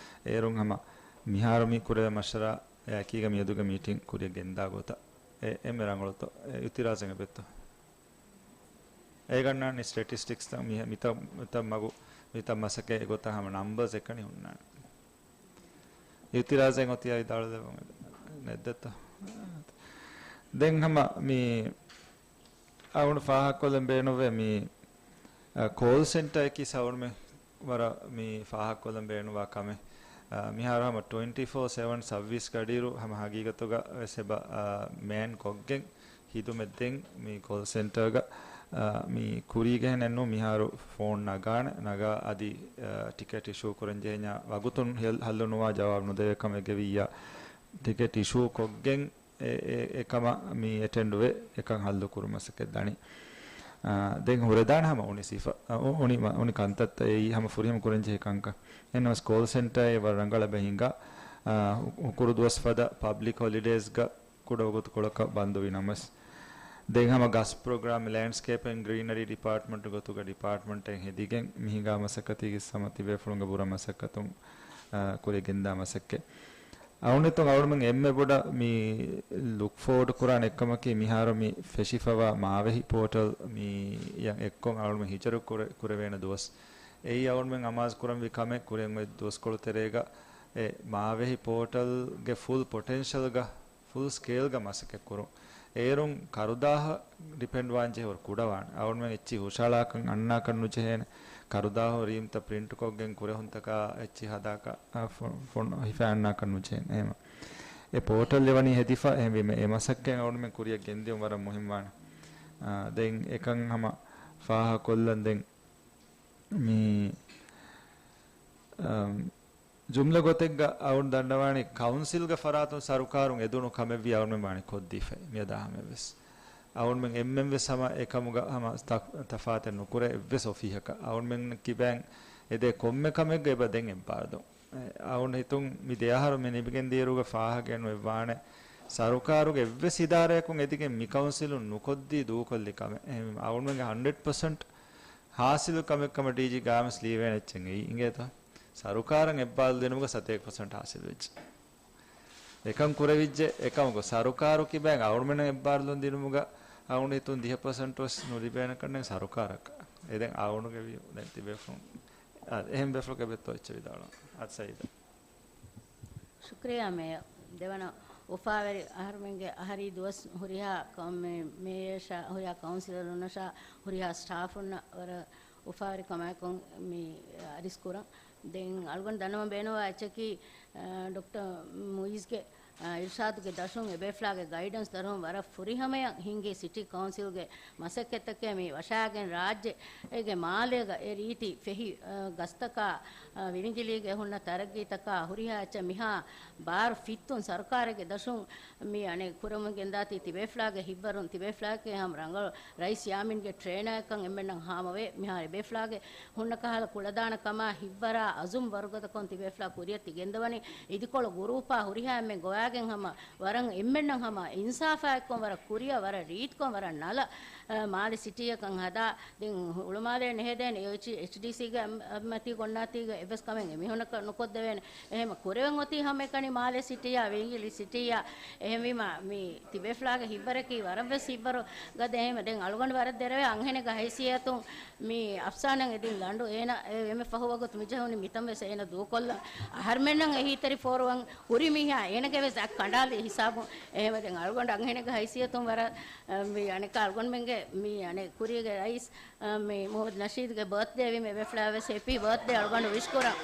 އޭރުން ހަމަ މިހާރު މި ކުރެވޭ މަޝްވަރާ އެ އެކީގަ މިއަދުގެ މީޓިން ކުރިއަށް ގެންދާ ގޮތަށް އެ، އެންމެ ރަނގަޅުތޯ. އެ، އިއުތިރާޒެއް އެބެއްތޯ؟ އޭގަންނާނީ ސްޓެޓިސްޓިކްސްތައް މި-، މިތައް، މިތައް މަގު، މިތައް މަސައްކަތް އެގޮތަށް ހަމަ ނަމްބަރސް އެކަނި ހުންނާނެ. އިއުތިރާޒެއް އޮތިއްޔާ ވިދާޅުލެވުން ނެއްދެތޯ؟ ދެން ހަމަ މި އަޅުގަނޑު ފާހަގަކޮށްލަން ބޭނުންވޭ މި، އަ، ކޯލް ސެންޓަރަކީ އަޅުގަނޑުމެން ވަރަށް މި ފާހަގަކޮށްލަން ބޭނުންވާ ކަމެއް. އަ، މިހާރު ހަމަ ޓްވެންޓީ ފޯ ސެވަން ސައުވީސް ގަޑިއިރު ހަމަ ހަގީގަތުގަ ވެސް އެބަ، އަ، މޭން ކޮށްގެން ހިދުމަތް ދޭން މި ކޯލް ސެންޓަރގަ، އަ، މި ކުރީގެހެނެއްނު މިހާރު ފޯން ނަގާނެ، ނަގާ އަދި، އަ، ޓިކެޓް އިޝޫ ކުރަން ޖެހެންޏާ ވަގުތުން ހެލް-، ހައްލުނުވާ ޖަވާބު ނުދެވޭ ކަމެއް ގެވިއްޔާ ޓިކެޓް އިޝޫ ކޮށްގެން އެ، އެ، އެކަމަށް މި އެޓެންޑުވެ އެކަން ހައްލު ކުރުމަށް ދަނީ. އާ، ދެން ހުރެދާނެ ހަމަ އުނި ސިފަ، އަ، އު-، އުނި މަ-، އުނި ކަންތައްތައް އެއީ ހަމަ ފުރިހަމަ ކުރަންޖެހޭ ކަންކަން. އެހެންނަމަސް ކޯލް ސެންޓަރ އެ ވަރަށް ރަނގަޅަށް އެބަ ހިނގާ، އާ، ހު-، ހުކުރު ދުވަސް ފަދަ ޕަބްލިކް ހޮލިޑޭސްގަ ކުޑަ ވަގުތުކޮޅަކަށް ބަންދުވި ނަމަސް. ދެން ހަމަ ގަސް ޕްރޮގްރާމް، ލޭންޑްސްކޭޕް އެންޑް ގްރީނަރީ ޑިޕާޓްމަންޓް ގޮތުގަ ޑިޕާޓްމަންޓެއް ހެދިގެން މި ހިނގާ މަސައްކަތީގެ ހަމަ ތިބޭފުޅުންގެ ބުރަ މަސައްކަތުން، އާ، ކުރިއަށް ގެންދާ މަސައްކަތް. އަޅުގަނޑު އަޅުގަނޑުމެން އެންމެ ބޮޑަށް މި ލުކް ފޯވަޑް ކުރާނެ އެއްކަމަކީ މިހާރު މި ފެށިފަވާ މާވެހި ޕޯޓަލް މިއަށް އެއްކޮށް އަޅުގަނޑުމެން ހިޖަރު ކުރެ-، ކުރެވޭނެ ދުވަސް. އެއީ އަޅުގަނޑުމެން އަމާޒު ކުރަންވީ ކަމެއް ކުރިއަށް އޮތް ދުވަސްކޮޅު ތެރޭގަ އެ މާވެހި ޕޯޓަލްގެ ފުލް ޕޮޓެންޝަލްގަ ފުލް ސްކޭލްގަ މަސައްކަތް ކުރުން. އޭރުން ކަރުދާހަށް ޑިޕެންޑް ވާން ޖެހޭ ހުރި ކުޑަވާން. އަޅުގަނޑުމެން އެއްޗިހި ހުށަހަޅާކަށް އަންނާކަށް ނުޖެހޭނެ. ކަރުދާހު ރީމްތައް ޕްރިންޓް ކޮށްގެން ކުރެހުންތަކާ އެއްޗިހި ހަދާކަށް، އާ، ފޮ-، ފޮން ހިފައި އަންނާކަށް ނުޖެހޭނެ. އެހެމަ. އެ ޕޯޓަލް އެވަނީ ހެދިފަ އެހެންވީމަ އެ މަސައްކަތް އަޅުގަނޑުމެން ކުރިއަށް ގެންދިޔުން ވަރަށް މުހިންމުވާނެ. އާ، ދެން އެކަން ހަމަ ފާހަގަކޮށްލަން ދެން މި، އަމް، ޖުމްލަ ގޮތެއްގަ އަޅުގަނޑު ދަންނަވާނީ ކައުންސިލްގެ ފަރާތުން ސަރުކާރުން އެދުނު ކަމެއްވީ އަޅުގަނޑުމެން ވާނީ ކޮށްދީފައި މިއަދާ ހަމައެއްވެސް. އަޅުގަނޑުމެން އެންމެންވެސް ހަމަ އެކަމުގަ ހަމަ ތަ-، ތަފާތެއް ނުކުރޭ އެއްވެސް އޮފީހަކަށް. އަޅުގަނޑުމެން ކިބައިން އެދޭ ކޮންމެ ކަމެއްގަ އެބަ ދެން އެއްބާރުލުން. އެ، އަޅުގަނޑު ހިތުން މި ދެ އަހަރު މި ނިމިގެން ދިޔައިރުގަ ފާހަގައެއް ނުވެއްވާނެ. ސަރުކާރުގެ އެއްވެސް އިދާރަޔަކުން އެދިގެން މި ކައުންސިލުން ނުކޮށްދީ ދޫކޮށްލި ކަމެއް. އެހެންވީމަ އަޅުގަނޑުމެންގެ ހަންޑްރެޑް ޕަސެންޓް ހާސިލު ކަމެއް ކަމަށް ޑީޖީ ގާމިސް ލީވޭނެ އެއްޗެއް އެއީ. އިނގޭތޯ؟ ސަރުކާރަށް އެއްބާރުލުން ދިނުމުގަ ސަތޭކަ ޕަސެންޓް ހާސިލު ވެއްޖެ. އެކަން ކުރެވިއްޖެ. އެކަމަކު ސަރުކާރު ކިބައިން އަޅުގަނޑުމެންނަށް އެއްބާރުލުން ދިނުމުގަ އަޅުގަނޑު ހިތުން ދިހަ ޕަސެންޓް ވެސް ނުލިބޭނެ ކަންނޭނގެ ސަރުކާރަކަށް. އެ ދެން އަޅުގަނޑުގެ ވިއު ދެން ތިބޭފުޅުން. އާ، އެހެން ބޭފުޅަކަށް އެބައޮތްތޯ އެއްޗެއް ވިދާޅުވަން. އާދެ ސައީދާ. ޝުކްރިޔާ މޭޔަރ. ދެވަނަ އުފާވެރި އަހަރުމެންގެ އަހަރީ ދުވަސް ހުރިހާ ކައު-، މޭ-، މޭޔަރަށާ، ހުރިހާ ކައުންސިލަރުންނަށާ، ހުރިހާ ސްޓާފުންނަށް ވަރަށް އުފާވެރި ކަމާއެކު މި އަރިސް ކުރަން. ދެން އަޅުގަނޑު ދަންނަވަން ބޭނުންވާ އެއްޗަކީ، އަ، ޑޮކްޓަރ މުއިޒްގެ، އަ، އިރުޝާދުގެ ދަށުން އެބޭފުޅާގެ ގައިޑަންސް ދަށުން ވަރަށް ފުރިހަމަޔަށް ހިންގި ސިޓީ ކައުންސިލްގެ މަސައްކަތްތަކެއް މި ވަށާގެން ރާއްޖޭގެ މާލޭގަ އެ ރީތި ފެހި، އަ، ގަސްތަކާ، އަ، ވިނިގިލީގެ ހުންނަ ތަރައްގީތަކާ ހުރިހާ އެއްޗެއް މިހާ ބާރު ފިއްތުން ސަރުކާރެއްގެ ދަށުން މި އަނެއް ކުރަމުން ގެންދާތީ ތިބޭފުޅާގެ ހިތްވަރުން ތިބޭފުޅާގެ ހަމަ ރަނގަޅު ރައީސް ޔާމީންގެ ޓްރޭނަރެއްކަން އެންމެންނަށް ހާމަވޭ. މިހާރު އެބޭފުޅާގެ ހުންނަ ކަހަލަ ކުޅަދާނަ ކަމާ ހިތްވަރާ އަޒުމް ވަރުގަދަކޮށް ތިބޭފުޅާ ކުރިއަށް ތި ގެންދަވަނީ. އިދިކޮޅު ގުރޫޕާ ހުރިހާ އެންމެން ގޮވާ ގެން ހަމަ ވަރަށް އެންމެންނަށް ހަމަ އިންސާފާ އެއްކޮށް ވަރަށް ކުރިއަށް ވަރަށް ރީތިކޮށް ވަރަށް ނަލަ، އަ، މާލެ ސިޓީއަކަށް ހަދާ، ދެން ހުޅުމާލޭ ނެހެދޭނެ އެޗް-، އެޗްޑީސީގެ އަ-، އަ-، މަތީގަ އޮންނާތީގަ އެއްވެސް ކަމެއް އެމީހުނަކަށް ނުކޮށްދެވޭނެ. އެހެމަ ކުރެވެން އޮތީ ހަމައެކަނި މާލެ ސިޓީއާ ވީނގިލި ސިޓީއާ. އެހެންވީމަ މި ތިބޭފުޅާގެ ހިތްވަރަކީ ވަރަށްވެސް ހިތްވަރު ގަދަ. އެހެމަ ދެން އަޅުގަނޑު ވަރަށް ދެރަވޭ އަންހެނެއްގެ ހައިސިއްޔަތުން މި އަފްސާނަށް އެދިން ލަނޑު އޭނަ އެ އެންމެ ފަހު ވަގުތު މި ޖެހުނީ މިތަން ވެސް އޭނަ ދޫކޮށްލަން. އަހަރުމެންނަށް އެހީތެރި ފޯރުވަން ހުރި މީހާ އޭނަގެ ވެސް އަތް ކަނޑާލި ހިސާބުން. އެހެމަ ދެން އަޅުގަނޑު އަންހެނެއްގެ ހައިސިއްޔަތުން ވަރަށް، އަ، މި އަނެއްކާ އަޅުގަނޑުމެންގެ މި އަނެއް ކުރީގެ ރައީސް، އަ، މި މުހައްމަދު ނަޝީދުގެ ބަރތްޑޭ ވީމަ އެބޭފުޅާ ވެސް ހެޕީ ބަރތްޑޭ އަޅުގަނޑު ވިޝް ކުރަން.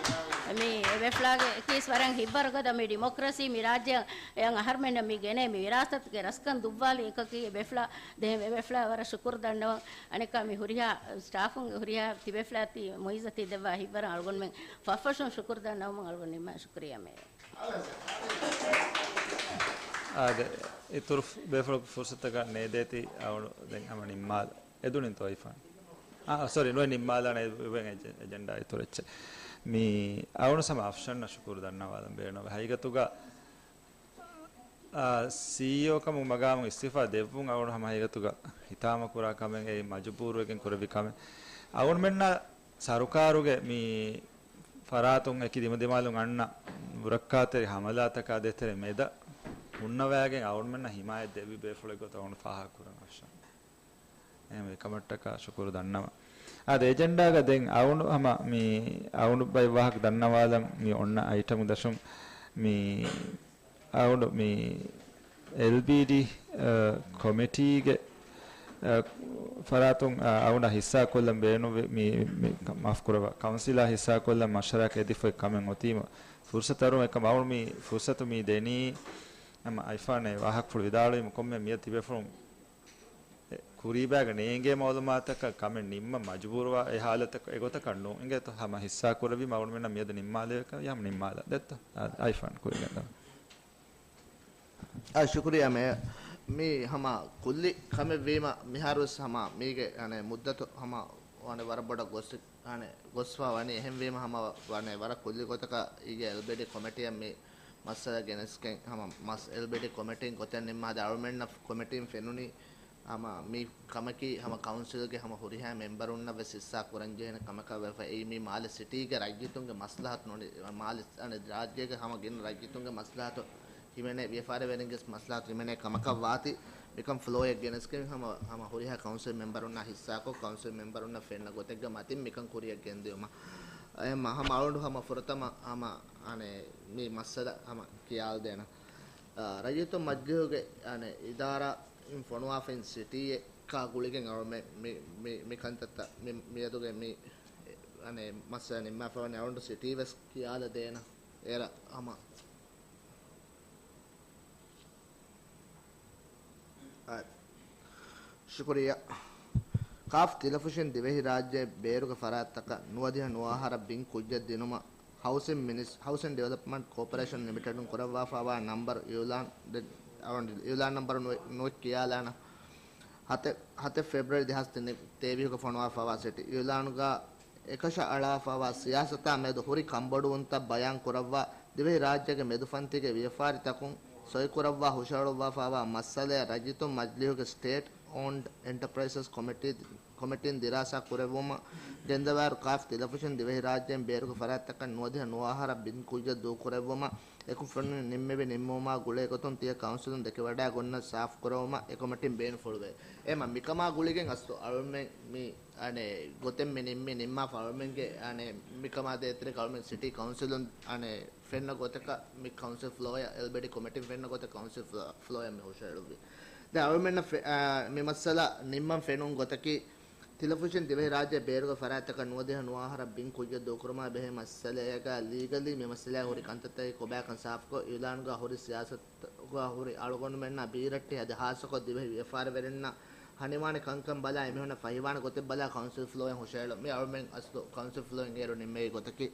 މި އެބޭފުޅާގެ އެކީސް ވަރަށް ހިތްވަރު ގަދަ މި ޑިމޮކްރަސީ މި ރާއްޖެ އެޔަން އަހަރުމެންނަށް މި ގެނޭ މި ވިރާސަތުގެ ރަސްކަން ދުއްވާލި އެކަކީ އެބޭފުޅާ. ދެން އެބޭފުޅާ ވަރަށް ޝުކުރު ދަންނަވަން. އަނެއްކާ މި ހުރިހާ ސްޓާފުންގެ ހުރިހާ ތިބޭފުޅާ ތި މުއިއްޒަތީ ދެއްވާ ހިތްވަރަށް އަޅުގަނޑުމެން ފަށްފަށުން ޝުކުރު ދަންނަވަމުން އަޅުގަނޑު ނިންމާ ޝުކުރިއްޔާ މޭ. އާދެ، އިތުރު ބޭފުޅަކު ފުރުސަތަކަށް ނޭދޭތީ އަޅުގަނޑު ދެން ހަމަ ނިންމާލަ. އެދުނިންތޯ އައިފާން؟ އާ، ސޮރީ، ނުވެ ނިންމާލާނެ އެ-، އެ-، އެޖެންޑާ އިތުރު އެއްޗެއް. މި އަޅުގަނޑު ހަމަ އަފްޝަންއަށް ޝުކުރު ދަންނަވާލަން ބޭނުންވޭ. ހަގީގަތުގަ އާ، ސީއީއޯ ކަމުގެ މަގާމުން އިސްތިއުފާ ދެއްވުން އަޅުގަނޑު ހަމަ ހަގީގަތުގަ ހިތާމަކުރާ ކަމެއް، އެއީ މަޖުބޫރުވެގެން ކުރެއްވި ކަމެއް. އަޅުގަނޑުމެންނަށް ސަރުކާރުގެ މި ފަރާތުން އެކި ދިމަދިމާލުން އަންނަ ނުރައްކާތެރި ހަމަލާތަކާ ދޭތެރޭ މެދަށް ހުންނަވައިގެން އަޅުގަނޑުމެންނަށް ހިމާޔަތް ދެއްވި ބޭފުޅެއް ގޮތަށް އަޅުގަނޑު ފާހަގަކުރަން އަފްޝާން. އެހެންވެ، އެކަމަށްޓަކާ ޝުކުރު ދަންނަވަން. އާދެ، އެޖެންޑާގަ ދެން އަޅުގަނޑު ހަމަ މި އަޅުގަނޑު ބައެއް ވާހަކަ ދަންނަވާލަން. މި އޮންނަ އައިޓަމު ދަށުން މި އަޅުގަނޑު މި އެލްބީޑީ، އަ، ކޮމިޓީގެ، އަ، ފަރާތުން، އަ، އަޅުގަނޑަށް ހިއްސާކޮށްލަން ބޭނުންވި މި، މި، މާފު ކުރައްވާ، ކައުންސިލާ ހިއްސާކޮށްލަން މަޝްވަރާ އެދިފައި ކަމެއް އޮތީމަ ފުރުސަތު އަރުމަށް އެކަމް އަޅުގަނޑު މި ފުރުސަތު މި ދެނީ. ހަމަ އައިފާން ވާހަކަފުޅު ވިދާޅުވީމަ ކޮންމެ މިއަދު ތިބޭފުޅުން ކުރީބާގަ ނޭނގޭ މައުލޫމާތަކަށް ކަމެއް ނިންމަން މަޖުބޫރުވާ އެ ހާލަތަކަށް އެގޮތަކަށް ނޫން. އިނގޭތޯ ހަމަ ހިއްސާ ކުރެއްވީމަ އަޅުގަނޑުމެންނަށް މިއަދު ނިންމާލެވޭ ކަމެއް ހަމަ ނިންމާލާ ދެއްތޯ؟ އާ، އައިފާން ކުރިގަންނަވަން. އާ، ޝުކުރިއްޔާ މޭޔަރ. މީ ހަމަ ކުއްލި ކަމެއް ވީމަ މިހާރުވެސް ހަމަ މީގެ އަނެއް މުއްދަތު ހަމަ ވަނެ ވަރަށް ބޮޑަށް ގޮސް، އަނެއް ގޮސްފާ ވަނީ. އެހެންވީމަ ހަމަ ވަނެ ވަރަށް ކުއްލި ގޮތަކަށް އިގެ އެލްބީޑީ ކޮމިޓީއަށް މި މައްސަލަ ގެނެސްގެން ހަމަ މަސް އެލްބީޑީ ކޮމިޓީން ގޮތެއް ނިންމާދޭ. އަޅުމެންނަށް ކޮމިޓީން ފެނުނީ ހަމަ މި ކަމަކީ ހަމަ ކައުންސިލްގެ ހަމަ ހުރިހާ މެމްބަރުންނަށް ވެސް ހިއްސާ ކުރަންޖެހޭނެ ކަމަކަށް ވެފަ. އެއީ މި މާލެ ސިޓީގެ ރައްޔިތުންގެ މަސްލަހަތު ނޫނީ، މާލެ އަނެއް ރާއްޖޭގެ ހަމަ ގިނަ ރައްޔިތުންގެ މަސްލަހަތު ހިމެނޭ، ވިޔަފާރިވެރިންގެ މަސްލަހަތު ހިމެނޭ ކަމަކަށް ވާތީ، މިކަން ފްލޯއެއް ގެނެސްގެން ހަމަ، ހަމަ ހުރިހާ ކައުންސިލް މެމްބަރުންނާ ހިއްސާކޮށް، ކައުންސިލް މެމްބަރުންނަށް ފެންނަ ގޮތެއްގެ މަތިން މިކަން ކުރިއަށް ގެންދިއުމަށް. އެ މަ-، ހަމަ އަޅުގަނޑު ހަމަ ފުރަތަމަ ހަމަ، އަނެއް، މި މައްސަލަ ހަމަ ކިޔާލަދޭނަން. އާ، ރައްޔިތުން މަޖިލީހުގެ، އަނެއް، އިދާރާ ފޮނުވާފައިން ސިޓީއެއް ކާ ގުޅިގެން އަޅުމެ-، މި، މި، މި ކަންތައްތައް މި، މިއަދުގެ މި، އަނެއް، މައްސަލަ ނިންމާފަ ވަނީ. އަޅުގަނޑު ސިޓީ ވެސް ކިޔާލަދޭނަން. އޭރަށް ހަމަ އާ، ޝުކުރިއްޔާ. ކާފް ތިލަފުށިން ދިވެހިރާއްޖެ ބޭރުގެ ފަރާތްތަކަށް ނުވަދިހަ ނުވައަހަރަށް ބިން ކުއްޖެއް ދިނުމަށް ހައުސިން މިނިސް-، ހައުސިން ޑިވެލޮޕްމަންޓް ކޯޕަރޭޝަން ލިމިޓެޑުން ކުރައްވާފައިވާ ނަންބަރު އިއުލާން ދެ-، އަވަން އިއުލާން ނަންބަރު ނުވެ-، ނުވެ ކިޔާލާނަ. ހަތެއް، ހަތެއް ފެބްރުއަރީ ދެހާސް ތޭވީސްގަ ފޮނުވާފައިވާ ސިޓީ އިއުލާނުގަ އެކަށައަޅާފައިވާ ސިޔާސަތާ މެދު ހުރި ކަންބޮޑުވުންތައް ބަޔާން ކުރައްވާ، ދިވެހިރާއްޖޭގެ މެދުފަންތީގެ ވިޔަފާރިތަކުން ސޮއިކުރައްވާ ހުށަހެޅުއްވާފައިވާ މައްސަލައަށް ރައްޔިތުން މަޖިލީހުގެ ސްޓޭޓް އޯންޑް އެންޓަޕްރައިސަސް ކޮމިޓީ، ކޮމިޓީން ދިރާސާ ކުރެއްވުމަށް ގެންދަވާއިރު، ކާފް ތިލަފުށިން ދިވެހިރާއްޖޭން ބޭރުގެ ފަރާތްތަކަށް ނުވަދިހަ ނުވައަހަރަށް ބިން ކުއްޖެއް ދޫކުރެއްވުމަށް އެކު ފެނުނީ ނިންމެވި ނިންމުމާ ގުޅޭ ގޮތުން ތިޔަ ކައުންސިލުން ދެކެވަޑައި ގޮންނަން ސާފު ކުރެވުމަށް އެ ކޮމިޓީން ބޭނުންފުޅުވޭ. އެމަ މިކަމާ ގުޅިގެން އަސްލު އަޅުމެން މި އަނެއް ގޮތެއް މި ނިންމީ ނިންމާފަ އަޅުމެންގެ އަނެއް މިކަމާ ދޭތެރޭ އަޅުމެން ސިޓީ ކައުންސިލުން އަނެއް ފެންނަ ގޮތަކަށް މި ކައުންސިލް ފްލޯއަށް އެލްބީޑީ ކޮމިޓީން ފެންނަ ގޮތަށް ކައުންސިލް ފްލޯ، ފްލޯއަށް މި ހުށަހެޅުއްވި. ދެން އަޅުމެންނަށް ފެ-، އާ، މި މައްސަލަ ނިންމަން ފެނުން ގޮތަކީ، ތިލަފުށިން ދިވެހިރާއްޖޭ ބޭރުގެ ފަރާތްތަކަށް ނުވަދިހަ ނުވައަހަރަށް ބިން ކުއްޖެއް ދޫކުރުމާ ބެހޭ މައްސަލައިގަ ލީގަލީ މި މައްސަލައި ހުރި ކަންތައްތަކެއް ކޮބާކަން ސާފުކޮށް، އިއުލާނުގަ ހުރި ސިޔާސަތުގަ ހުރި އަޅުގަނޑުމެންނާ ބީރައްޓެހި އަދި ހާއްސަކޮށް ދިވެހި ވިޔަފާރިވެރިންނަށް ހަނިވާނެ ކަންކަން ބަލާ، އެމީހުންނަށް ފަހިވާނެ ގޮތެއް ބަލާ ކައުންސިލް ފްލޯއިން ހުށަހެޅުން. މި އަޅުމެން އަސްލު ކައުންސިލް ފްލޯއިން އޭރު ނިންމެވި ގޮތަކީ.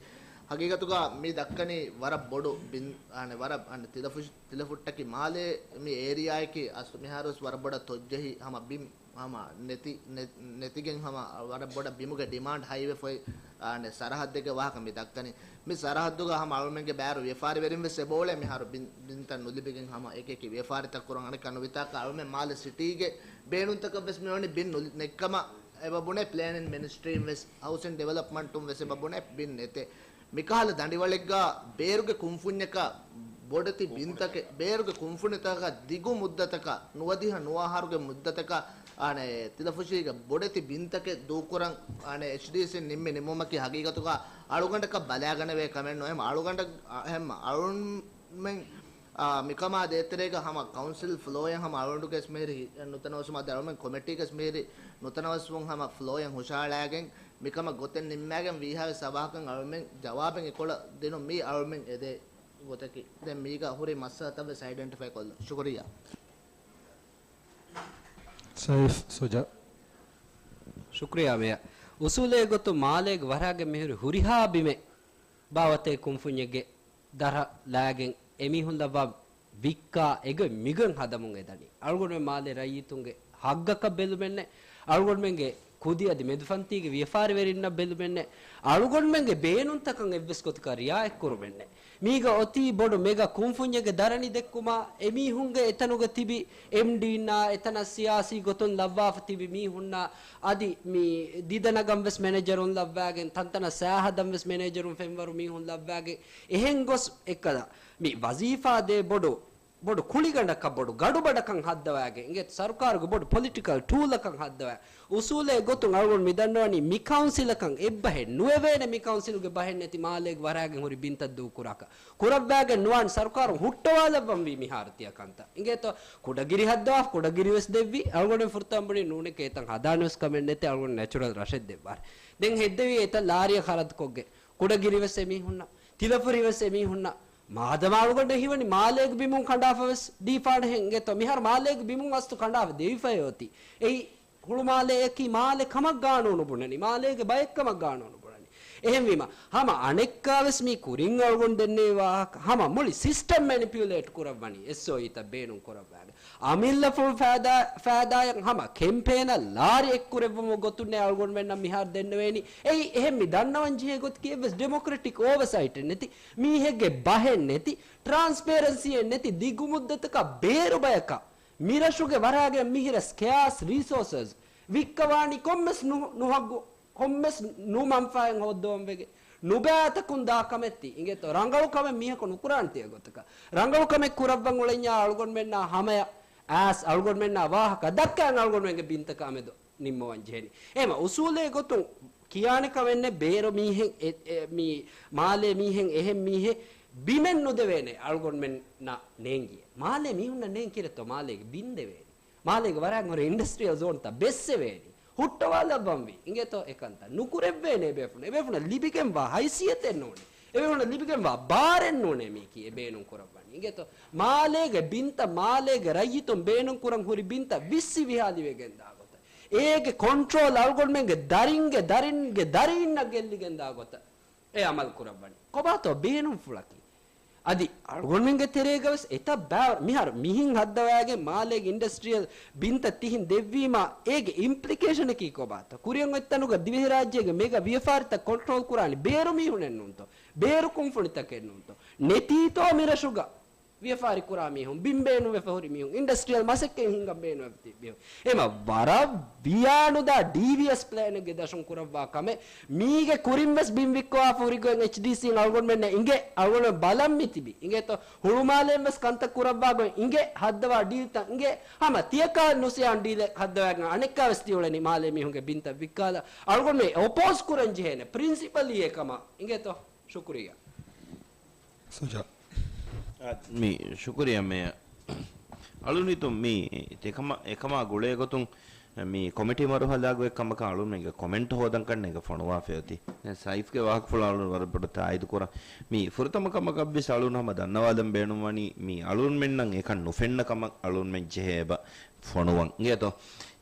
ހަގީގަތުގަ މި ދައްކަނީ ވަރަށް ބޮޑު ބިން، އަނެއް ވަރަށް، އަނެއް ތިލަފުށި-، ތިލަފުއްޓަކީ މާލޭ މި އޭރިއާއަކީ އަސްލު މިހާރުވެސް ވަރަށް ބޮޑަށް ތޮއްޖެހި ހަމަ ބިން ހަމަ ނެތި، ނެ-، ނެތިގެން ހަމަ ވަރަށް ބޮޑަށް ބިމުގެ ޑިމާންޑް ހައިވެފައި އާނެ، ސަރަހައްދެއްގެ ވާހަކަ މި ދައްކަނީ. މި ސަރަހައްދުގަ ހަމަ އަޅުމެންގެ ބާރު ވިޔަފާރިވެރިން ވެސް އެބައުޅޭ މިހާރު ބިން، ބިންތައް ނުލިބިގެން ހަމަ އެކި އެކި ވިޔަފާރިތައް ކުރަން އަނެއްކާ ނުވިތާކަށް އަޅުމެން މާލެ ސިޓީގެ ބޭނުންތަކަށް ވެސް މިވަނީ ބިން ނުލި، ނެއްކަމަށް އެބަ ބުނޭ ޕްލޭނިން މިނިސްޓްރީން ވެސް ހައުސިން ޑިވެލޮޕްމަންޓުން ވެސް އެބަ ބުނޭ ބިން ނެތޭ. މިކަހަލަ ދަނޑިވަޅެއްގަ ބޭރުގެ ކުންފުންޏަކަށް ބޮޑެތި ބިންތަކެއް، ބޭރުގެ ކުންފުނިތަކަށް ދިގު މުއްދަތަކަށް، ނުވަދިހަ ނުވައަހަރުގެ މުއްދަތަކަށް، އާނެ، ތިލަފުށީގެ ބޮޑެތި ބިންތަކެއް ދޫކުރަން، އާނެ، އެޗްޑީސީން ނިންމި ނިންމުމަކީ ހަގީގަތުގަ އަޅުގަނޑަކަށް ބަލާގަނެވޭ ކަމެއް ނޫން. އެހެން އަޅުގަނޑަށް، އެހެން އަޅުމެން، އާ، މިކަމާ ދޭތެރޭގަ ހަމަ ކައުންސިލް ފްލޯއެއް ހަމަ އަޅުގަނޑުގެ އެސްމޭރި ނުތަނަވަސްވުމާ ދެ އަޅުމެން ކޮމިޓީގެ އެސްމޭރި ނުތަނަވަސްވުން ހަމަ ފްލޯއެއް ހުށަހަޅާގެން މިކަމަށް ގޮތެއް ނިންމާގެން ވީހާވެސް އަވަހަކަށް އަޅުމެން ޖަވާބެއް އެކޮޅަށް ދިނުން މީ އަޅުމެން އެދޭ ގޮތަކީ. ދެން މީގަ ހުރި މައްސަލަތައް ވެސް އައިޑެންޓިފައި ކޮށްލަން. ޝުކުރިއްޔާ. ސައިފް ސުޖާ. ޝުކުރިއްޔާ މޭޔަރ. އުސޫލޭ ގޮތުން މާލޭގެ ވަރާގެ މިހުރި ހުރިހާ ބިމެއް ބާވަތެއް ކުންފުންޏެއްގެ ދަރަ ލާގެން އެމީހުން ލައްވާ ވިއްކާ އެގޮތް މިގޮތް ހަދަމުން އެދަނީ. އަޅުގަނޑުމެން މާލޭ ރައްޔިތުންގެ ހައްގަކަށް ބެލުމެއްނެއް. އަޅުގަނޑުމެންގެ ކުދި އަދި މެދުފަންތީގެ ވިޔަފާރިވެރިންނަށް ބެލުމެއްނެއް. އަޅުގަނޑުމެންގެ ބޭނުންތަކަށް އެއްވެސް ގޮތަކަށް ރިއާޔަތްކުރުމެއްނެއް. މީގަ އޮތީ ބޮޑު މެގަ ކުންފުންޏެއްގެ ދަރަނި ދެއްކުމާ، އެމީހުންގެ އެތަނުގަ ތިބި އެމްޑީންނާ، އެތަނަށް ސިޔާސީ ގޮތުން ލައްވާފަ ތިބި މީހުންނާ، އަދި މި ދިދަ ނަގަން ވެސް މެނޭޖަރުން ލައްވާގެން، ތަންތަނަށް ސައިހަދަން ވެސް މެނޭޖަރުން ފެންވަރު މީހުން ލައްވާގެން، އެހެން ގޮސް އެއްކަލަ މި ވަޒީފާ ދޭ ބޮޑު ބޮޑު ކުޅިގަނޑަކަށް ބޮޑު ގަޑުބަޑަކަށް ހައްދަވާގެން އިނގޭތޯ ސަރުކާރުގެ ބޮޑު ޕޮލިޓިކަލް ޓޫލަކަށް ހައްދަވާ. އުސޫލޭ ގޮތުން އަޅުގަނޑު މި ދަންނަވަނީ މި ކައުންސިލަކަށް އެއްބަހެއް ނުވެވޭނެ މި ކައުންސިލުގެ ބަހެއް ނެތި މާލޭގެ ވަރާގެން ހުރި ބިންތައް ދޫކުރާކަށް. ކުރައްވާގެން ނުވާން ސަރުކާރުން ހުއްޓަވާލައްވަންވީ މިހާރު ތިޔަ ކަންތައް. އިނގޭތޯ ކުޑަގިރި ހައްދަވާ ކުޑަގިރި ވެސް ދެއްވި. އަޅުގަނޑު ފުރަތަމަ ބުނީ ނޫނެކޭ އެތަން ހަދާނެ ވެސް ކަމެއް ނެތޭ އަޅުގަނޑު ނެޗުރަލް ރަށެއް ދެއްވާރެ. ދެން ހެއްދެވީ އެތަން ލާރިއެއް ޚަރަދުކޮށްގެ. ކުޑަގިރި ވެސް އެމީހުންނަށް. ތިލަފުރި ވެސް އެމީހުންނަށް. މާދަމާ އަޅުގަނޑަށް ހީވަނީ މާލޭގެ ބިމުން ކަނޑާފަ ވެސް ދީފާނެހެން އިނގޭތޯ. މިހާރު މާލޭގެ ބިމުން އަސްތު ކަނޑާފަ ދެވިފައޭ އޮތީ. އެއީ ހުޅުމާލެއަކީ މާލެ ކަމަށް ގާނޫނު ބުނަނީ. މާލޭގެ ބައެއް ކަމަށް ގާނޫނު ބުނަނީ. އެހެންވީމަ، ހަމަ އަނެއްކާވެސް މީ ކުރިން އަޅުގަނޑު ދެންނެވި ވާހަކަ، ހަމަ މުޅި ސިސްޓަމް މެނިޕިއުލޭޓް ކުރައްވަނީ އެސްއޯއީތައް ބޭނުން ކުރައްވާގެން. އަމިއްލަ ފުލް ފައިދާ، ފައިދާއަށް ހަމަ ކެމްޕޭނަށް ލާރި އެއްކުރެއްވުމުގެ ގޮތުންނޭ އަޅުގަނޑުމެންނަށް މިހާރު ދެންނެވޭނީ. އެއީ އެހެން މި ދަންނަވަން ޖެހޭ ގޮތަކީ އެއްވެސް ޑެމޮކްރެޓިކް އޯވަސައިޓެއް ނެތި، މީހެއްގެ ބަހެއް ނެތި، ޓްރާންސްޕޭރެންސީއެއް ނެތި، ދިގު މުއްދަތަކަށް ބޭރު ބަޔަކަށް މިރަށުގެ ވަރާގެ މިހިރަ ސްކޭސް ރީސޯސަސް ވިއްކަވާނީ ކޮންމެސް ނު-، ނުހައްގު، ކޮންމެސް ނުމަންފާއެއް ހޯއްދަވަން ވެގެން ނުބައިތަކުން ދާ ކަމެއް ތީ. އިނގޭތޯ ރަނގަޅު ކަމެއް މީހަކު ނުކުރާނެ ތިޔަ ގޮތަކަށް. ރަނގަޅު ކަމެއް ކުރައްވަން އުޅެންޏާ އަޅުގަނޑުމެންނާ ހަމަޔަށް އައިސް އަޅުގަނޑުމެންނާ ވާހަކަ ދައްކައި އަޅުގަނޑުމެންގެ ބިންތަކާ މެދު ނިންމަވަން ޖެހެނީ. އެހެމަ އުސޫލޭ ގޮތުން ކިޔާނެ ކަމެއްނެއް ބޭރު މީހެއް އެ، އެ، މީ މާލޭ މީހެއް އެހެން މީހެއް ބިމެއް ނުދެވޭނެ އަޅުގަނޑުމެންނަށް ނޭނގިއެ. މާލޭ މީހުންނަށް ނޭނގި ކިރެތޯ މާލޭގެ ބިން ދެވޭނީ. މާލޭގެ ވަރަށް ހުރި އިންޑަސްޓްރިއަލް ޒޯންތައް ބެއްސެވޭނީ. ހުއްޓަވާލައްވަންވީ. އިނގޭތޯ އެކަންތައް ނުކުރެއްވޭނެ އެބޭފުޅުން. އެބޭފުޅުން ލިބިގެންވާ ހައިސިއްޔަތެއް ނޫނޭ. އެބޭފުޅުން ލިބިގެންވާ ބާރެއް ނޫނޭ މީކީ އެ ބޭނުން ކުރައްވަނީ. އިނގޭތޯ މާލޭގެ ބިންތައް، މާލޭގެ ރައްޔިތުން ބޭނުން ކުރަން ހުރި ބިންތައް ވިއްސި ވިހާލިވެގެންދާ ގޮތަށް. އޭގެ ކޮންޓްރޯލް އަޅުގަނޑުމެންގެ ދަރިންގެ ދަރިންގެ ދަރީންނަށް ގެއްލިގެންދާ ގޮތަށް އެ އަމަލު ކުރައްވަނީ. ކޮބާތޯ ބޭނުންފުޅަކީ؟ އަދި އަޅުގަނޑުމެންގެ ތެރޭގަ ވެސް އެތައް ބާރު މިހާރު މިހިން ހައްދަވާގެން މާލޭގެ އިންޑަސްޓްރިއަލް ބިންތައް ތިހިން ދެއްވީމާ އޭގެ އިމްޕްލިކޭޝަނަކީ ކޮބާތޯ؟ ކުރިއަށް އޮތްތަނުގަ ދިވެހިރާއްޖޭގެ މެގަ ވިޔަފާރިތައް ކޮންޓްރޯލް ކުރާނީ ބޭރު މީހުނެއް ނޫންތޯ؟ ބޭރު ކުންފުނިތަކެއް ނޫންތޯ؟ ނެތީތޯ މިރަށުގަ ވިޔަފާރި ކުރާ މީހުން، ބިން ބޭނުންވެފަ ހުރި މީހުން، އިންޑަސްޓްރިއަލް މަސައްކަތް ހިންގަން ބޭނުންވެފަ ހުރި މީހުން. އެމަ ވަރަށް ވިޔާނުދާ ޑީވިއަސް ޕްލޭނެއްގެ ދަށުން ކުރައްވާ ކަމެއް. މީގެ ކުރިން ވެސް ބިން ވިއްކަވާފަ ހުރި ގޮތް އެޗްޑީސީން އަޅުގަނޑުމެންނަށް އިނގޭ، އަޅުގަނޑުމެން ބަލަން މި ތިބި. އިނގޭތޯ ހުޅުމާލޭން ވެސް ކަންތައް ކުރައްވާ ގޮތް އިނގޭ، ހައްދަވާ ޑީލްތައް އިނގޭ، ހަމަ ތިޔަކާ ނުސިޔާން ޑީލެއް ހައްދަވާގެން އަނެއްކާ ވެސް ތިއުޅެނީ މާލޭ މީހުންގެ ބިންތައް ވިއްކާލާ. އަޅުގަނޑުމެން އޮޕޯސް ކުރަން ޖެހޭނެ ޕްރިންސިޕަލީ އެކަމަށް. އިނގޭތޯ؟ ޝުކުރިއްޔާ. ސުޖާ. އާ، މި ޝުކުރިއްޔާ މޭޔަރ. އަޅުނިތު މި އެކަމަ، އެކަމާ ގުޅޭ ގޮތުން މި ކޮމިޓީ މަރުހަލާގަ އެއް ކަމަކަށް އަޅުންމެންގެ ކޮމެންޓް ހޯދަން ކަންނޭނގެ ފޮނުވާފައި އޮތީ. ދެން ސައިފްގެ ވާހަކަފުޅަށް އަޅުން ވަރަށް ބޮޑަށް ތާއީދު ކުރަން. މި ފުރަތަމަ ކަމަކަށްވެސް އަޅުން ހަމަ ދަންނަވާލަން ބޭނުންވަނީ މި އަޅުންމެންނަށް އެކަން ނުފެންނަ ކަމަށް އަޅުންމެން ޖެހޭ އެބަ ފޮނުވަން. އިނގޭތޯ؟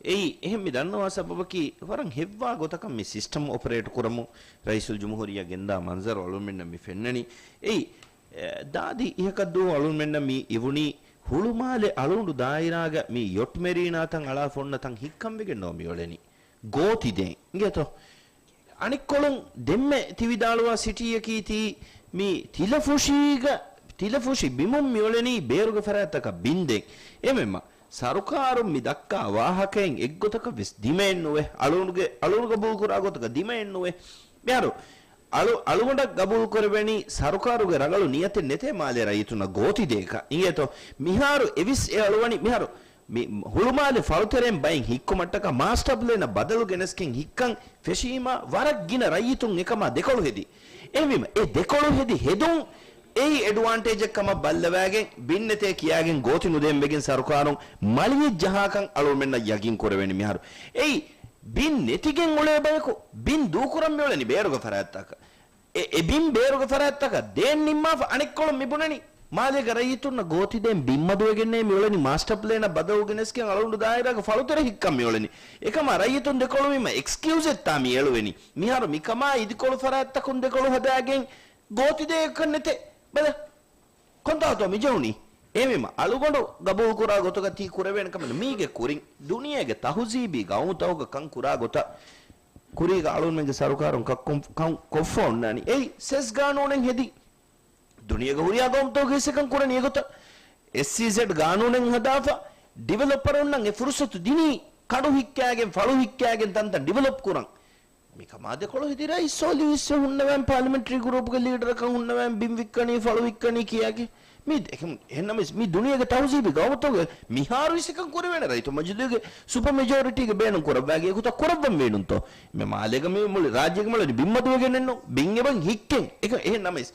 އެއީ، އެހެން މި ދަންނަވާ ސަބަބަކީ ވަރަށް ހެއްވާ ގޮތަކަށް މި ސިސްޓަމް އޮޕަރޭޓް ކުރަމުން ރައީސުލްޖުމްހޫރިއްޔާ ގެންދާ މަންޒަރު އަޅުންމެންނަށް މި ފެންނަނީ. އެއީ، އެ، ދާދި އިހަކަށްދޫ އަޅުންމެންނަށް މި އިވުނީ ހުޅުމާލެ އަޅުގަނޑު ދާއިރާގަ މި ޔޮޓް މެރީނާތައް އަޅާ ފޮންނަ ތަން ހިއްކަން ވެގެން ނޯ މިއުޅެނީ. ގޯތި ދޭން. އިނގޭތޯ؟ އަނެއްކޮޅުން ދެންމެ ތި ވިދާޅުވާ ސިޓީއަކީ ތީ މި ތިލަފުށީގަ، ތިލަފުށި ބިމުން މިއުޅެނީ ބޭރުގެ ފަރާތްތަކަށް ބިންދެން. އެމެންމަ ސަރުކާރުން މި ދައްކާ ވާހަކައިން އެއްގޮތަކަށް ވެސް ދިމައެއްނުވޭ. އަޅުގަނޑުގެ، އަޅުގަނޑު ގަބޫލުކުރާ ގޮތަކަށް ދިމައެއްނުވޭ. މިހާރު އަޅު، އަޅުގަނޑަށް ގަބޫލުކުރެވެނީ ސަރުކާރުގެ ރަނގަޅު ނިޔަތެއް ނެތޭ މާލޭ ރައްޔިތުންނަށް ގޯތި ދޭކަށް. އިނގޭތޯ؟ މިހާރު އެވިސް އެ އަޅުވަނީ މިހާރު މި ހުޅުމާލެ ފަޅުތެރެއިން ބައިން ހިއްކުމަށްޓަކާ މާސްޓަރ ޕްލޭނަށް ބަދަލު ގެނެސްގެން ހިއްކަން ފެށީމާ ވަރަށް ގިނަ ރައްޔިތުން އެކަމާ ދެކޮޅު ހެދި. އެހެންވީމަ އެ ދެކޮޅު ހެދި ހެދުން އެއީ އެޑްވާންޓޭޖެއް ކަމަށް ބައްލަވާގެން ބިން ނެތޭ ކިޔާގެން ގޯތި ނުދޭން ވެގެން ސަރުކާރުން މަޅިއެއް ޖަހާކަން އަޅުމެންނަށް ޔަގީން ކުރެވެނީ މިހާރު. އެއީ ބިން ނެތިގެން އުޅޭ ބަޔަކު ބިން ދޫކުރަން މިއުޅެނީ ބޭރުގެ ފަރާތްތަކަށް. އެ، އެ ބިން ބޭރުގެ ފަރާތްތަކަށް ދޭން ނިންމާފަ އަނެއްކޮޅުން މި ބުނަނީ. މާލޭގެ ރައްޔިތުންނަށް ގޯތިދޭން ބިންމަދުވެގެންނޭ މިއުޅެނީ މާސްޓަރ ޕްލޭނަށް ބަދަލު ގެނެސްގެން އަޅުގަނޑު ދާއިރާގެ ފަޅުތެރެ ހިއްކަން މިއުޅެނީ. އެކަމާ ރައްޔިތުން ދެކޮޅުވީމަ އެކްސްކިއުޒެއްތާ މި އެޅުވެނީ. މިހާރު މިކަމާ އިދިކޮޅު ފަރާތްތަކުން ދެކޮޅު ހަދާގެން ގޯތި ދޭކަށް ނެތޭ. ބަލަ. ކޮންތާތޯ މި ޖެހުނީ؟ އެހެންވީމަ އަޅުގަނޑު ގަބޫލުކުރާ ގޮތުގަ ތީ ކުރެވޭނެ ކަމެއްނު. މީގެ ކުރިން ދުނިޔޭގެ ތަހުޒީބީ ގައުމުތަކުގަ ކަން ކުރާ ގޮތަށް ކުރީގަ އަޅުގަނޑުމެންގެ ސަރުކާރުން ކައްކުން، ކަން ކޮށްފަ އޮންނާނީ. އެއީ ސެސް ގާނޫނެއް ހެދި. ދުނިޔޭގެ ހުރިހާ ގައުމުތަކުގެ ހިއްސެއް ކަން ކުރަނީ އެގޮތަށް. އެސްއީޒެޑް ގާނޫނެއް ހަދާފަ، ޑިވެލޮޕަރުންނަށް އެ ފުރުސަތު ދިނީ، ކަނޑު ހިއްކާގެން، ފަޅު ހިއްކާގެން ތަންތަން ޑިވެލޮޕް ކުރަން. މިކަމާ ދެކޮޅު ހެދި ރައީސް ސޯލިހު އިސްވެ ހުންނަވަން ޕާލިމެންޓްރީ ގްރޫޕްގެ ލީޑަރަކަށް ހުންނަވަން ބިން ވިއްކަނީ، ފަޅު ވިއްކަނީ ކިޔާގެ. މީ އެކަމު އެހެންނަމަވެސް މީ ދުނިޔޭގެ ތަހުޒީބީ ގައުމުތަކުގެ މިހާރު ވެސް އެކަން ކުރެވޭނެ ރައްޔިތު މަޖިލީހުގެ ސުޕަ މެޖޯރިޓީގެ ބޭނުން ކުރައްވާގެ އެގޮތަށް ކުރައްވަން ވީނުންތޯ؟ މި މާލޭގަ މި މުޅި ރާއްޖޭގެ މުޅި ބިންމަދުވެގެނެއްނު، ބިން އެބަ ހިއްކެން. އެކަ އެހެންނަމަވެސް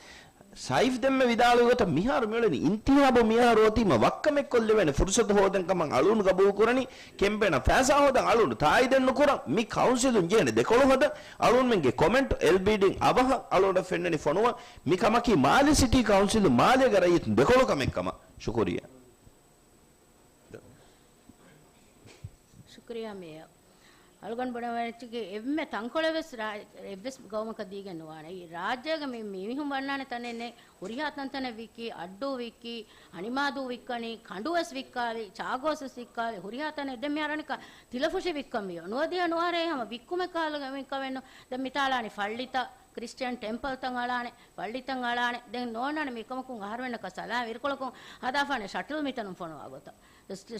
ސައިފް ދެންމެ ވިދާޅުވި ގޮތަށް މިހާރު މިއުޅެނީ އިންތިހާބު މިހާރު އޮތީމަ ވައްކަމެއް ކޮށްލެވޭނެ ފުރުސަތު ހޯދަން ކަމަށް އަޅުގަނޑު ގަބޫލު ކުރަނީ. ކެމްޕޭނަށް ފައިސާ ހޯދަން އަޅުގަނޑު ތާއީދެއް ނުކުރަން. މި ކައުންސިލުން ޖެހޭނެ ދެކޮޅު ހަދަން އަޅުގަނޑުމެންގެ ކޮމެންޓް އެލްބީޑީން އަވަހަށް އަޅުގަނޑަށް ފެންނަނީ ފޮނުވަން. މި ކަމަކީ މާލެ ސިޓީ ކައުންސިލު މާލޭގެ ރައްޔިތުން ދެކޮޅު ކަމެއް ކަމަށް. ޝުކުރިއްޔާ. ޝުކުރިއްޔާ މޭޔަރ. އަޅުގަނޑު ބުނެވޭ އެއްޗެއްގެ އެންމެ ތަންކޮޅެއް ވެސް ރާ-، އެއްވެސް ގައުމަކަށް ދީގެން ނުވާނެ. އެއީ ރާއްޖޭގަ މި މީހުން ވަންނާނެ ތަނެއް ނެތް. ހުރިހާ ތަންތަނެއް ވިއްކި، އައްޑޫ ވިއްކި، އަނިމާދޫ ވިއްކަނީ، ކަނޑު ވެސް ވިއްކާލި، ޗާގޯސް ވެސް ވިއްކާލި، ހުރިހާ ތަނެއް. ދެން މިހާރު އަނެއްކާ ތިލަފުށި ވިއްކަން ވިޔޯ. ނުވަދިހަ ނުވަހަރޭ ހަމަ ވިއްކުމެއް ކަހަލަ ވިއްކަމެއްނު. ދެން މިތާ އަޅާނީ ފައްޅިތައް، ކްރިސްޗިއަން ޓެމްޕަލްތައް އަޅާނެ، ފައްޅިތައް އަޅާނެ. ދެން ނޯންނާނެ މިކަމަކުން އަހަރުމެންނަކަށް ސަލާމް އިރުކޮޅަކުން ހަދާފާނެ ޝަޓަލް މިތަނުން ފޮނުވާ ގޮތަށް.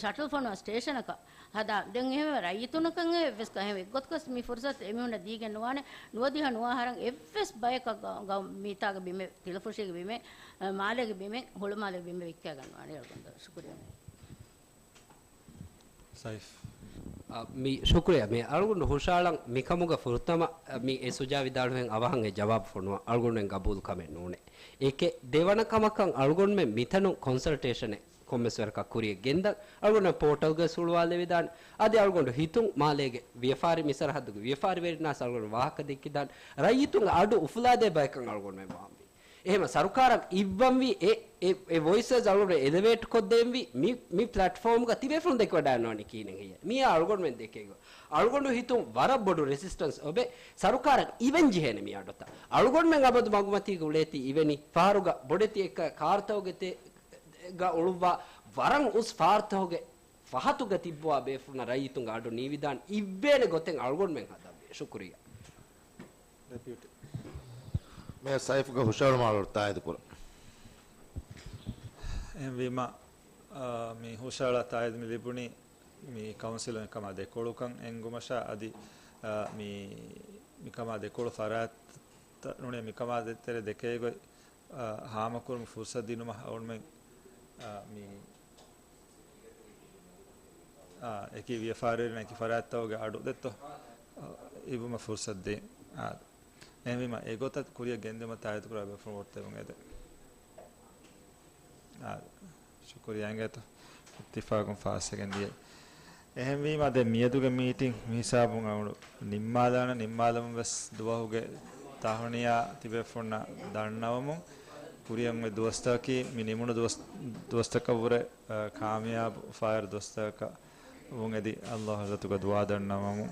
ޝަޓަލް ފޮނުވާ ސްޓޭޝަނަކަށް ހަދާ. ދެން އެހެންވެ ރައްޔިތުންނަކަށް އެއްވެސް ކަހެއް އެއްގޮތަކަސް މި ފުރުސަތު އެމީހުންނަށް ދީގެން ނުވާނެ. ނުވަދިހަ ނުވަހަރަށް އެއްވެސް ބަޔަކަށް ގަ-، ގަ-، މީތާގެ ބިމެއް، ތިލަފުށީގެ ބިމެއް، އަ، މާލޭގެ ބިމެއް، ހުޅުމާލޭގެ ބިމެއް ވިއްކާގަން ނުވާނެ. ޝުކުރިއްޔާ. ސައިފް. އަ، މި ޝުކުރިއްޔާ. މި އަޅުގަނޑު ހުށައަޅަން މިކަމުގަ ފުރަތަމަ، އަ، މި އެ ސުޖާ ވިދާޅުވިހެން އަވަހަށް އެ ޖަވާބު ފޮނުވަން އަޅުގަނޑުމެން ގަބޫލު ކަމެއް ނޫނޭ. އެކެއް. ދެވަނަ ކަމަކަށް އަޅުގަނޑުމެން މިތަނުން ކޮންސަލްޓޭޝަނެއް ކޮންމެސް ވަރަކަށް ކުރިޔަށް ގެންދަން. އަޅުގަނޑުމެން ޕޯޓަލްގަ ހުޅުވާލެވިދާނެ. އަދި އަޅުގަނޑު ހިތުން މާލޭގެ ވިޔަފާރި މި ސަރަހައްދުގެ ވިޔަފާރިވެރިންނާސް އަޅުގަނޑު ވާހަކަ ދެއްކިދާނެ. ރައްޔިތުންގެ އަޑު އުފުލާދޭ ބަޔަކަށް އަޅުގަނޑުމެން ވާންވީ. އެހެމަ ސަރުކާރަށް އިއްވަންވީ އެ، އެ، އެ ވޮއިސް އަޅުގަނޑު އެލެވޭޓް ކޮށްދޭންވީ މި، މި ޕްލެޓްފޯމްގަ ތިބޭފުޅުން ދެކެވަޑައިގަންނަވަނީ ކިހިނެއް ހެއްޔޭ؟ މިއާ އަޅުގަނޑުމެން ދެކޭގޮތް. އަޅުގަނޑު ހިތުން ވަރަށް ބޮޑު ރެސިސްޓަންސް އޮބެ ސަރުކާރަށް އިވެން ޖެހޭނެ މި އަޑުތައް. އަޅުގަނޑުމެން އަބަދު މަގުމަތީގަ އުޅޭތީ އިވެނީ ފަހަރުގަ ބޮޑެތި އެއްކަ ކާރުތަކުގެ ތެ-، ގަ އުޅުއްވާ ވަރަށް އުސް ފާރުތަކުގެ ފަހަތުގަ ތިއްބުވާ ބޭފުޅުންނަށް ރައްޔިތުންގެ އަޑު ނީވިދާނެ އިއްވޭނެ ގޮތެއް އަޅުގަނޑުމެން ހަދަންވީ. ޝުކުރިއްޔާ. ޑެޕިއުޓީ މޭޔަރ ސައިފްގެ ހުށަހެޅުމާ އަޅުގަނޑު ތާއީދު ކުރަން. އެހެންވީމަ، އާ، މި ހުށަހަޅާ ތާއީދު މި ލިބުނީ މި ކައުންސިލުން އެކަމާ ދެކޮޅުކަން އެނގުމަށާ އަދި، އާ، މި، މިކަމާ ދެކޮޅު ފަރާތްތައް ނޫނޭ މިކަމާ ދޭތެރޭ ދެކޭގޮތް، އާ، ހާމަކުރުމަށް ފުރުސަތު ދިނުމަށް އަޅުގަނޑުމެން، އާ، މި އާ، އެކި ވިޔަފާރިވެރިންނަށް އެކި ފަރާތްތަކުގެ އަޑު ދެއްތޯ، އާ، އިވުމަށް ފުރުސަތު ދޭން. އާ، އެހެންވީމަ، އެގޮތަށް ކުރިއަށް ގެންދިއުމަށް ތާއީދުކުރާ ބޭފުޅުން ވޯޓް ދެމުން އެދެން. އާ، ޝުކުރިއްޔާ އިނގޭތޯ. އިއްތިފާގުން ފާސްވެގެން ދިޔައީ. އެހެންވީމަ، ދެން މިއަދުގެ މީޓިން މިހިސާބުން އަޅުގަނޑު ނިންމާލާނަން. ނިންމާލަމުން ވެސް ދުވަހުގެ ތަހުނިޔާ ތިބޭފުޅުންނަށް ދަންނަވަމުން، ކުރިއަށް އޮތް ދުވަސްތަކަކީ މި ނިމުނު ދުވަސް-، ދުވަސްތަކަށްވުރެ، އާ، ކާމިޔާބު ފާއިރު ދުވަސްތަކަކަށް ވުން އެދި، ﷲ ޙަޟްރަތުގަ ދުޢާ ދަންނަވަމުން،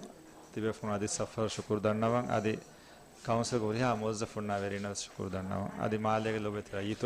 ތިބޭފުޅުން އަދި ސަފަރު ޝުކުރު ދަންނަވަން، އަދި ކައުންސިލްގެ ހުރިހާ މުވައްޒަފުންނާ ވެރިންނަށް ޝުކުރު ދަންނަވަން، އަދި މާލޭގެ ލޮބުވެތި ރައްޔިތުން